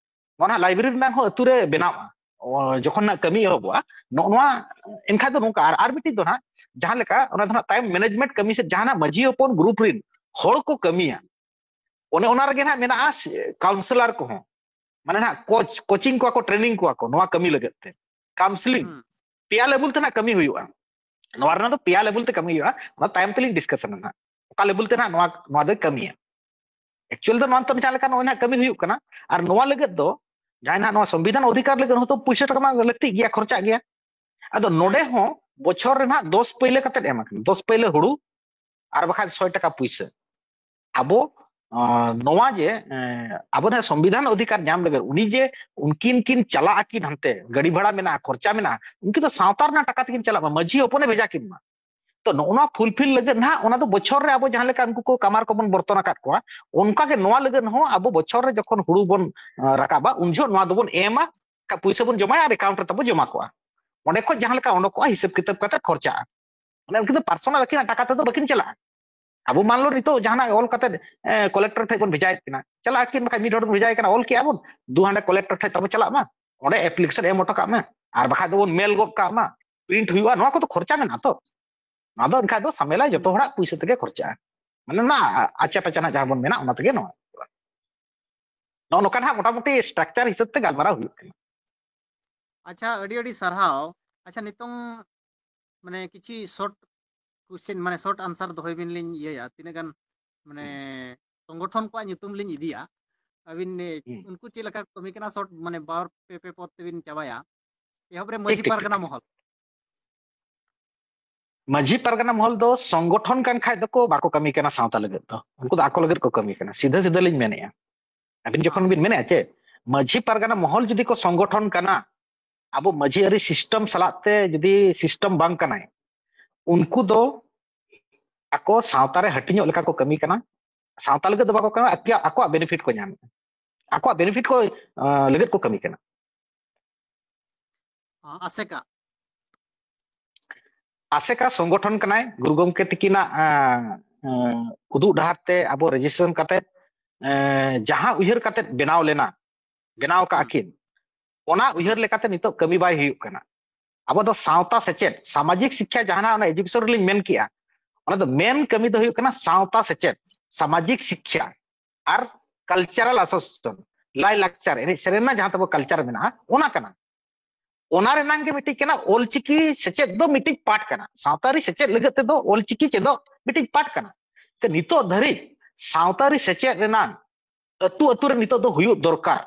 ᱱᱚᱣᱟ ᱱᱟᱦᱟᱜ ᱞᱟᱭᱵᱨᱮᱨᱤ ᱨᱮᱱᱟᱜ ᱦᱚᱸ ᱟᱹᱛᱩ ᱨᱮ ᱵᱮᱱᱟᱣᱼᱟ, ᱚ, ᱡᱚᱠᱷᱚᱱ ᱱᱟᱜ ᱠᱟᱹᱢᱤ ᱮᱦᱚᱵᱚᱜᱼᱟ᱾ ᱱᱚᱜᱼᱚ ᱱᱚᱣᱟ ᱮᱱᱠᱷᱟᱡ ᱫᱚ ᱱᱚᱝᱠᱟ᱾ ᱟᱨ, ᱟᱨ ᱢᱤᱫᱴᱤᱡ ᱫᱚ ᱱᱟᱦᱟᱜ ᱡᱟᱦᱟᱸ ᱞᱮᱠᱟ ᱚᱱᱟ ᱫᱚ ᱱᱟᱦᱟᱜ ᱛᱟᱭᱚᱢ ᱢᱮᱱᱮᱡᱽᱢᱮᱱᱴ ᱠᱟᱹᱢᱤ ᱥᱮ ᱡᱟᱦᱟᱸ ᱱᱟᱦᱟᱜ ᱢᱟᱹᱡᱷᱤ ᱦᱚᱯᱚᱱ ᱜᱨᱩᱯ ᱨᱤᱱ ᱦᱚᱲ ᱠᱚ ᱠᱟᱹᱢᱤᱭᱟ, ᱚᱱᱮ ᱚᱱᱟ ᱨᱮᱜᱮ ᱱᱟᱦᱟᱜ ᱢᱮᱱᱟᱜᱼᱟ ᱥᱮ-, ᱠᱟᱣᱩᱱᱥᱮᱞᱟᱨ ᱠᱚᱦᱚᱸ, ᱢᱟᱱᱮ ᱱᱟᱦᱟᱜ ᱠᱳᱪ, ᱠᱳᱪᱤᱝ ᱠᱚᱣᱟ ᱠᱚ, ᱴᱨᱮᱱᱤᱝ ᱠᱚᱣᱟ ᱠᱚ ᱱᱚᱣᱟ ᱠᱟᱹᱢᱤ ᱞᱟᱹᱜᱤᱫ ᱛᱮ᱾ ᱠᱟᱣᱩᱱᱥᱮᱞᱤᱝ ᱯᱮᱭᱟ ᱞᱮᱵᱮᱞ ᱛᱮ ᱱᱟᱦᱟᱜ ᱠᱟᱹᱢᱤ ᱦᱩᱭᱩᱜᱼᱟ᱾ ᱱᱚᱣᱟ ᱨᱮᱱᱟᱜ ᱫᱚ ᱯᱮᱭᱟ ᱞᱮᱵᱮᱞ ᱛᱮ ᱠᱟᱹᱢᱤ ᱦᱩᱭᱩᱜᱼᱟ, ᱚᱱᱟ ᱛᱟᱭᱚᱢ ᱛᱮᱞᱤᱧ ᱰᱤᱥᱠᱟᱥᱟ ᱱᱟᱦᱟᱜ ᱚᱠᱟ ᱞᱮᱵᱮᱞ ᱛᱮ ᱱᱟᱦᱟᱜ ᱱᱚᱣᱟ, ᱱᱚᱣᱟ ᱫᱚᱭ ᱠᱟᱹᱢᱤᱭᱟ᱾ ᱮᱠᱪᱩᱭᱟᱞ ᱫᱚ ᱱᱚᱣᱟ ᱱᱤᱛᱚᱜ ᱡᱟᱦᱟᱸ ᱞᱮᱠᱟ ᱱᱚᱜᱼᱚᱭ ᱱᱟᱦᱟᱜ ᱠᱟᱹᱢᱤ ᱦᱩᱭᱩᱜ ᱠᱟᱱᱟ, ᱟᱨ ᱱᱚᱣᱟ ᱞᱟᱹᱜᱤᱫ ᱫᱚ ᱡᱟᱦᱟᱸᱭ ᱱᱟᱦᱟᱜ ᱱᱚᱣᱟ ᱥᱚᱝᱵᱤᱫᱷᱟᱱ ᱚᱫᱷᱤᱠᱟᱨ ᱞᱟᱹᱜᱤᱫ ᱦᱚᱸᱛᱚ ᱯᱩᱭᱥᱟᱹ ᱴᱟᱠᱟ ᱢᱟ ᱞᱟᱹᱠᱛᱤᱜ ᱜᱮᱭᱟ, ᱠᱷᱚᱨᱪᱟᱜ ᱜᱮᱭᱟ᱾ ᱟᱫᱚ ᱱᱚᱰᱮ ᱦᱚᱸ ᱵᱚᱪᱷᱚᱨ ᱨᱮ ᱱᱟᱦᱟᱜ ᱫᱚᱥ ᱯᱟᱹᱭᱞᱟᱹ ᱠᱟᱛᱮᱫ ᱮᱢ ᱟᱠᱟᱱᱟ, ᱫᱚᱥ ᱯᱟᱹᱭᱞᱟᱹ ᱦᱩᱲᱩ, ᱟᱨ ᱵᱟᱠᱷᱟᱡ ᱥᱚᱭ ᱴᱟᱠᱟ ᱯᱩᱭᱥᱟᱹ᱾ ᱟᱵᱚ ᱟᱸ, ᱱᱚᱣᱟ ᱡᱮ, ᱮᱸ, ᱟᱵᱚ ᱱᱟᱜ ᱥᱚᱝᱵᱤᱫᱷᱟᱱ ᱚᱫᱷᱤᱠᱟᱨ ᱧᱟᱢ ᱞᱟᱹᱜᱤᱫ ᱩᱱᱤ ᱡᱮ ᱩᱱᱠᱤᱱ ᱠᱤᱱ ᱪᱟᱞᱟᱜ ᱟᱹᱠᱤᱱ ᱦᱟᱱᱛᱮ, ᱜᱟᱹᱰᱤ ᱵᱷᱟᱲᱟ ᱢᱮᱱᱟᱜᱼᱟ, ᱠᱷᱚᱨᱪᱟ ᱢᱮᱱᱟᱜᱼᱟ, ᱩᱱᱠᱤᱱ ᱫᱚ ᱥᱟᱶᱛᱟ ᱨᱮᱱᱟᱜ ᱴᱟᱠᱟ ᱛᱮᱠᱤᱱ ᱪᱟᱞᱟᱜ ᱢᱟ, ᱢᱟᱹᱡᱷᱤ ᱦᱚᱯᱚᱱᱮ ᱵᱷᱮᱡᱟ ᱠᱤᱱ ᱢᱟ᱾ ᱛᱚ ᱱᱚᱜᱼᱚ ᱱᱚᱣᱟ ᱯᱷᱩᱞᱯᱷᱤᱞ ᱞᱟᱹᱜᱤᱫ ᱱᱟᱦᱟᱜ ᱚᱱᱟ ᱫᱚ ᱵᱚᱪᱷᱚᱨ ᱨᱮ ᱟᱵᱚ ᱡᱟᱦᱟᱸ ᱞᱮᱠᱟ ᱩᱱᱠᱩ ᱠᱚ ᱠᱟᱢᱟᱨ ᱠᱚᱵᱚᱱ ᱵᱚᱨᱛᱚᱱ ᱟᱠᱟᱫ ᱠᱚᱣᱟ, ᱚᱱᱠᱟ ᱜᱮ ᱱᱚᱣᱟ ᱞᱟᱹᱜᱤᱫ ᱦᱚᱸ ᱟᱵᱚ ᱵᱚᱪᱷᱚᱨ ᱨᱮ ᱡᱚᱠᱷᱚᱱ ᱦᱩᱲᱩ ᱵᱚᱱ, ᱟᱸ, ᱨᱟᱠᱟᱵᱟ, ᱩᱱ ᱡᱚᱦᱚᱜ ᱱᱚᱣᱟ ᱫᱚᱵᱚᱱ ᱮᱢᱟ, ᱯᱩᱭᱥᱟᱹ ᱵᱚᱱ ᱡᱚᱢᱟᱭᱟ ᱟᱨ ᱮᱠᱟᱣᱩᱱᱴ ᱨᱮ ᱛᱟᱵᱚ ᱡᱚᱢᱟ ᱠᱚᱜᱼᱟ᱾ ᱚᱸᱰᱮ ᱠᱷᱚᱱ ᱡᱟᱦᱟᱸ ᱞᱮᱠᱟ ᱚᱰᱚᱠᱚᱜᱼᱟ, ᱦᱤᱥᱟᱹᱵ ᱠᱤᱛᱟᱹᱵ ᱠᱟᱛᱮ ᱠᱷᱚᱨᱪᱟᱜᱼᱟ᱾ ᱢᱟᱱᱮ ᱩᱱᱠᱤᱱ ᱫᱚ ᱯᱟᱨᱥᱚᱱᱟᱞ ᱟᱹᱠᱤᱱᱟᱜ ᱴᱟᱠᱟ ᱛᱮᱫᱚ ᱵᱟᱹᱠᱤᱱ ᱪᱟᱞᱟᱜᱼᱟ᱾ ᱟᱵᱚ ᱢᱟᱱ ᱞᱚ ᱱᱤᱛᱚᱜ ᱡᱟᱦᱟᱱᱟᱜ ᱚᱞ ᱠᱟᱛᱮ, ᱮ, ᱠᱚᱞᱮᱠᱴᱚᱨ ᱴᱷᱮᱱ ᱵᱚᱱ ᱵᱷᱮᱡᱟᱭᱮᱫ ᱠᱤᱱᱟ, ᱪᱟᱞᱟᱜ ᱟᱹᱠᱤᱱ, ᱵᱟᱠᱷᱟᱡ ᱢᱤᱫ ᱦᱚᱲ ᱵᱚᱱ ᱵᱷᱮᱡᱟᱭ ᱠᱟᱱᱟ, ᱚᱞ ᱠᱮᱜᱼᱟ ᱵᱚᱱ, ᱫᱩ ᱦᱟᱸᱰᱮ ᱠᱚᱞᱮᱠᱴᱚᱨ ᱴᱷᱮᱱ ᱛᱟᱵᱚ ᱪᱟᱞᱟᱜ ᱢᱟ, ᱚᱸᱰᱮ ᱮᱯᱞᱤᱠᱮᱥᱚᱱ ᱮᱢ ᱦᱚᱴᱚ ᱠᱟᱜ ᱢᱟ, ᱟᱨ ᱵᱟᱠᱷᱟᱡ ᱫᱚᱵᱚᱱ ᱢᱮᱞ ᱜᱚᱫ ᱠᱟᱜ ᱢᱟ, ᱯᱨᱤᱱᱴ ᱦᱩᱭᱩᱜᱼᱟ, ᱱᱚᱣᱟ ᱠᱚᱫᱚ ᱠᱷᱚᱨᱪᱟ ᱢᱮᱱᱟᱜᱼᱟ ᱛᱚ᱾ ᱱᱚᱣᱟ ᱫᱚ ᱮᱱᱠᱷᱟᱡ ᱫᱚ ᱥᱟᱢᱮᱞᱟ ᱡᱚᱛᱚ ᱦᱚᱲᱟᱜ ᱯᱩᱭᱥᱟᱹ ᱛᱮᱜᱮ ᱠᱷᱚᱨᱪᱟᱜᱼᱟ᱾ ᱢᱟᱱᱮ ᱚᱱᱟ ᱟᱪᱟ ᱯᱟᱪᱟᱱᱟᱜ ᱡᱟᱦᱟᱸ ᱵᱚᱱ ᱢᱮᱱᱟ, ᱚᱱᱟ ᱛᱮᱜᱮ ᱱᱚᱣᱟ᱾ ᱱᱚᱜᱼᱚ ᱱᱚᱝᱠᱟ ᱱᱟᱦᱟᱜ ᱢᱚᱴᱟᱢᱩᱴᱤ ᱥᱴᱨᱟᱠᱪᱟᱨ ᱦᱤᱥᱟᱹᱵ ᱛᱮ ᱜᱟᱞᱢᱟᱨᱟᱣ ᱦᱩᱭᱩᱜ ᱠᱟᱱᱟ᱾ ᱟᱪᱪᱷᱟ, ᱟᱹᱰᱤ ᱟᱹᱰᱤ ᱥᱟᱨᱦᱟᱣ᱾ ᱟᱪᱪᱷᱟ, ᱱᱤᱛᱚᱝ ᱢᱟᱱᱮ ᱠᱤᱪᱷᱤ ᱥᱚᱨᱴ ᱠᱚᱥᱪᱮᱱ, ᱢᱟᱱᱮ ᱥᱚᱨᱴ ᱟᱱᱥᱟᱨ ᱫᱚᱦᱚᱭ ᱵᱤᱱ, ᱞᱤᱧ ᱤᱭᱟᱹᱭᱟ, ᱛᱤᱱᱟᱹᱜ ᱜᱟᱱ ᱢᱟᱱᱮ ᱥᱚᱝᱜᱚᱴᱷᱚᱱ ᱠᱚᱣᱟᱜ ᱧᱩᱛᱩᱢ ᱞᱤᱧ ᱤᱫᱤᱭᱟ᱾ ᱟᱹᱵᱤᱱ, ᱮ, ᱦᱩᱸ᱾ ᱩᱱᱠᱩ ᱪᱮᱫ ᱞᱮᱠᱟ ᱠᱚ ᱠᱟᱹᱢᱤ ᱠᱟᱱᱟ, ᱥᱚᱨᱴ ᱢᱟᱱᱮ ᱵᱟᱨ ᱯᱮ, ᱯᱮ ᱯᱚᱫ ᱛᱮᱵᱤᱱ ᱪᱟᱵᱟᱭᱟ᱾ ᱮᱦᱚᱵ ᱨᱮ ᱴᱷᱤᱠ, ᱢᱟᱹᱡᱷᱤ ᱴᱷᱤᱠ, ᱴᱷᱤᱠ, ᱯᱟᱨᱜᱟᱱᱟ ᱴᱷᱤᱠ᱾ ᱢᱚᱦᱚᱞ᱾ ᱢᱟᱹᱡᱷᱤ ᱯᱟᱨᱜᱟᱱᱟ ᱢᱚᱦᱚᱞ ᱫᱚ ᱥᱚᱝᱜᱚᱴᱷᱚᱱ ᱠᱟᱱ ᱠᱷᱟᱡ ᱫᱚᱠᱚ ᱵᱟᱠᱚ ᱠᱟᱹᱢᱤ ᱠᱟᱱᱟ ᱥᱟᱶᱛᱟ ᱞᱟᱹᱜᱤᱫ ᱫᱚ, ᱩᱱᱠᱩ ᱫᱚ ᱟᱠᱚ ᱞᱟᱹᱜᱤᱫ ᱠᱚ ᱠᱟᱹᱢᱤ ᱠᱟᱱᱟ, ᱥᱤᱫᱷᱟᱹ ᱥᱤᱫᱷᱟᱹ ᱞᱤᱧ ᱢᱮᱱᱮᱫᱼᱟ᱾ ᱟᱹᱵᱤᱱ ᱡᱚᱠᱷᱚᱱ ᱵᱤᱱ ᱢᱮᱱᱮᱫᱼᱟ ᱪᱮ ᱢᱟᱹᱡᱷᱤ ᱯᱟᱨᱜᱟᱱᱟ ᱢᱚᱦᱚᱞ ᱡᱩᱫᱤ ᱠᱚ ᱥᱚᱝᱜᱚᱴᱷᱚᱱ ᱠᱟᱱᱟ, ᱟᱵᱚ ᱢᱟᱹᱡᱷᱤ ᱟᱹᱨᱤ ᱥᱤᱥᱴᱮᱢ ᱥᱟᱞᱟᱜ ᱛᱮ ᱡᱩᱫᱤ ᱥᱤᱥᱴᱮᱢ ᱵᱟᱝ ᱠᱟᱱᱟᱭ, ᱩᱱᱠᱩ ᱫᱚ ᱟᱠᱚ ᱥᱟᱶᱛᱟ ᱨᱮ ᱦᱟᱹᱴᱤᱧᱚᱜ ᱞᱮᱠᱟ ᱠᱚ ᱠᱟᱹᱢᱤ ᱠᱟᱱᱟ᱾ ᱥᱟᱶᱛᱟ ᱞᱟᱹᱜᱤᱫ ᱫᱚ ᱵᱟᱠᱚ ᱠᱟᱹᱢᱤ, ᱟᱠᱚᱣᱟᱜ, ᱟᱠᱚᱣᱟᱜ ᱵᱮᱱᱤᱯᱷᱤᱴ ᱠᱚ ᱧᱟᱢᱮᱫᱼᱟ, ᱟᱠᱚᱣᱟᱜ ᱵᱮᱱᱤᱯᱷᱤᱴ ᱠᱚ, ᱟᱸ, ᱞᱟᱹᱜᱤᱫ ᱠᱚ ᱠᱟᱹᱢᱤ ᱠᱟᱱᱟ᱾ ᱟᱥᱮᱠᱟ᱾ ᱟᱥᱮᱠᱟ ᱥᱚᱝᱜᱚᱴᱷᱚᱱ ᱠᱟᱱᱟᱭ, ᱜᱩᱨᱩ ᱜᱚᱢᱠᱮ ᱛᱤᱠᱤᱱᱟᱜ, ᱟᱸ, ᱟᱸ, ᱩᱫᱩᱜ ᱰᱟᱦᱟᱨ ᱛᱮ ᱟᱵᱚ ᱨᱮᱡᱤᱥᱴᱨᱮᱥᱚᱱ ᱠᱟᱛᱮ, ᱟᱸ, ᱡᱟᱦᱟᱸ ᱩᱭᱦᱟᱹᱨ ᱠᱟᱛᱮ ᱵᱮᱱᱟᱣ ᱞᱮᱱᱟ, ᱵᱮᱱᱟᱣ ᱠᱟᱜᱼᱟ ᱦᱩᱸ᱾ ᱠᱤᱱ, ᱚᱱᱟ ᱩᱭᱦᱟᱹᱨ ᱞᱮᱠᱟᱛᱮ ᱱᱤᱛᱚᱜ ᱠᱟᱹᱢᱤ ᱵᱟᱭ ᱦᱩᱭᱩᱜ ᱠᱟᱱᱟ᱾ ᱟᱵᱚ ᱫᱚ ᱥᱟᱶᱛᱟ ᱥᱮᱪᱮᱫ, ᱥᱟᱢᱟᱡᱤᱠ ᱥᱤᱠᱠᱷᱟ, ᱡᱟᱦᱟᱱᱟᱜ ᱚᱱᱟ ᱮᱡᱩᱠᱮᱥᱚᱱ ᱨᱮᱞᱤᱧ ᱢᱮᱱ ᱠᱮᱜᱼᱟ, ᱚᱱᱟ ᱫᱚ ᱢᱮᱱ ᱠᱟᱹᱢᱤ ᱫᱚ ᱦᱩᱭᱩᱜ ᱠᱟᱱᱟ ᱥᱟᱶᱛᱟ ᱥᱮᱪᱮᱫ, ᱥᱟᱢᱟᱡᱤᱠ ᱥᱤᱠᱠᱷᱟ ᱟᱨ ᱠᱟᱞᱪᱟᱨᱟᱞ ᱮᱥᱳᱥᱤᱭᱮᱥᱚᱱ, ᱞᱟᱭ ᱞᱟᱠᱪᱟᱨ, ᱮᱱᱮᱡ ᱥᱮᱨᱮᱧ ᱨᱮᱱᱟᱜ ᱡᱟᱦᱟᱸ ᱛᱟᱵᱚ ᱠᱟᱞᱪᱟᱨ ᱢᱮᱱᱟᱜᱼᱟ, ᱚᱱᱟ ᱠᱟᱱᱟ᱾ ᱚᱱᱟ ᱨᱮᱱᱟᱜ ᱜᱮ ᱢᱤᱫᱴᱤᱡ ᱠᱟᱱᱟ, ᱚᱞᱪᱤᱠᱤ ᱥᱮᱪᱮᱫ ᱫᱚ ᱢᱤᱫᱴᱤᱡ ᱯᱟᱨᱴ ᱠᱟᱱᱟ, ᱥᱟᱶᱛᱟ ᱟᱹᱨᱤ ᱥᱮᱪᱮᱫ ᱞᱟᱹᱜᱤᱫ ᱛᱮᱫᱚ ᱚᱞᱪᱤᱠᱤ ᱪᱮᱫᱚᱜ ᱢᱤᱫᱴᱤᱡ ᱯᱟᱨᱴ ᱠᱟᱱᱟ᱾ ᱛᱚ ᱱᱤᱛᱚᱜ ᱫᱷᱟᱹᱨᱤᱡ ᱥᱟᱶᱛᱟ ᱟᱹᱨᱤ ᱥᱮᱪᱮᱫ ᱨᱮᱱᱟᱜ ᱟᱹᱛᱩ ᱟᱹᱛᱩ ᱨᱮ ᱱᱤᱛᱚᱜ ᱫᱚ ᱦᱩᱭᱩᱜ ᱫᱚᱨᱠᱟᱨ᱾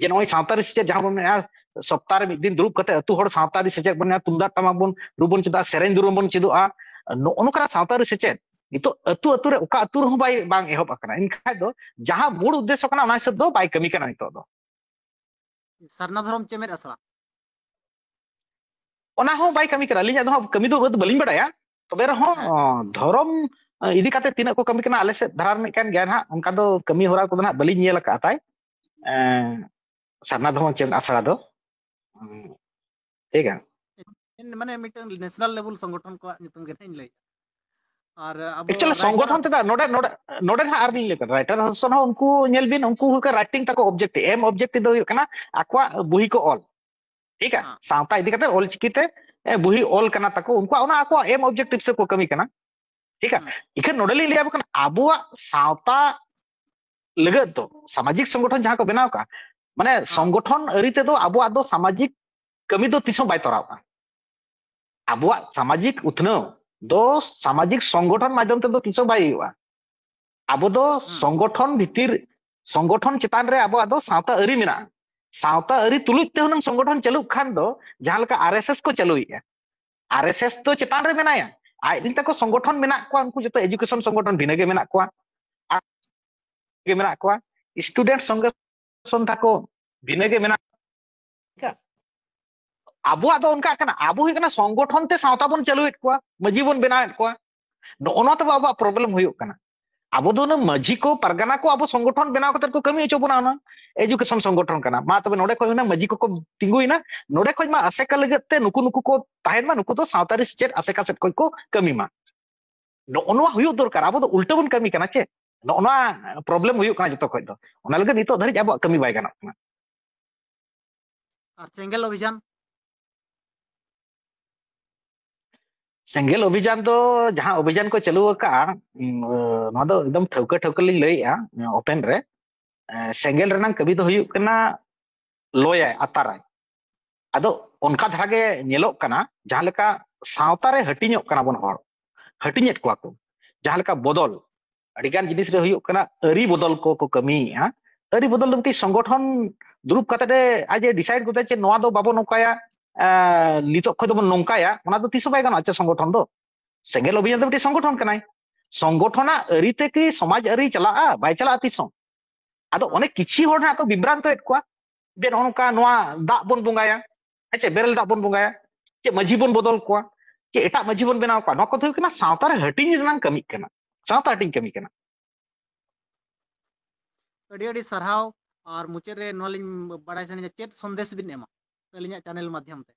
ᱡᱮ ᱱᱚᱜᱼᱚᱭ ᱥᱟᱶᱛᱟ ᱟᱹᱨᱤ ᱥᱮᱪᱮᱫ ᱡᱟᱦᱟᱸ ᱵᱚᱱ ᱢᱮᱱᱟ, ᱥᱚᱯᱛᱟᱦ ᱨᱮ ᱢᱤᱫ ᱫᱤᱱ ᱫᱩᱲᱩᱵ ᱠᱟᱛᱮ ᱟᱹᱛᱩ ᱦᱚᱲ ᱥᱟᱶᱛᱟ ᱟᱹᱨᱤ ᱥᱮᱪᱮᱫ ᱵᱚᱱ ᱢᱮᱱᱟ, ᱛᱩᱢᱫᱟᱜ ᱴᱟᱢᱟᱠ ᱵᱚᱱ ᱨᱩ ᱵᱚᱱ ᱪᱮᱫᱚᱜᱼᱟ, ᱥᱮᱨᱮᱧ ᱫᱩᱨᱟᱹᱝ ᱵᱚᱱ ᱪᱮᱫᱚᱜᱼᱟ, ᱱᱚᱜᱼᱚ ᱱᱚᱝᱠᱟᱱᱟᱜ ᱥᱟᱶᱛᱟ ᱟᱹᱨᱤ ᱥᱮᱪᱮᱫ ᱱᱤᱛᱚᱜ ᱟᱹᱛᱩ ᱟᱹᱛᱩ ᱨᱮ ᱚᱠᱟ ᱟᱹᱛᱩ ᱨᱮᱦᱚᱸ ᱵᱟᱭ, ᱵᱟᱝ ᱮᱦᱚᱵ ᱟᱠᱟᱱᱟ᱾ ᱮᱱᱠᱷᱟᱡ ᱫᱚ ᱡᱟᱦᱟᱸ ᱢᱩᱲ ᱩᱫᱽᱫᱮᱥᱥᱚ ᱠᱟᱱᱟ, ᱚᱱᱟ ᱦᱤᱥᱟᱹᱵ ᱫᱚ ᱵᱟᱭ ᱠᱟᱹᱢᱤ ᱠᱟᱱᱟ ᱱᱤᱛᱚᱜ ᱫᱚ᱾ ᱥᱟᱨᱱᱟ ᱫᱷᱚᱨᱚᱢ ᱪᱮᱢᱮᱫ ᱟᱥᱲᱟ᱾ ᱚᱱᱟ ᱦᱚᱸ ᱵᱟᱭ ᱠᱟᱹᱢᱤ ᱠᱟᱱᱟ᱾ ᱟᱹᱞᱤᱧᱟᱜ ᱫᱚ ᱦᱟᱸᱜ ᱠᱟᱹᱢᱤ ᱫᱚ ᱩᱱᱟᱹᱜ ᱫᱚ ᱵᱟᱹᱞᱤᱧ ᱵᱟᱲᱟᱭᱟ, ᱛᱚᱵᱮ ᱨᱮᱦᱚᱸ, ᱦᱮᱸ᱾ ᱚ, ᱫᱷᱚᱨᱚᱢ, ᱚ, ᱤᱫᱤ ᱠᱟᱛᱮ ᱛᱤᱱᱟᱹᱜ ᱠᱚ ᱠᱟᱹᱢᱤ ᱠᱟᱱᱟ, ᱟᱞᱮ ᱥᱮᱫ ᱫᱷᱟᱨᱟ ᱨᱤᱱᱤᱡ ᱠᱟᱱ ᱜᱮᱭᱟ ᱦᱟᱸᱜ, ᱚᱱᱠᱟ ᱫᱚ ᱠᱟᱹᱢᱤ ᱦᱚᱨᱟ ᱠᱚᱫᱚ ᱦᱟᱸᱜ ᱵᱟᱹᱞᱤᱧ ᱧᱮᱞ ᱟᱠᱟᱫ ᱛᱟᱭ᱾ ᱮᱸ, ᱥᱟᱨᱱᱟ ᱫᱷᱚᱨᱚᱢ ᱪᱮᱢᱮᱫ ᱟᱥᱲᱟ ᱫᱚ᱾ ᱴᱷᱤᱠ ᱜᱮᱭᱟ᱾ ᱢᱟᱱᱮ ᱢᱤᱫᱴᱟᱝ ᱱᱮᱥᱱᱟᱞ ᱞᱮᱵᱮᱞ ᱥᱚᱝᱜᱚᱴᱷᱚᱱ ᱠᱚᱣᱟᱜ ᱧᱩᱛᱩᱢ ᱜᱮ ᱱᱟᱦᱟᱜ ᱤᱧ ᱞᱟᱹᱭᱟ᱾ ᱟᱨ ᱟᱵᱚ ᱮᱠᱪᱩᱭᱟᱞᱤ ᱨᱟᱭᱴᱟᱨ ᱥᱚᱝᱜᱚᱴᱷᱚᱱ ᱛᱮᱫᱚ ᱱᱚᱰᱮ, ᱱᱚᱰᱮ, ᱱᱚᱰᱮ ᱱᱟᱦᱟᱜ ᱟᱨ ᱞᱤᱧ ᱞᱟᱹᱭ ᱠᱟᱫᱟ, ᱨᱟᱭᱴᱟᱨ ᱟᱥᱳᱥᱤᱭᱮᱥᱚᱱ ᱦᱚᱸ ᱩᱱᱠᱩ ᱧᱮᱞ ᱵᱤᱱ, ᱩᱱᱠᱩ ᱦᱚᱸ ᱨᱟᱭᱴᱤᱝ ᱛᱟᱠᱚ ᱚᱵᱡᱮᱠᱴᱤᱵᱷ, ᱮᱢ ᱚᱵᱡᱮᱠᱴᱤᱵᱷ ᱫᱚ ᱦᱩᱭᱩᱜ ᱠᱟᱱᱟ ᱟᱠᱚᱣᱟᱜ ᱵᱩᱦᱤ ᱠᱚ ᱚᱞ᱾ ᱴᱷᱤᱠ ᱟ? ᱦᱮᱸ᱾ ᱥᱟᱶᱛᱟ ᱤᱫᱤ ᱠᱟᱛᱮ ᱚᱞᱪᱤᱠᱤ ᱛᱮ, ᱮ, ᱵᱩᱦᱤ ᱚᱞ ᱠᱟᱱᱟ ᱛᱟᱠᱚ, ᱩᱱᱠᱩᱣᱟᱜ ᱚᱱᱟ ᱟᱠᱚᱣᱟᱜ ᱮᱢ ᱚᱵᱡᱮᱠᱴᱤᱵᱷ ᱥᱮ ᱠᱚ ᱠᱟᱹᱢᱤ ᱠᱟᱱᱟ᱾ ᱴᱷᱤᱠ ᱟ? ᱦᱮᱸ᱾ ᱤᱠᱷᱟᱹᱱ ᱱᱚᱰᱮ ᱞᱤᱧ ᱞᱟᱹᱭ ᱟᱵᱚ ᱠᱟᱱᱟ, ᱟᱵᱚᱣᱟᱜ ᱥᱟᱶᱛᱟ ᱞᱟᱹᱜᱤᱫ ᱫᱚ ᱥᱟᱢᱟᱡᱤᱠ ᱥᱚᱝᱜᱚᱴᱷᱚᱱ ᱡᱟᱦᱟᱸ ᱠᱚ ᱵᱮᱱᱟᱣ ᱠᱟᱜᱼᱟ, ᱢᱟᱱᱮ ᱦᱮᱸ᱾ ᱥᱚᱝᱜᱚᱴᱷᱚᱱ ᱟᱹᱨᱤ ᱛᱮᱫᱚ ᱟᱵᱚᱣᱟᱜ ᱫᱚ ᱥᱟᱢᱟᱡᱤᱠ ᱠᱟᱹᱢᱤ ᱫᱚ ᱛᱤᱥ ᱦᱚᱸ ᱵᱟᱭ ᱛᱚᱨᱟᱣᱜᱼᱟ᱾ ᱟᱵᱚᱣᱟᱜ ᱥᱟᱢᱟᱡᱤᱠ ᱩᱛᱱᱟᱹᱣ ᱫᱚ ᱥᱟᱢᱟᱡᱤᱠ ᱥᱚᱝᱜᱚᱴᱷᱚᱱ ᱢᱟᱫᱽᱫᱷᱚᱢ ᱛᱮᱫᱚ ᱛᱤᱥ ᱦᱚᱸ ᱵᱟᱭ ᱦᱩᱭᱩᱜᱼᱟ᱾ ᱟᱵᱚ ᱫᱚ ᱦᱩᱸ᱾ ᱥᱚᱝᱜᱚᱴᱷᱚᱱ ᱵᱷᱤᱛᱤᱨ, ᱥᱚᱝᱜᱚᱴᱷᱚᱱ ᱪᱮᱛᱟᱱ ᱨᱮ ᱟᱵᱚᱣᱟᱜ ᱫᱚ ᱥᱟᱶᱛᱟ ᱟᱹᱨᱤ ᱢᱮᱱᱟᱜᱼᱟ᱾ ᱥᱟᱶᱛᱟ ᱟᱹᱨᱤ ᱛᱩᱞᱩᱡ ᱛᱮ ᱦᱩᱱᱟᱹᱝ ᱥᱚᱝᱜᱚᱴᱷᱚᱱ ᱪᱟᱹᱞᱩᱜ ᱠᱷᱟᱱ ᱫᱚ, ᱡᱟᱦᱟᱸ ᱞᱮᱠᱟ ᱟᱨ ᱮᱥ ᱮᱥ ᱠᱚ ᱪᱟᱹᱞᱩᱭᱮᱫᱼᱟ, ᱟᱨ ᱮᱥ ᱮᱥ ᱫᱚ ᱪᱮᱛᱟᱱ ᱨᱮ ᱢᱮᱱᱟᱭᱟ, ᱟᱡ ᱨᱮᱱ ᱛᱟᱠᱚ ᱥᱚᱝᱜᱚᱴᱷᱚᱱ ᱢᱮᱱᱟᱜ ᱠᱚᱣᱟ, ᱩᱱᱠᱩ ᱡᱚᱛᱚ ᱮᱡᱩᱠᱮᱥᱚᱱ ᱥᱚᱝᱜᱚᱴᱷᱚᱱ ᱵᱷᱤᱱᱟᱹ ᱜᱮ ᱢᱮᱱᱟᱜ ᱠᱚᱣᱟ, ᱟᱨ ᱜᱮ ᱢᱮᱱᱟᱜ ᱠᱚᱣᱟ, ᱥᱴᱩᱰᱮᱱᱴ ᱥᱚᱝᱜᱚᱴᱷᱚᱱ ᱛᱟᱠᱚ ᱵᱷᱤᱱᱟᱹ ᱜᱮ ᱢᱮᱱᱟᱜ ᱠᱚᱣᱟ᱾ ᱟᱵᱚᱣᱟᱜ ᱫᱚ ᱚᱱᱠᱟ ᱠᱟᱱᱟ, ᱟᱵᱚ ᱦᱩᱭᱩᱜ ᱠᱟᱱᱟ ᱥᱚᱝᱜᱚᱴᱷᱚᱱ ᱛᱮ ᱥᱟᱶᱛᱟ ᱵᱚᱱ ᱪᱟᱹᱞᱩᱭᱮᱫ ᱠᱚᱣᱟ, ᱢᱟᱹᱡᱷᱤ ᱵᱚᱱ ᱵᱮᱱᱟᱣᱮᱫ ᱠᱚᱣᱟ᱾ ᱱᱚᱜᱼᱚ ᱱᱚᱣᱟ ᱛᱮ ᱟᱵᱚᱣᱟᱜ ᱯᱨᱚᱵᱞᱮᱢ ᱦᱩᱭᱩᱜ ᱠᱟᱱᱟ᱾ ᱟᱵᱚ ᱫᱚ ᱚᱱᱟ ᱢᱟᱹᱡᱷᱤ ᱠᱚ, ᱯᱟᱨᱜᱟᱱᱟ ᱠᱚ ᱟᱵᱚ ᱥᱚᱝᱜᱚᱴᱷᱚᱱ ᱵᱮᱱᱟᱣ ᱠᱟᱛᱮ ᱠᱚ ᱠᱟᱹᱢᱤ ᱦᱚᱪᱚ ᱵᱚᱱᱟ, ᱚᱱᱟ ᱮᱡᱩᱠᱮᱥᱚᱱ ᱥᱚᱝᱜᱚᱴᱷᱚᱱ ᱠᱟᱱᱟ᱾ ᱢᱟ ᱛᱚᱵᱮ ᱱᱚᱰᱮ ᱠᱷᱚᱱ ᱦᱩᱭᱱᱟ, ᱢᱟᱹᱡᱷᱤ ᱠᱚᱠᱚ ᱛᱤᱸᱜᱩᱭᱮᱱᱟ, ᱱᱚᱰᱮ ᱠᱷᱚᱱ ᱢᱟ ᱟᱥᱮᱠᱟ ᱞᱟᱹᱜᱤᱫ ᱛᱮ ᱱᱩᱠᱩ ᱱᱩᱠᱩ ᱠᱚ ᱛᱟᱦᱮᱱ ᱢᱟ, ᱱᱩᱠᱩ ᱫᱚ ᱥᱟᱶᱛᱟ ᱟᱹᱨᱤ ᱥᱮᱪᱮᱫ ᱟᱥᱮᱠᱟ ᱥᱮᱫ ᱠᱷᱚᱱ ᱠᱚ ᱠᱟᱹᱢᱤ ᱢᱟ᱾ ᱱᱚᱜᱼᱚ ᱱᱚᱣᱟ ᱦᱩᱭᱩᱜ ᱫᱚᱨᱠᱟᱨ᱾ ᱟᱵᱚ ᱫᱚ ᱩᱞᱴᱟᱹ ᱵᱚᱱ ᱠᱟᱹᱢᱤ ᱠᱟᱱᱟ ᱪᱮ? ᱱᱚᱜᱼᱚ ᱱᱚᱣᱟ ᱯᱨᱚᱵᱞᱮᱢ ᱦᱩᱭᱩᱜ ᱠᱟᱱᱟ ᱡᱚᱛᱚ ᱠᱷᱚᱡ ᱫᱚ᱾ ᱚᱱᱟ ᱞᱟᱹᱜᱤᱫ ᱱᱤᱛᱚᱜ ᱫᱷᱟᱹᱨᱤᱡ ᱟᱵᱚᱣᱟᱜ ᱠᱟᱹᱢᱤ ᱵᱟᱭ ᱜᱟᱱᱚᱜ ᱠᱟᱱᱟ᱾ ᱟᱨ ᱥᱮᱸᱜᱮᱞ ᱚᱵᱷᱤᱡᱟᱱ? ᱥᱮᱸᱜᱮᱞ ᱚᱵᱷᱤᱡᱟᱱ ᱫᱚ, ᱡᱟᱦᱟᱸ ᱚᱵᱷᱤᱡᱟᱱ ᱠᱚ ᱪᱟᱹᱞᱩ ᱟᱠᱟᱫᱼᱟ, ᱩᱸ, ᱱᱚᱣᱟ ᱫᱚ ᱮᱠᱫᱚᱢ ᱴᱷᱟᱹᱣᱠᱟᱹ ᱴᱷᱟᱹᱣᱠᱟᱹ ᱞᱤᱧ ᱞᱟᱹᱭᱮᱫᱼᱟ, ᱚᱯᱮᱱ ᱨᱮ᱾ ᱮ, ᱥᱮᱸᱜᱮᱞ ᱨᱮᱱᱟᱜ ᱠᱟᱹᱢᱤ ᱫᱚ ᱦᱩᱭᱩᱜ ᱠᱟᱱᱟ ᱞᱚᱭᱟᱭ, ᱟᱛᱟᱨᱟᱭ᱾ ᱟᱫᱚ ᱚᱱᱠᱟ ᱫᱷᱟᱨᱟ ᱜᱮ ᱧᱮᱞᱚᱜ ᱠᱟᱱᱟ, ᱡᱟᱦᱟᱸ ᱞᱮᱠᱟ ᱥᱟᱶᱛᱟ ᱨᱮ ᱦᱟᱹᱴᱤᱧᱚᱜ ᱠᱟᱱᱟ ᱵᱚᱱ ᱦᱚᱲ, ᱦᱟᱹᱴᱤᱧᱮᱫ ᱠᱚᱣᱟ ᱠᱚ, ᱡᱟᱦᱟᱸ ᱞᱮᱠᱟ ᱵᱚᱫᱚᱞ, ᱟᱹᱰᱤ ᱜᱟᱱ ᱡᱤᱱᱤᱥ ᱨᱮ ᱦᱩᱭᱩᱜ ᱠᱟᱱᱟ ᱟᱹᱨᱤ ᱵᱚᱫᱚᱞ ᱠᱚ ᱠᱚ ᱠᱟᱹᱢᱤᱭᱮᱫᱼᱟ᱾ ᱟᱹᱨᱤ ᱵᱚᱫᱚᱞ ᱫᱚ ᱢᱤᱫᱴᱤᱡ ᱥᱚᱝᱜᱚᱴᱷᱚᱱ ᱫᱩᱲᱩᱵ ᱠᱟᱛᱮ ᱮ, ᱟᱡ ᱮ ᱰᱤᱥᱟᱭᱤᱰ ᱜᱚᱫᱟ ᱡᱮ ᱱᱚᱣᱟ ᱫᱚ ᱵᱟᱵᱚ ᱱᱚᱝᱠᱟᱭᱟ, ᱮ, ᱱᱤᱛᱚᱜ ᱠᱷᱚᱱ ᱫᱚᱵᱚᱱ ᱱᱚᱝᱠᱟᱭᱟ, ᱚᱱᱟ ᱫᱚ ᱛᱤᱥ ᱦᱚᱸ ᱵᱟᱭ ᱜᱟᱱᱚᱜᱼᱟ ᱪᱮ ᱥᱚᱝᱜᱚᱴᱷᱚᱱ ᱫᱚ᱾ ᱥᱮᱸᱜᱮᱞ ᱚᱵᱷᱤᱭᱟᱱ ᱫᱚ ᱢᱤᱫᱴᱤᱡ ᱥᱚᱝᱜᱚᱴᱷᱚᱱ ᱠᱟᱱᱟᱭ᱾ ᱥᱚᱝᱜᱚᱴᱷᱚᱱᱟᱜ ᱟᱹᱨᱤ ᱛᱮ ᱠᱤ ᱥᱚᱢᱟᱡᱽ ᱟᱹᱨᱤ ᱪᱟᱞᱟᱜᱼᱟ? ᱵᱟᱭ ᱪᱟᱞᱟᱜᱼᱟ ᱛᱤᱥ ᱦᱚᱸ᱾ ᱟᱫᱚ ᱚᱱᱮ ᱠᱤᱪᱷᱤ ᱦᱚᱲ ᱱᱟᱜ ᱠᱚ ᱵᱤᱵᱷᱨᱟᱱᱛᱚᱭᱮᱫ ᱠᱚᱣᱟ, ᱡᱮ ᱱᱚᱜᱼᱚ ᱱᱚᱝᱠᱟ ᱱᱚᱣᱟ ᱫᱟᱜ ᱵᱚᱱ ᱵᱚᱸᱜᱟᱭᱟ, ᱦᱮᱸ ᱪᱮ, ᱵᱮᱨᱮᱞ ᱫᱟᱜ ᱵᱚᱱ ᱵᱚᱸᱜᱟᱭᱟ, ᱪᱮ ᱢᱟᱹᱡᱷᱤ ᱵᱚᱱ ᱵᱚᱫᱚᱞ ᱠᱚᱣᱟ, ᱪᱮ ᱮᱴᱟᱜ ᱢᱟᱹᱡᱷᱤ ᱵᱚᱱ ᱵᱮᱱᱟᱣ ᱠᱚᱣᱟ, ᱱᱚᱣᱟ ᱠᱚᱫᱚ ᱦᱩᱭᱩᱜ ᱠᱟᱱᱟ ᱥᱟᱶᱛᱟ ᱨᱮ ᱦᱟᱹᱴᱤᱧ ᱨᱮᱱᱟᱜ ᱠᱟᱹᱢᱤ ᱠᱟᱱᱟ, ᱥᱟᱶᱛᱟ ᱦᱟᱹᱴᱤᱧ ᱠᱟᱹᱢᱤ ᱠᱟᱱᱟ᱾ ᱟᱹᱰᱤ ᱟᱹᱰᱤ ᱥᱟᱨᱦᱟᱣ᱾ ᱟᱨ ᱢᱩᱪᱟᱹᱫ ᱨᱮ ᱱᱚᱣᱟ ᱞᱤᱧ ᱵᱟᱲᱟᱭ ᱥᱟᱱᱟᱧᱟ, ᱪᱮᱫ ᱥᱚᱱᱫᱮᱥ ᱵᱤᱱ ᱮᱢᱟ ᱟᱹᱞᱤᱧᱟᱜ ᱪᱮᱱᱮᱞ ᱢᱟᱫᱽᱫᱷᱚᱢ ᱛᱮ?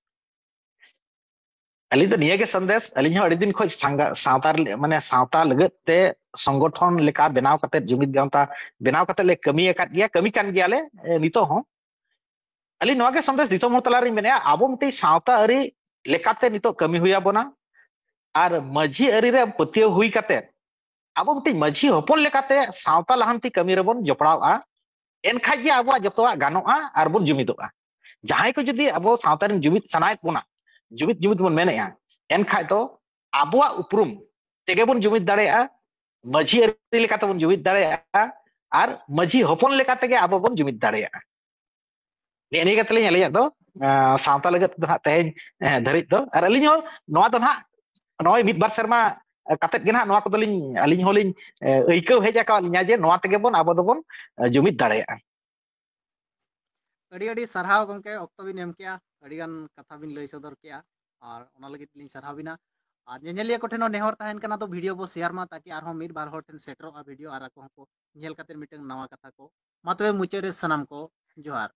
ᱟᱹᱞᱤᱧ ᱫᱚ ᱱᱤᱭᱟᱹ ᱜᱮ ᱥᱚᱱᱫᱮᱥ, ᱟᱹᱞᱤᱧ ᱦᱚᱸ ᱟᱹᱰᱤ ᱫᱤᱱ ᱠᱷᱚᱱ ᱥᱟᱸᱜᱟ-, ᱥᱟᱶᱛᱟ ᱨᱮ-, ᱢᱟᱱᱮ ᱥᱟᱶᱛᱟ ᱞᱟᱹᱜᱤᱫ ᱛᱮ ᱥᱚᱝᱜᱚᱴᱷᱚᱱ ᱞᱮᱠᱟ ᱵᱮᱱᱟᱣ ᱠᱟᱛᱮ, ᱡᱩᱢᱤᱫ ᱜᱟᱶᱛᱟ ᱵᱮᱱᱟᱣ ᱠᱟᱛᱮ ᱞᱮ ᱠᱟᱹᱢᱤ ᱟᱠᱟᱫ ᱜᱮᱭᱟ, ᱠᱟᱹᱢᱤ ᱠᱟᱱ ᱜᱮᱭᱟᱞᱮ, ᱮ, ᱱᱤᱛᱚᱜ ᱦᱚᱸ᱾ ᱟᱹᱞᱤᱧ ᱱᱚᱣᱟ ᱜᱮ ᱥᱚᱱᱫᱮᱥ ᱫᱤᱥᱚᱢ ᱦᱚᱲ ᱛᱟᱞᱟᱨᱤᱧ ᱢᱮᱱᱮᱫᱼᱟ, ᱟᱵᱚ ᱢᱤᱫᱴᱤᱡ ᱥᱟᱶᱛᱟ ᱟᱹᱨᱤ ᱞᱮᱠᱟᱛᱮ ᱱᱤᱛᱚᱜ ᱠᱟᱹᱢᱤ ᱦᱩᱭ ᱟᱵᱚᱱᱟ᱾ ᱟᱨ ᱢᱟᱹᱡᱷᱤ ᱟᱹᱨᱤ ᱨᱮ ᱯᱟᱹᱛᱭᱟᱹᱣ ᱦᱩᱭ ᱠᱟᱛᱮ ᱟᱵᱚ ᱢᱤᱫᱴᱤᱡ ᱢᱟᱹᱡᱷᱤ ᱦᱚᱯᱚᱱ ᱞᱮᱠᱟᱛᱮ ᱥᱟᱶᱛᱟ ᱞᱟᱦᱟᱱᱛᱤ ᱠᱟᱹᱢᱤ ᱨᱮᱵᱚᱱ ᱡᱚᱯᱲᱟᱣᱼᱟ᱾ ᱮᱱᱠᱷᱟᱡ ᱜᱮ ᱟᱵᱚᱣᱟᱜ ᱡᱚᱛᱚᱣᱟᱜ ᱜᱟᱱᱚᱜᱼᱟ ᱟᱨ ᱵᱚᱱ ᱡᱩᱢᱤᱫᱚᱜᱼᱟ᱾ ᱡᱟᱦᱟᱸᱭ ᱠᱚ ᱡᱩᱫᱤ ᱟᱵᱚ ᱥᱟᱶᱛᱟ ᱨᱮᱱ ᱡᱩᱢᱤᱫ ᱥᱟᱱᱟᱭᱮᱫ ᱵᱚᱱᱟ, ᱡᱩᱢᱤᱫ ᱡᱩᱢᱤᱫ ᱵᱚᱱ ᱢᱮᱱᱮᱫᱼᱟ, ᱮᱱᱠᱷᱟᱡ ᱫᱚ ᱟᱵᱚᱣᱟᱜ ᱩᱯᱨᱩᱢ ᱛᱮᱜᱮ ᱵᱚᱱ ᱡᱩᱢᱤᱫ ᱫᱟᱲᱮᱭᱟᱜᱼᱟ, ᱢᱟᱹᱡᱷᱤ ᱟᱹᱨᱤ ᱞᱮᱠᱟᱛᱮ ᱵᱚᱱ ᱡᱩᱢᱤᱫ ᱫᱟᱲᱮᱭᱟᱜᱼᱟ, ᱟᱨ ᱢᱟᱹᱡᱷᱤ ᱦᱚᱯᱚᱱ ᱞᱮᱠᱟ ᱛᱮᱜᱮ ᱟᱵᱚ ᱵᱚᱱ ᱡᱩᱢᱤᱫ ᱫᱟᱲᱮᱭᱟᱜᱼᱟ᱾ ᱱᱮᱜᱼᱮ ᱱᱤᱭᱟᱹ ᱠᱟᱛᱷᱟ ᱞᱤᱧ ᱟᱹᱞᱤᱧᱟᱜ ᱫᱚ, ᱟᱸ, ᱥᱟᱶᱛᱟ ᱞᱟᱹᱜᱤᱫ ᱫᱚ ᱦᱟᱸᱜ ᱛᱮᱦᱮᱧ, ᱮᱸ, ᱫᱷᱟᱹᱨᱤᱡ ᱫᱚ᱾ ᱟᱨ ᱟᱹᱞᱤᱧ ᱦᱚᱸ ᱱᱚᱣᱟ ᱫᱚ ᱦᱟᱸᱜ ᱱᱚᱜᱼᱚᱭ ᱢᱤᱫ ᱵᱟᱨ ᱥᱮᱨᱢᱟ ᱠᱟᱛᱮᱫ ᱜᱮ ᱦᱟᱸᱜ ᱱᱚᱣᱟ ᱠᱚᱫᱚ ᱞᱤᱧ, ᱟᱹᱞᱤᱧ ᱦᱚᱸᱞᱤᱧ, ᱮᱸ, ᱟᱹᱭᱠᱟᱹᱣ ᱦᱮᱡ ᱟᱠᱟᱫ ᱞᱤᱧᱟ ᱡᱮ ᱱᱚᱣᱟ ᱛᱮᱜᱮ ᱵᱚᱱ ᱟᱵᱚ ᱫᱚᱵᱚᱱ, ᱮᱸ, ᱡᱩᱢᱤᱫ ᱫᱟᱲᱮᱭᱟᱜᱼᱟ᱾ ᱟᱹᱰᱤ ᱟᱹᱰᱤ ᱥᱟᱨᱦᱟᱣ ᱜᱚᱢᱠᱮ, ᱚᱠᱛᱚ ᱵᱤᱱ ᱮᱢ ᱠᱮᱜᱼᱟ, ᱟᱹᱰᱤ ᱜᱟᱱ ᱠᱟᱛᱷᱟ ᱵᱤᱱ ᱞᱟᱹᱭ ᱥᱚᱫᱚᱨ ᱠᱮᱜᱼᱟ, ᱟᱨ ᱚᱱᱟ ᱞᱟᱹᱜᱤᱫ ᱞᱤᱧ ᱥᱟᱨᱦᱟᱣ ᱵᱤᱱᱟ᱾ ᱟᱨ ᱧᱮᱧᱮᱞᱤᱭᱟᱹ ᱠᱚᱴᱷᱮᱱ ᱦᱚᱸ ᱱᱮᱦᱚᱨ ᱛᱟᱦᱮᱱ ᱠᱟᱱᱟ, ᱫᱚ ᱵᱷᱤᱰᱤᱭᱳ ᱵᱚ ᱥᱮᱭᱟᱨ ᱢᱟ, ᱛᱟᱠᱤ ᱟᱨᱦᱚᱸ ᱢᱤᱫ ᱵᱟᱨ ᱦᱚᱲ ᱴᱷᱮᱱ ᱥᱮᱴᱮᱨᱚᱜᱼᱟ ᱵᱷᱤᱰᱤᱭᱳ, ᱟᱨ ᱟᱠᱚ ᱦᱚᱸᱠᱚ ᱧᱮᱞ ᱠᱟᱛᱮ ᱢᱤᱫᱴᱟᱝ ᱱᱟᱣᱟ ᱠᱟᱛᱷᱟ ᱠᱚ᱾ ᱢᱟ ᱛᱚᱵᱮ ᱢᱩᱪᱟᱹᱫ ᱨᱮ ᱥᱟᱱᱟᱢ ᱠᱚ ᱡᱚᱦᱟᱨ᱾